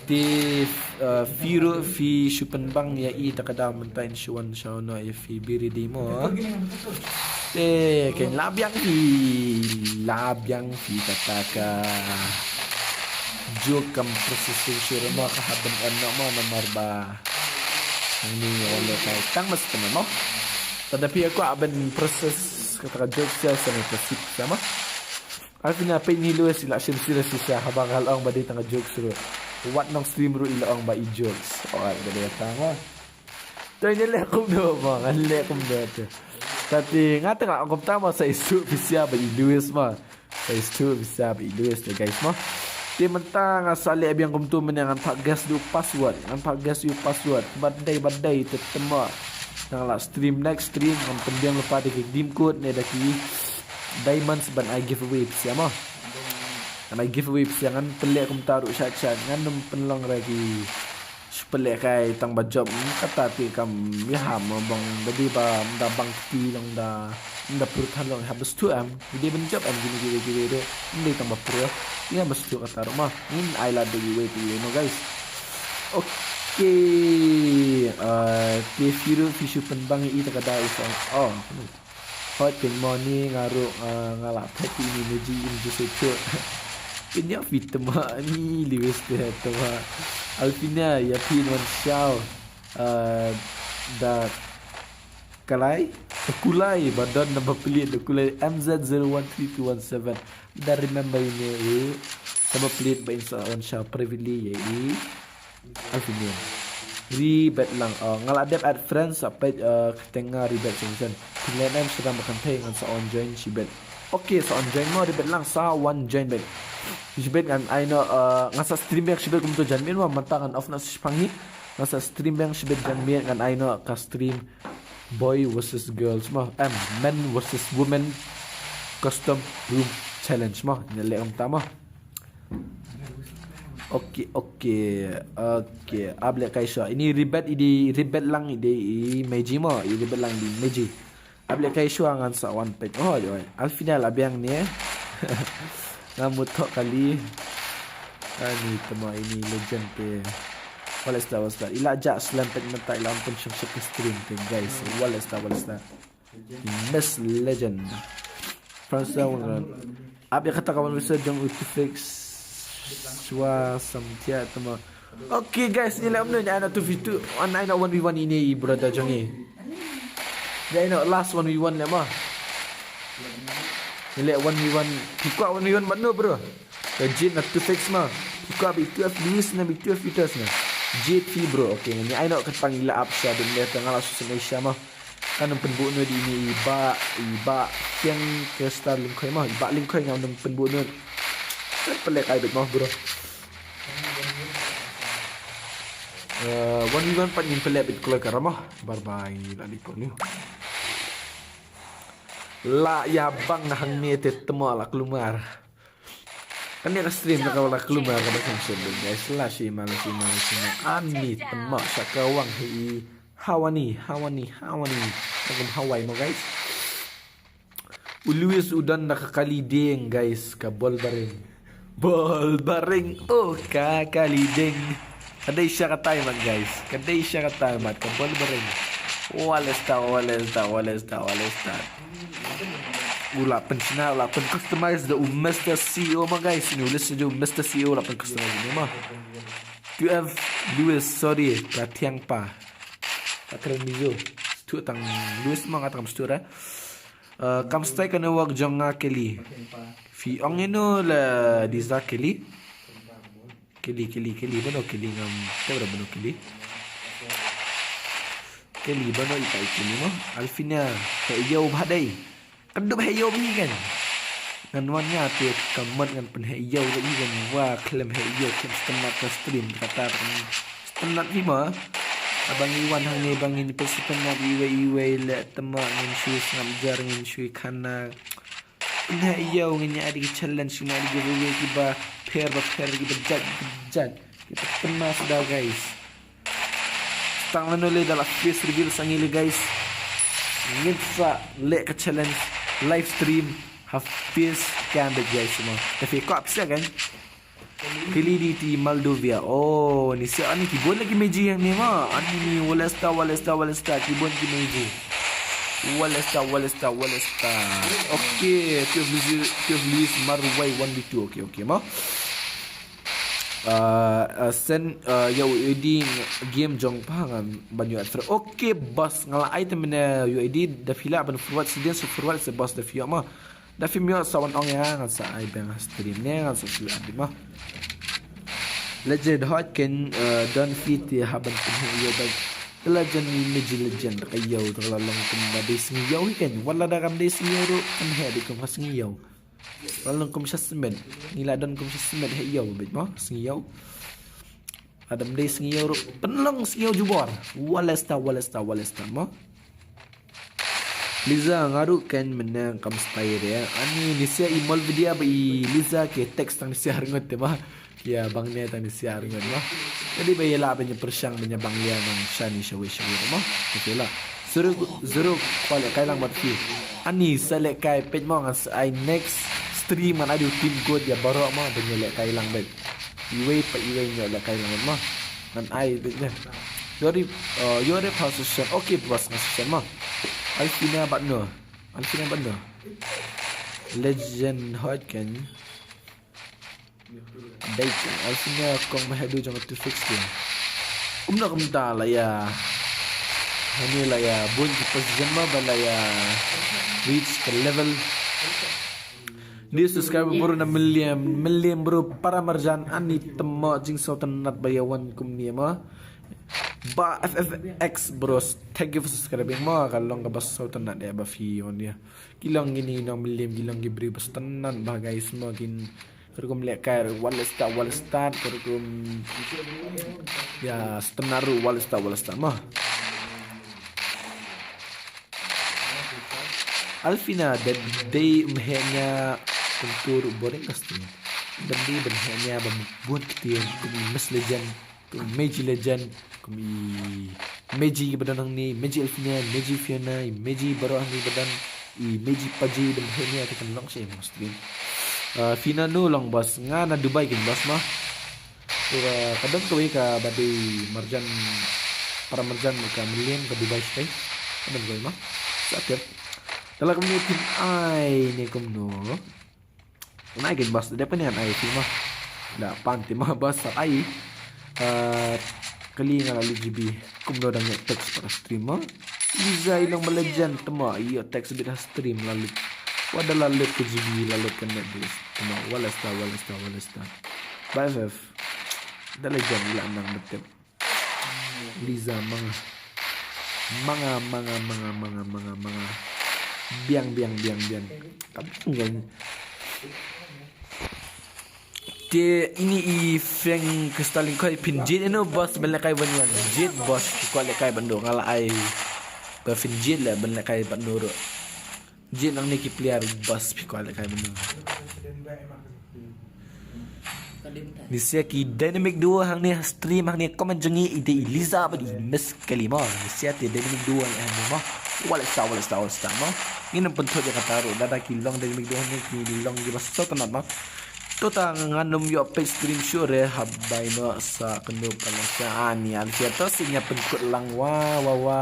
Te, uh, phi ruh, phi shu pynbang ïa i ta ka daw mynta in shu wan shaw no ïa phi biri di mo. Te, ken la biang phi, la biang phi kata ka. Jok kam processing shu ruh mo ka hap ban on no mo namar ba. Ni ole kai tang mas kena mo. Tang da phi kwah ban process kata ka jokes ïa sa ni process sama. Arfina peit ni Lewis ila shim serious shisha haba nga la ong ba dei tang ka jokes ruh. Wat nong stream ruh ila ong ba i jokes. Oh, ka dei tang mo. Te ngan leh kumno mo, ngan leh kumno te. Te nga te nga ong kumta mo sa ïa shu pisa ba i Lewis mo. Sa ïa shu pisa ba i Lewis te guys mo. Te mynta nga sa leh biang kumtu mynne ngan phah guess ïa u password, ngan phah guess ïa u password. Ba dei, ba dei te temo. Nang la stream next stream ngan pynbiang lypa da ki redeem code ne da ki diamonds ban ai giveaway pisa mo. Ngan ai giveaway pisa, ngan pynleh kumta ruh shat shat, ngan ym pynlong ra ki shu pynleh kai tang ba jop, kata te kam ïaham mo, bang da dei ba ym da bang kti long da ym da pyrthan long hap da shu em. Ide ban jop em kine kiwei kiwei ruh. Ym dei tang ba pro. Ïa ba shu kata ruh ma. Ngin ai lad da kiwei kiwei mo guys. Okay. Uh, te phi ruh phi shu pynbang i ta ka da i song. Oh. Hot pyn mo ni nga ruh, uh, nga la phet i ni meji im ju se chu. Pyn ïa phi tma ni liwis te tma. Alpina ïa phi non shaw. Uh, da Kalai, da kulai, ba don namba plate, da kulai M Z zero one three two one seven. Da remember ine i, namba plate ba in sa on sha privately ïa i. Alfinian. Ri bet lang, oh, nga la dep add friends, sa page, uh, kteng nga ri bet sengsen. Pynlet em sdang ba kan thei ngan sa on join shi bet. Okay, sa on join mo ri bet lang, sa on join bet. Shi bet ngan ai no, uh, ngan sa stream back shi bet kum to jan min wa manta ngan off na shi pang hi. Ngan sa stream back shi bet jan min ngan ai no ka stream. Boy versus girls mo, em, men versus women custom room challenge mo. Ine leh kumta mo. Okay, okay, okay. Ap leh kai shuwa. Ini ri bet, ini ri bet lang, ini i meji mo, ini ri bet lang ini meji. Ap leh kai shuwa ngan sa wan peit. Oh, oi. Alfina la biang ni. Nga mut thok kali. Ani tma ini legend te. Wala sta, wala sta. Ila ja slam pet mata ila ampun shong shek stream te guys. Wala sta, wala sta. Miss Legend. First round. Ap ïa kata ka one v one jong u Tufik. Swa samtia tma. Okay guys, ni lem nun ai na two v two. An ai na one v one ini i brother jong i. Ni ai na last one v one le ma. Ni le one v one. Phi kwah one v one bad no bro. Ka Jade na Tufik ma. Phi kwah bi two F Lewis na bi two F Peters na. Jade phi bro. Okay, ni ai na ka pang ila ap sha dun le tang ala susun ai sha ma. Kan pynbuh no di ni i ba, i ba Kiang Kristal Lingkhoi ma, i ba Lingkhoi ngam pynbuh no. Kan pelek ai bit ma bro. Eh, one v one pat ngin pelek bit kloi ka rama. Bar bai la di ko ni. La ïa bang hangne te tma la klumar. Kan ïa ka stream na ka wala klumar ka ba kan shen guys. La shi ma, la shi ma, la shi ma. Ani tma sha ka wang hi. Hawani, Hawani, Hawani. Ngam Hawaii mo guys. U Lewis u don da ka kali ding guys, ka bol baring. Bol baring, oh ka kali ding. Ka dei sha ka tai mat guys. Ka dei sha ka tai mat, ka bol baring. Walesta, walesta, walesta, walesta. U la pynshna, u la pyn customize da u Mister C E O ma guys. Ni u list da u Mister C E O u la pyn customize ni ma. Two F Lewis, sorry, ka thiang pa. Ka kren mizo. Stu tang Lewis ma nga tang stu ra. Uh, kam stai ka network jong nga Kelly. Phi ong ino la Diza Kelly. Kelly, Kelly, Kelly, bano Kelly ngam. Te bano Kelly. Kelly, bano itai Kelly mo. Alfina, he yo bha dei. Kan dup he yo bhi kan. Ngan wan nga te ka mot ngan pyn he yo bhi kan wa klem he yo klem stemmat ka stream kata kan stemmat bhi ma. Abang iwan hangne bang ini pesi stemmat iwe iwe le tema ngin shui sngam jar ngin shui khana. Pyn he yo ngin ya adi challenge ngin adi giveaway ki ba pher ba pher ki ba jat ki ba jat. Ki ba pyn mas da guys. Tang lano le da la face reveal sa ngi le guys. Ngin sa leh ka challenge live stream ha face cam bad guys mo. Tapi ko apsa kan? Kili di ti Moldovia. Oh, ni sa ani kibon lagi meji yang ni ma. Ani ni walesta walesta walesta kibon ki meji. Walesta walesta walesta. Okay, two F Lewis, two F Lewis marwai one v two. Okay, okay ma. Uh, uh, send uh, yo edi game jong pa ngan ban yo at. Okay boss, nga la ai te mene yo edi da phi lah ban forward siden so forward se boss da phi yo ma. Da phi yo sa wan ong ya ngan sa ai bang stream ne ngan sa shu at ma. Legend hot ken uh, don fit ya haban pun yo bang. Legend ni meji legend ka yo da la long kum ba dei sngi yo ken wala da kam dei sngi yo ru kan he dei kum ha sngi yo. Long kum sha smet. Ngi la don kum sha smet he yo bit mo sngi yo. Adam dei sngi yo ru pynlong sngi yo jubor. Walesta walesta walesta mo. Liza nga ruh kan mynne kam style re. Ani nisia i mol video ba i Liza ki text tang nisia arngut te ma. Ki ïa bang ne tang nisia arngut ma. Jadi ba ïa lah ban ïa pyrshang ban ïa bang ïa nang shani shawi shawi ma. Ki lah. Zero zero kwah lehkai lang bad phi. Ani sa lehkai peit mo ngan sa ai next stream ngan ai u team code ïa baroh ma ban ïa lehkai lang beit. Iwei pa iwei ïa lehkai lang beit ma. Ngan ai beit ne. Yori uh, yori pa session. Okay boss ngan session ma. Alfina bad no. Alfina bad no. Legend hot kan. Dai kan Alfina kong ba hadu jong tu fix dia. Kumno kumta la ïa. Hani la ïa bun ki position ma ba la ïa reach ka level. Ni subscriber baru na million, million bro para marjan ani temo jing sawtanat ba ïa wan kumni ma. Ba F F X bro, thank you for subscribing ma. Ka long kaba sawtanat ïa ba phi wan ïa. Ki long kini nong million, ki long ki briew ba sawtanat ba guys ma kin Ka rukom lehkai ruh wal start wal start ka rukom. Ya, start ruh wal start wal start ma. Alfina da dei mhenya kumtu ruh boring ka stream. Da dei ban henya ba bun ktir kum Miss Legend. Kum Meiji Legend, kum i Meiji ba don hangne, Meiji Elfina, Meiji Fiona, i Meiji baroh hangne ba don, i Meiji Paji ban henia te kan long sha ïa stream. Ah, Fina nu long boss, nga na Dubai kin boss ma. Ka don kawei ka ba dei marjan, para marjan ka million ka Dubai stai. Ka don kawei ma. Sa tip. Dalam kami pin ai ne kumno. Nai kin boss dep ni an ai ti ma. Da pan ti ma boss ai. Eh, kali nga la L G B. Kumno dang ïa text para stream ma. Liza i long ba legend te ma ïa text bit ha stream la lut. Wada la lut ka G B la lut ka net bit te ma wala sta wala sta wala sta. Ba F F. Da legend la nang betem. Liza manga. Manga, manga, manga, manga, manga, manga. Biang, biang, biang, biang. Ka biang, biang. Te ini i Feng Kristal in koi phin jit ino boss ban lehkai ban wan. Jit boss koi lehkai ban do nga la ai. Ba phin jit le ban lehkai ban do ro. Jit nangne ki player boss phi kwah lehkai ban do. Ni sia ki dynamic duo hangne ha stream hangne comment jong ngi i dei i Liza bad i Miss Kelly mo. Ni sia te dynamic duo hangne mo. Wala sta wala sta wala sta mo. Ngin ym pynthut ïa kata ruh lada ki long dynamic duo hangne ki long ki ba sawtanat mo. Tota ngan ym ïoh peit stream shuh re haba ïa no sa kynduh pala sa ani an sia to sin ïa pynkut lang wa wa wa.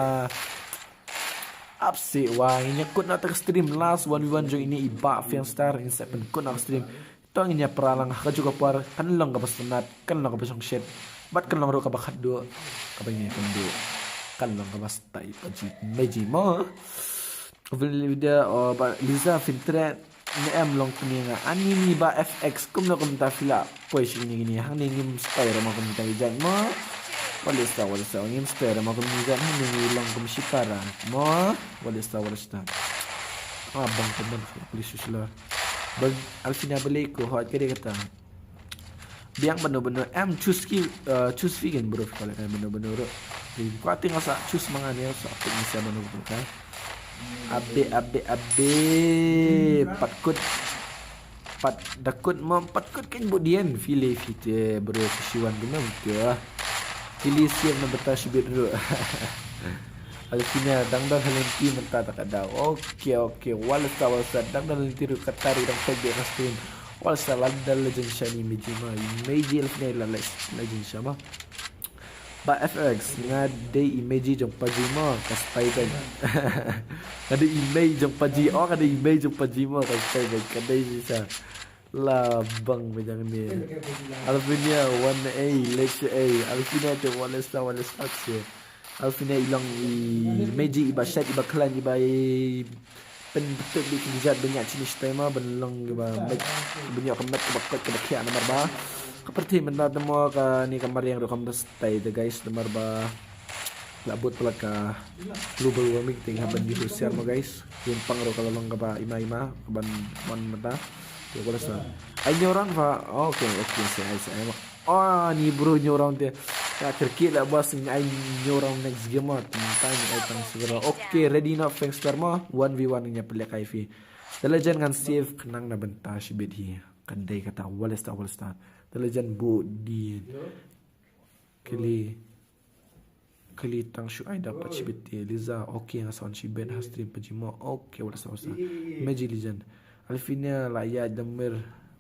Ap si wa ngin ïa kut na ta ka stream last one v one jong ine i Bah Fiangstar ngin sa pynkut na ka stream. To ngin ïa pra lang ha ka juh ka por kan long kaba sngewtynnat kan long kaba shongshit bad kan long ruh kaba khatduh kaba ngin ïa kynduh kan long kaba style pa ji meji mo. Video o ba Liza Fintret. Ne em long kmie nga ani ni ba F X kumno kumta phi la poi shi kini kini hangne ngim stay ra ma kumta ki jait mo. Wala sta wala sta ngim stay ra ma kumta ki jait hangne ngi long kum shi para mo. Wala sta wala sta. Ah bang temen please sila. Bang Alfina beli ko hot kede kata. Biang bano bano em choose ki eh, choose vegan bro phi kwah lehkai bano bano ro. Phi kwah ting sa choose manga ne sa phi ni sa bano bano ka. Abe abe abe pat kut. Pat da kut mom pat kut ken bu dien phi le phi te bro phi shiwan bano ke. Phi le siam na bata shibit ro. Alfina dang dang halen ti menta tak ada. Oke oke wala sa wala sa dang dang halen ti ro katari dang pek de kastin. Wala sa lada legend shani meji ma meji elf ne la legend shama. Ba F X nga dei i meji jong paji ma ka spy bag. Nga dei i mei jong paji oh nga dei i mei jong paji ma ka spy bag ka dei ji sa. La bang bejang ni. Alfinia one A lecture A. Alfinia te wala sa wala sa. Alfinia i long i meji i ba shet i ba klan i ba i Pynbtut bad ki jait bniah chini stai ma ban long kiba met bniah ka met kaba koit kaba khiah namar ba ka pyrthei mynta te mo kane ka mariang ruh kam da stai te guys namar ba la bud palat ka global warming te nga ban ïa husiar mo guys. Ïa pang ruh ka la long kaba ima ima ban wan mynta. Ïa ko la sa ai ñiew round ba okay okay sa ai sa ai ma. Oh ni bro ñiew round te. Ya, kyrkieh lah, boss, ngi ai hynñiew round next game mo. Tang, tang, ngi ai tang shuh. Okay, ready, not fang star mo. One v one ngi pynlehkai phi. Te la jan ngan save khnang na bynta shibit hi. Ka dei kata, wales ta, wales ta. Te la jan bu di. Kali. Kali tang shu ai da pat shibit te. Liza, okay, nga sa wan shibit ha stream pa jimo. Okay, wales ta, wales ta. Meji lijan. Alfina la ïaid da mir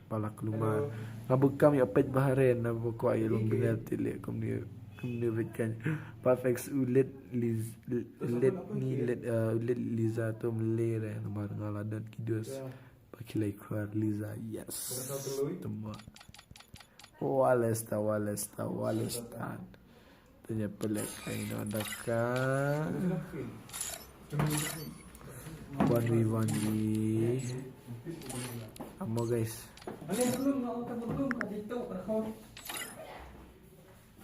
ba la kulmar. Nga bukam ïa peit Bahrain, na ba kwah ïa long biner te leh kumne, kumne beit kan. Perfect u leit Liz, u leit ni leit, eh, u leit Liza to mlei re, namar nga la don ki dos. Ba ki lei khwar Liza, yes. Tama. Wales ta, wales ta, wales ta. Te ngi pynlehkai noh da ka one v one hi. Amo, guys.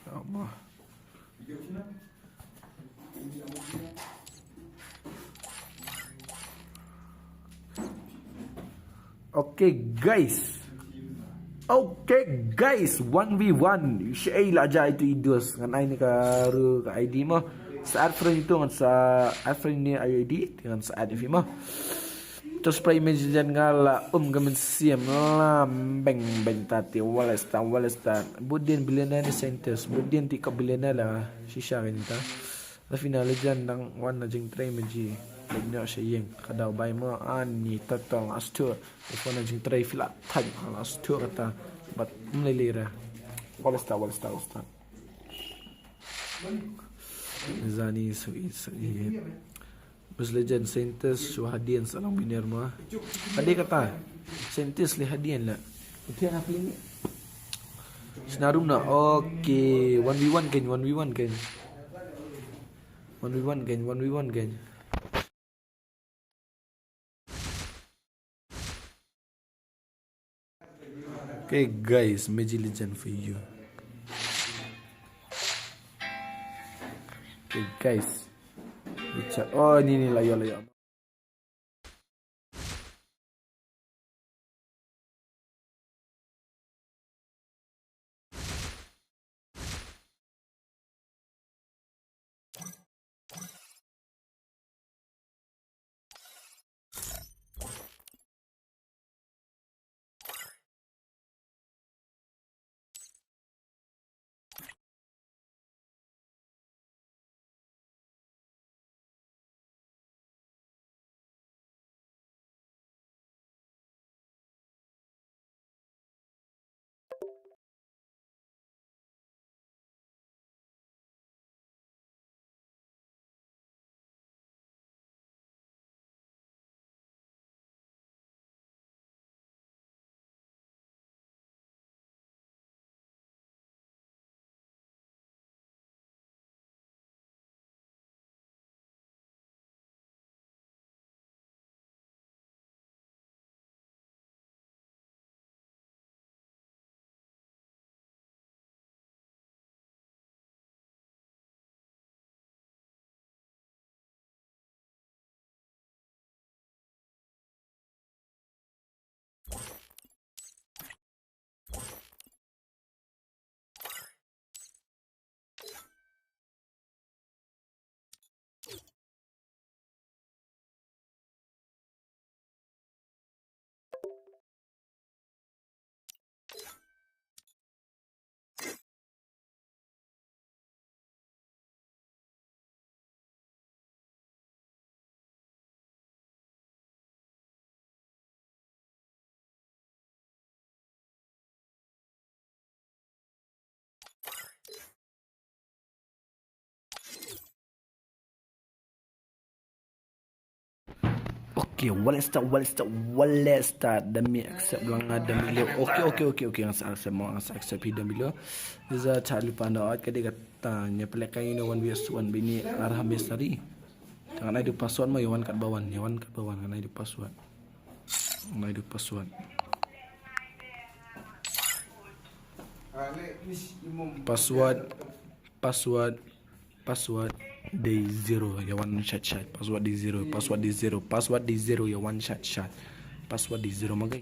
Amo. Okay, guys. Okay, guys, one v one. Shaei la jia ïa itu i dos. Ngan ai ne ka ru ka I D mo. Sa add friend itu ngan sa add friend ne I D, ngan sa add ïa phi mo. To spray image jan nga la um ka mynsiem la beng beng ta te, wales ta, wales ta. Bud dien billionaire ne scientist, bud dien te ka billionaire la shisha kan ta. La phi na la jan dang wan na jingtrei, meji leit noh sha ïing. Ka daw bai mo ani totol nga stur. Te phone na jingtrei phi la thait nga la stur kata. But mlei lei ra. Wales ta, wales ta, wales ta. Zani sui sui. Bus legend scientist shu hadien sa long biner mo. Hadien kata. Scientist leh hadien la. Scenario na. Okay, one v one kan, one v one kan. One v one kan, one v one kan. Okay, guys, Magic Legend for you. Okay, guys. Bicha-, oh, ni, ni, la ïoh, la ïoh. Okay, wales ta, wales ta, wales ta, da mi accept lang, da mi lo. Okay, okay, okay, okay, nga sa accept mo, nga sa accept hi da mi lo. Iza ta lupa na ot ka dei kata, nya pelek ka ino one v one bini arah mesari. Ngan ai du password mo, ïa wan kat ba wan, ïa wan kat ba wan, ngan ai du password. Ngan ai du password. Password, password, password dei zero, ïa wan shat shat. Password dei zero, password dei zero, password dei zero, ïa wan shat shat. Password dei zero, makai.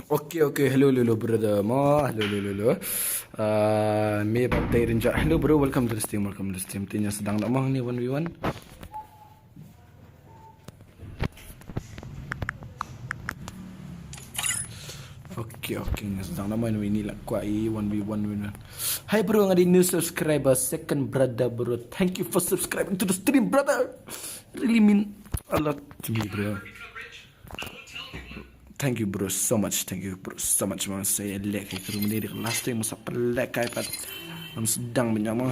Okay, okay, hello, hello, hello, brother. Ma, hello, hello, hello, hello. Uh, me ba tai rinja. Hello, bro, welcome to the stream, welcome to the stream. Tinya sedang nak mah ni one v one. Okay, okay, nga sedang nama ini lah kuat i one v one. Hi bro, nga di new subscriber, second brother bro. Thank you for subscribing to the stream, brother. Really mean a lot to me, bro. Thank you bro so much, thank you bro so much. Ma, sa ïaleh kai ka room ni, last time masa pelek kai pat. Ngam sedang banyak ma.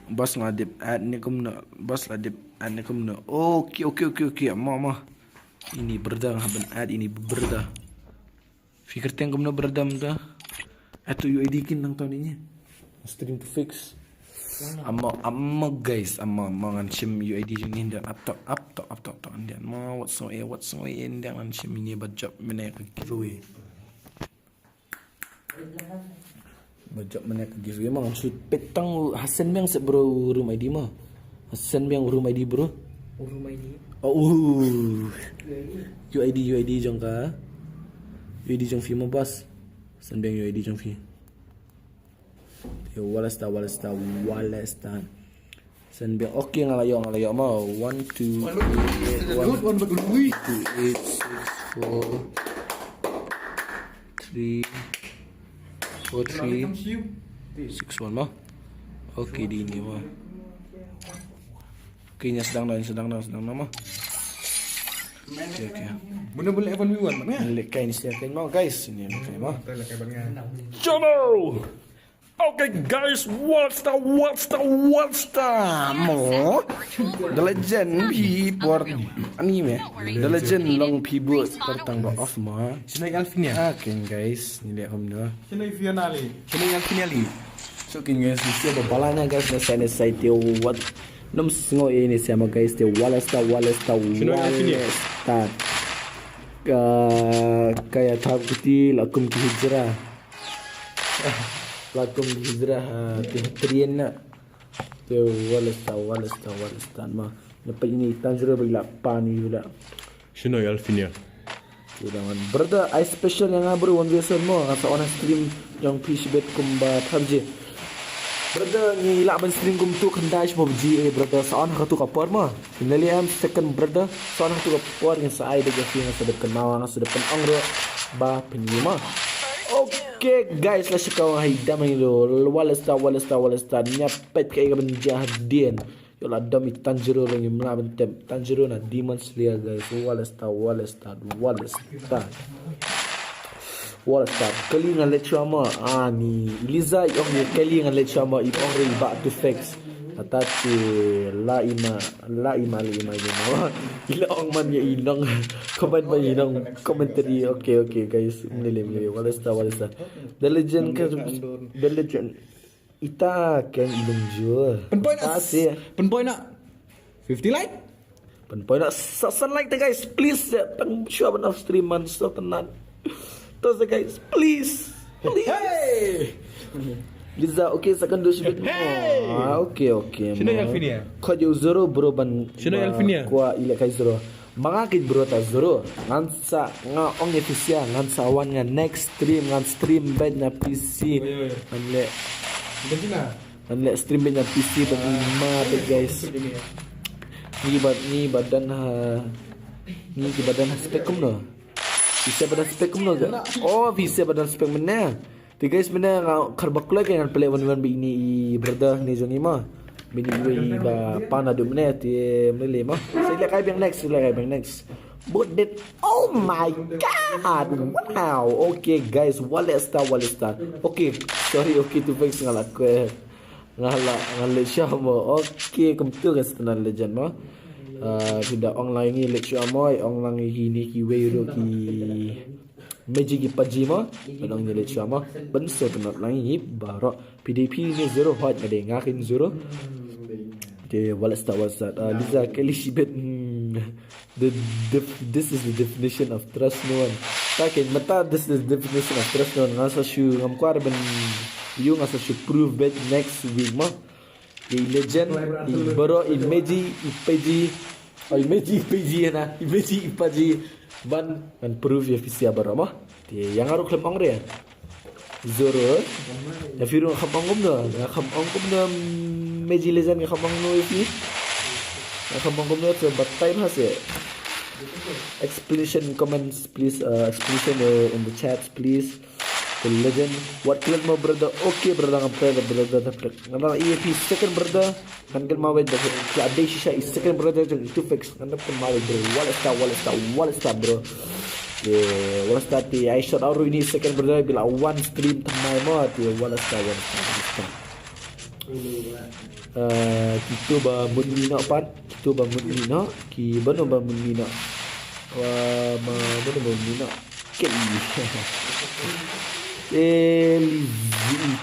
Bos, la dep add ne kumno? Bos, la dep add ne kumno? Okay, okay, okay, okay. Ma, ma. Ini brother, nga hap ban add ini brother. Phi kyrteng kumno brother mynta? Atu U I D kin nang taw ni. Stream to fix. Ama, ama guys, ama, ma ngan shim U I D jong ngi, dan up top, up top, up top, top, dan ma, what's no, eh, what's no, eh, dan ngan shim ini ba jop mynne ka giveaway. Ba jop mynne ka giveaway ma, ngan shu peit tang. Hasan biang seh bro room I D ma. Hasan biang room I D bro. Room I D. Oh, uh. U I D, U I D jong ka. U I D jong phi ma bos. Hasan biang U I D jong phi. Yo, Wallstar, Wallstar, Wallstar. Send biang. Okay, nga la ïoh, nga la ïoh ma. One, two, eight, one, two, eight, six, four, three, four, three, six, one ma. Okay, di ni ma. Okay, nya sedang dah, sedang dah, sedang dah ma. Okay, okay. Muna boleh one v one ma. Lek kai ni sia kai ma, guys. Ini lek kai ma. Channel. Okay guys, Wallstar, Wallstar, Wallstar mo. The legend phi por ani me. The legend long phi bu por tang ba off ma. Shino Alfinia. Okay guys, ni le hom no. Shino Fiona li. Shino Alfinia li. So kin guys, ni sia ba balana guys, na sane site yo what. Nom sngo e ni sia ma guys, te Wallstar, Wallstar, Wallstar. Ka kaya thap kuti la kum ki hijra. La kum hijra ha, te trien na. Te Wallstar, Wallstar, Wallstar ma. Na pa ini tanjro bela pani bela. Shino Alfinia. Brother, I special ïa nga bro, one v one mo. Nga sa on stream jong phi shibit kumba PUBG. Brother, ngi lah ban stream kumtu khyndai shibit PUBG, eh, brother, sa on ha katu ka por mo. Finally, I'm second brother. Sa on ha katu ka por, ngi sa ai da ka phi, nga sa dep kynmaw, nga sa dep kynong ruh ba pynïoh mo. Okay guys, la shikaw ha i dam ngi lo. Wallstar, Wallstar, Wallstar. Nya pet ka i ka ban jia hadien. Yo la dom i Tanjiro, la ngim lah ban tep. Tanjiro na Demon Slayer guys. Wallstar, Wallstar, Wallstar. Wallstar. Kali nga let shuwa ma. Ah, ni Eliza i ong ni kali nga let shuwa ma, i ong re i ba tu fix. Kata te la i ma, la i ma, la i ma, la i ma. I la ong man ïa i nong comment, ba i nong commentary. Okay, okay guys. Mlele, mlele. Wallstar, Wallstar. The legend ka, the legend. Ita kan ilung jua. Pynpoi na. Ah, si. Pynpoi na. Fifty like. Pynpoi na sa san like te guys, please. Tang shuwa ban off stream man, so tenan. Terus guys, please. Please. Hey. Liza, okay, second dose bit. Hey. Ah, okay, okay. Sino yang fini ya? Kau jauh zero bro ban. Sino yang fini ya? Kua ilek kai zero. Manga kit bro ta zero. Ngan sa nga ong ïa phi sia, ngan sa wan nga next stream, ngan stream bad na P C. Oi, oi. Ngan leh. Ngan leh stream bad na P C bad ni ma bad guys. Ni bad ni badan ha. Ni ki badan ha spek kumno. Phi sia badan spek kumno ga? Oh, phi sia badan spek mena. Te guys, mynne nga kharba kloi ka ngan pynleh wan wan ba ini i brother ne jong i ma. Ba ini i ba pan adu mynne te mynne le ma. Sa ila kai biang next, ila kai biang next. But that, oh my god. Wow. Okay guys, Wallstar, Wallstar. Okay, sorry, okay tu fix nga la kwe. Nga la, nga le sha mo. Okay, kumtu guys, tenan legend mo. Ah, phi da ong lang ngi le sha mo, ong lang ngi ni kiwei ruh ki Magic i paji ma, ban ong ïa leit shuwa ma, ban sot not lang i baroh. P D P ni zero hot nga dei nga kin zero. Te Wallstar, Wallstar. Ah, Liza kali shibit. Hmm. The def- this is the definition of trust no one. Ta kin mynta this is the definition of trust no one. Nga sa shu ngam kwah ban ïoh, nga sa shu prove bet next week ma. I legend, i baroh, i meji, i peji. Oh, i meji, i peji na. I meji, i paji. Ban ngan prove ïa phi sia baroh mo. Te ïa nga ruh khlem ong re. Zero. Ïa phi ruh nga kham ong kumno, nga kham ong kumno. Mobile Legend nga kham ong no ïa phi. Nga kham ong kumno, so batai bha se. Explanation comments please, uh, explanation uh, in the chat please. The legend. What clan mo brother? Okay brother, ngam play brother, the play. Ngam ïa phi second brother. Ngan kynmaw wei da phi la dei shisha i second brother jong i Two Fix. Ngan kynmaw wei bro. What a star, what a star, what a star bro. Yeah, what a star ti. I shout out ruh ïa i second brother, ba la wan stream thymmai mo ti. What a star, what a star, what a star. Uh, kito ba mut mi noh pat. Kito ba mut mi noh. Ki bano ba mut mi noh. Wa ma bano ba mut mi noh. Keli. Keli,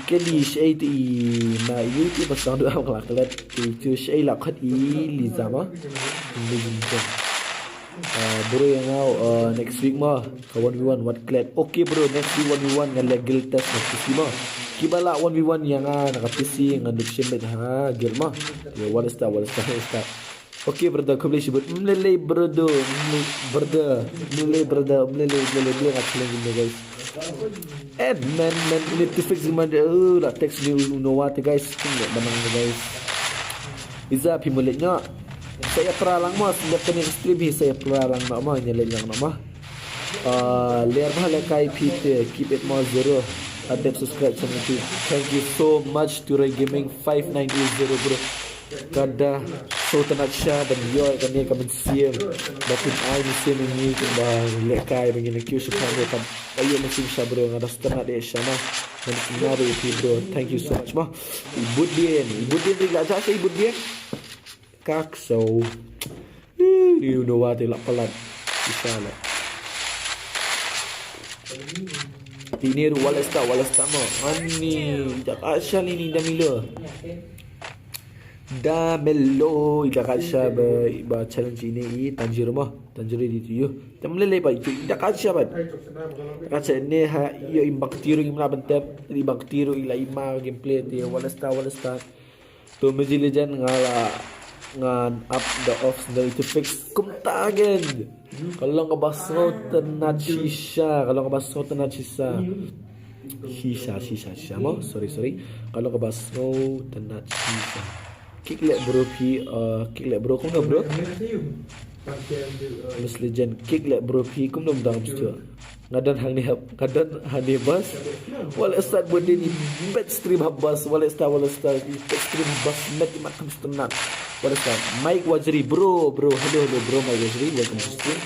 keli shei tu i ma yu tu ba sang du am kala klet. Tu tu shei la khat i Liza ma. Amazing gem. Uh, bro ïa nga uh, next week ma ka one v one wat klet. Okay bro, next week one v one ngan leh guild test na P C ma. Kiba la one v one ïa nga na ka P C ngan duk shimbit ha guild ma. Yo, what a star, what a star, what a star. Okay brother, khublei shibun. Mlelei brother, mle- brother, mlelei brother, mlelei mlelei mlelei nga challenge ni guys. Eh man man, ini Two Fix gimana? Uh, la text ni u Noah te guys. Kum leh manang ni guys. Iza phi mulih nyok. Sa ïa pra lang mo, sejak kane stream hi sa ïa pra lang no mo, nya leh lang no mo. Uh, ler bha lehkai phi te, keep it mo zero. Adep subscribe channel phi. Thank you so much to Ray Gaming five nine eight zero bro. Ka da sngewtynnat shisha ban ïoh kane ka mynsiem ba phin ai mynsiem ïa ngi kumba lehkai ba ngin ïa kiew shaphang ruh kam ba ïoh mynsiem shisha bro, nga da sngewtynnat ïa shisha ma. Ngan kynmaw ïa phi bro. Thank you so much ma. I Bud Bien, i Bud Bien, i la jah sha i Bud Bien. Kak so. Ih, you know what, i la palat. Shisha la. Ini ruh wala sta, wala sta mo. Ani, jak asal ini da milo. Da melo, ida kacha ba ba challenge ini i Tanjiro mo. Tanjiro di tu yu. Tam lele ba itu ida kacha ba. Kacha ini ha ïa i Bang Kti ruh i mla ban tep, i Bang Kti ruh i la i ma gameplay ti wala sta, wala sta. To Mobile Legend nga la ngan up the off sendal itu fix. Kumta again. Ka long kaba sngewtynnat shisha, ka long kaba sngewtynnat shisha. Shisha, shisha, shisha mo. Sorry, sorry. Ka long kaba sngewtynnat shisha. Kick leh bro phi, uh, kick leh bro, kumno bro? Miss Legend, kick leh bro phi, kumno dang bro? Nga don hangne hap, nga don hangne bas. Wala start buat dia ni bad stream hap bas. Wala start, wala start bad stream bas. Met mat kam stunat. Wala start. Mike Wajri bro, bro. Hello, hello bro, Mike Wajri. Welcome to stream.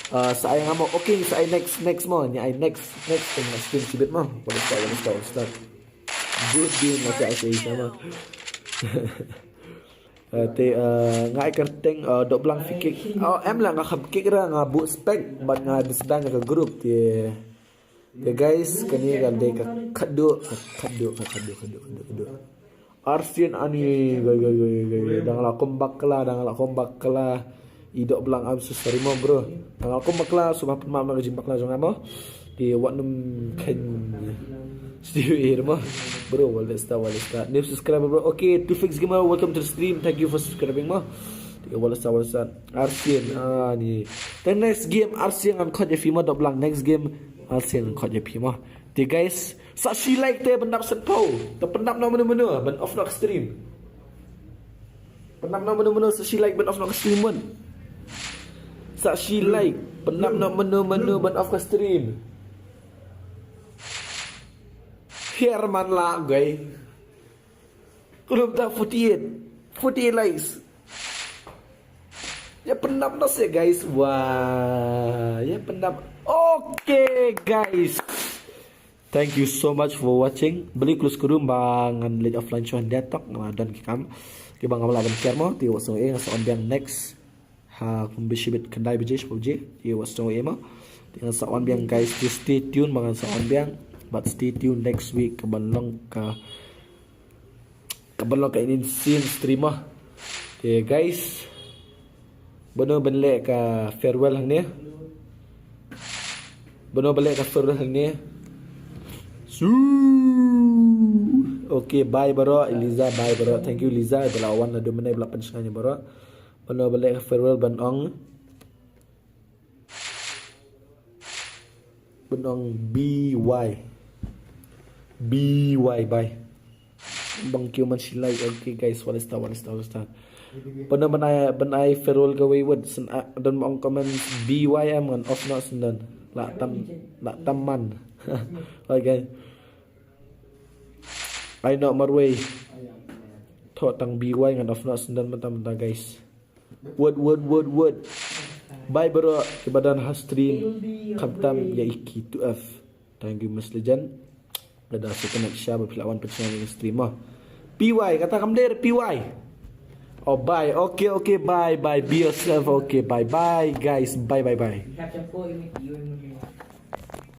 Uh, sa ai ngam mo. Okay, sa ai next, next mo. Ni ai next, next thing, next stream sibit mo. Wala start, wala start, wala start. Good game, macam saya sama. Uh, te uh, nga ai kyrteng uh, dok blang phi kick. Oh, em la nga kham kick ra, nga buh spec bad nga disband ka group te. Te guys, kane ka dei ka khadduh, ka khadduh, ka khadduh, khadduh, khadduh, khadduh. Arsien ani gai gai gai gai dang la kum bakla, dang la kum bakla. I dok blang am susah rimo bro. Dang la kum bakla, suba pynmap na ka jing bakla jong am. Di wat num ken. Still here mo. Bro, wala sta, wala sta. New subscriber bro. Okay, Two Fix Gamer, welcome to the stream. Thank you for subscribing mo. Di wala sta, wala sta. Arsien, ah ni. The next game Arsien ngan khot ïa phi mo, dok blang next game Arsien ngan khot ïa phi mo. Di guys, sa shi like te ban dap sen pau. Te pyndap no mano mano ban off na ka stream. Pyndap no mano mano sa shi like ban off na ka stream mon. Sa shi like pyndap no mano mano ban off ka stream. Herman la gai. Kulum ta forty-eight. Forty-eight likes. Ya pyndap na se guys. Wah, ya pyndap. Okay guys. Thank you so much for watching. Beli close kurum ba ngan leit offline show dia tok nga don ki kam. Ki ba ngam la ban care mo, ti wat song eh nga sa on biang next. Ha kum bishi bit khyndai baje shiphew baje. Ti wat song eh mo. Ti ngan sa on biang guys, ti stay tuned ba ngan sa on biang. But stay tuned next week ka ban long ka Ka ban long ka insane stream ah. Te guys, bano ban leh ka farewell hangne. Bano ban leh ka farewell hangne. Su. Okay, bye bro. Eliza, bye bro. Thank you Eliza. Bala wan na domene bala penshnganya bro. Bano ban leh ka farewell ban ong. Benong B Y. B Y, bye. Bang kiew man shi like, okay guys, wala star, wala star, wala star. Pynban ban ai, ban ai Ferrol kawei wut, sngap, don ba ong comment B Y M ngan off noh sngewdon. La tam, la tam man. Okay. Ai noh marwei. Thoh tang B Y ngan off noh sngewdon mynta mynta guys. Wut, wut, wut, wut. Bye bro, kiba don ha stream. Khamtam ïa i ki tu F. Thank you, Miss Legend. Lada sa connect sha ba phi la wan pynshai ïa stream mo. P Y, kata kam dei P Y. Oh, bye. Okay, okay, bye, bye. Be yourself. Okay, bye, bye, guys. Bye, bye, bye.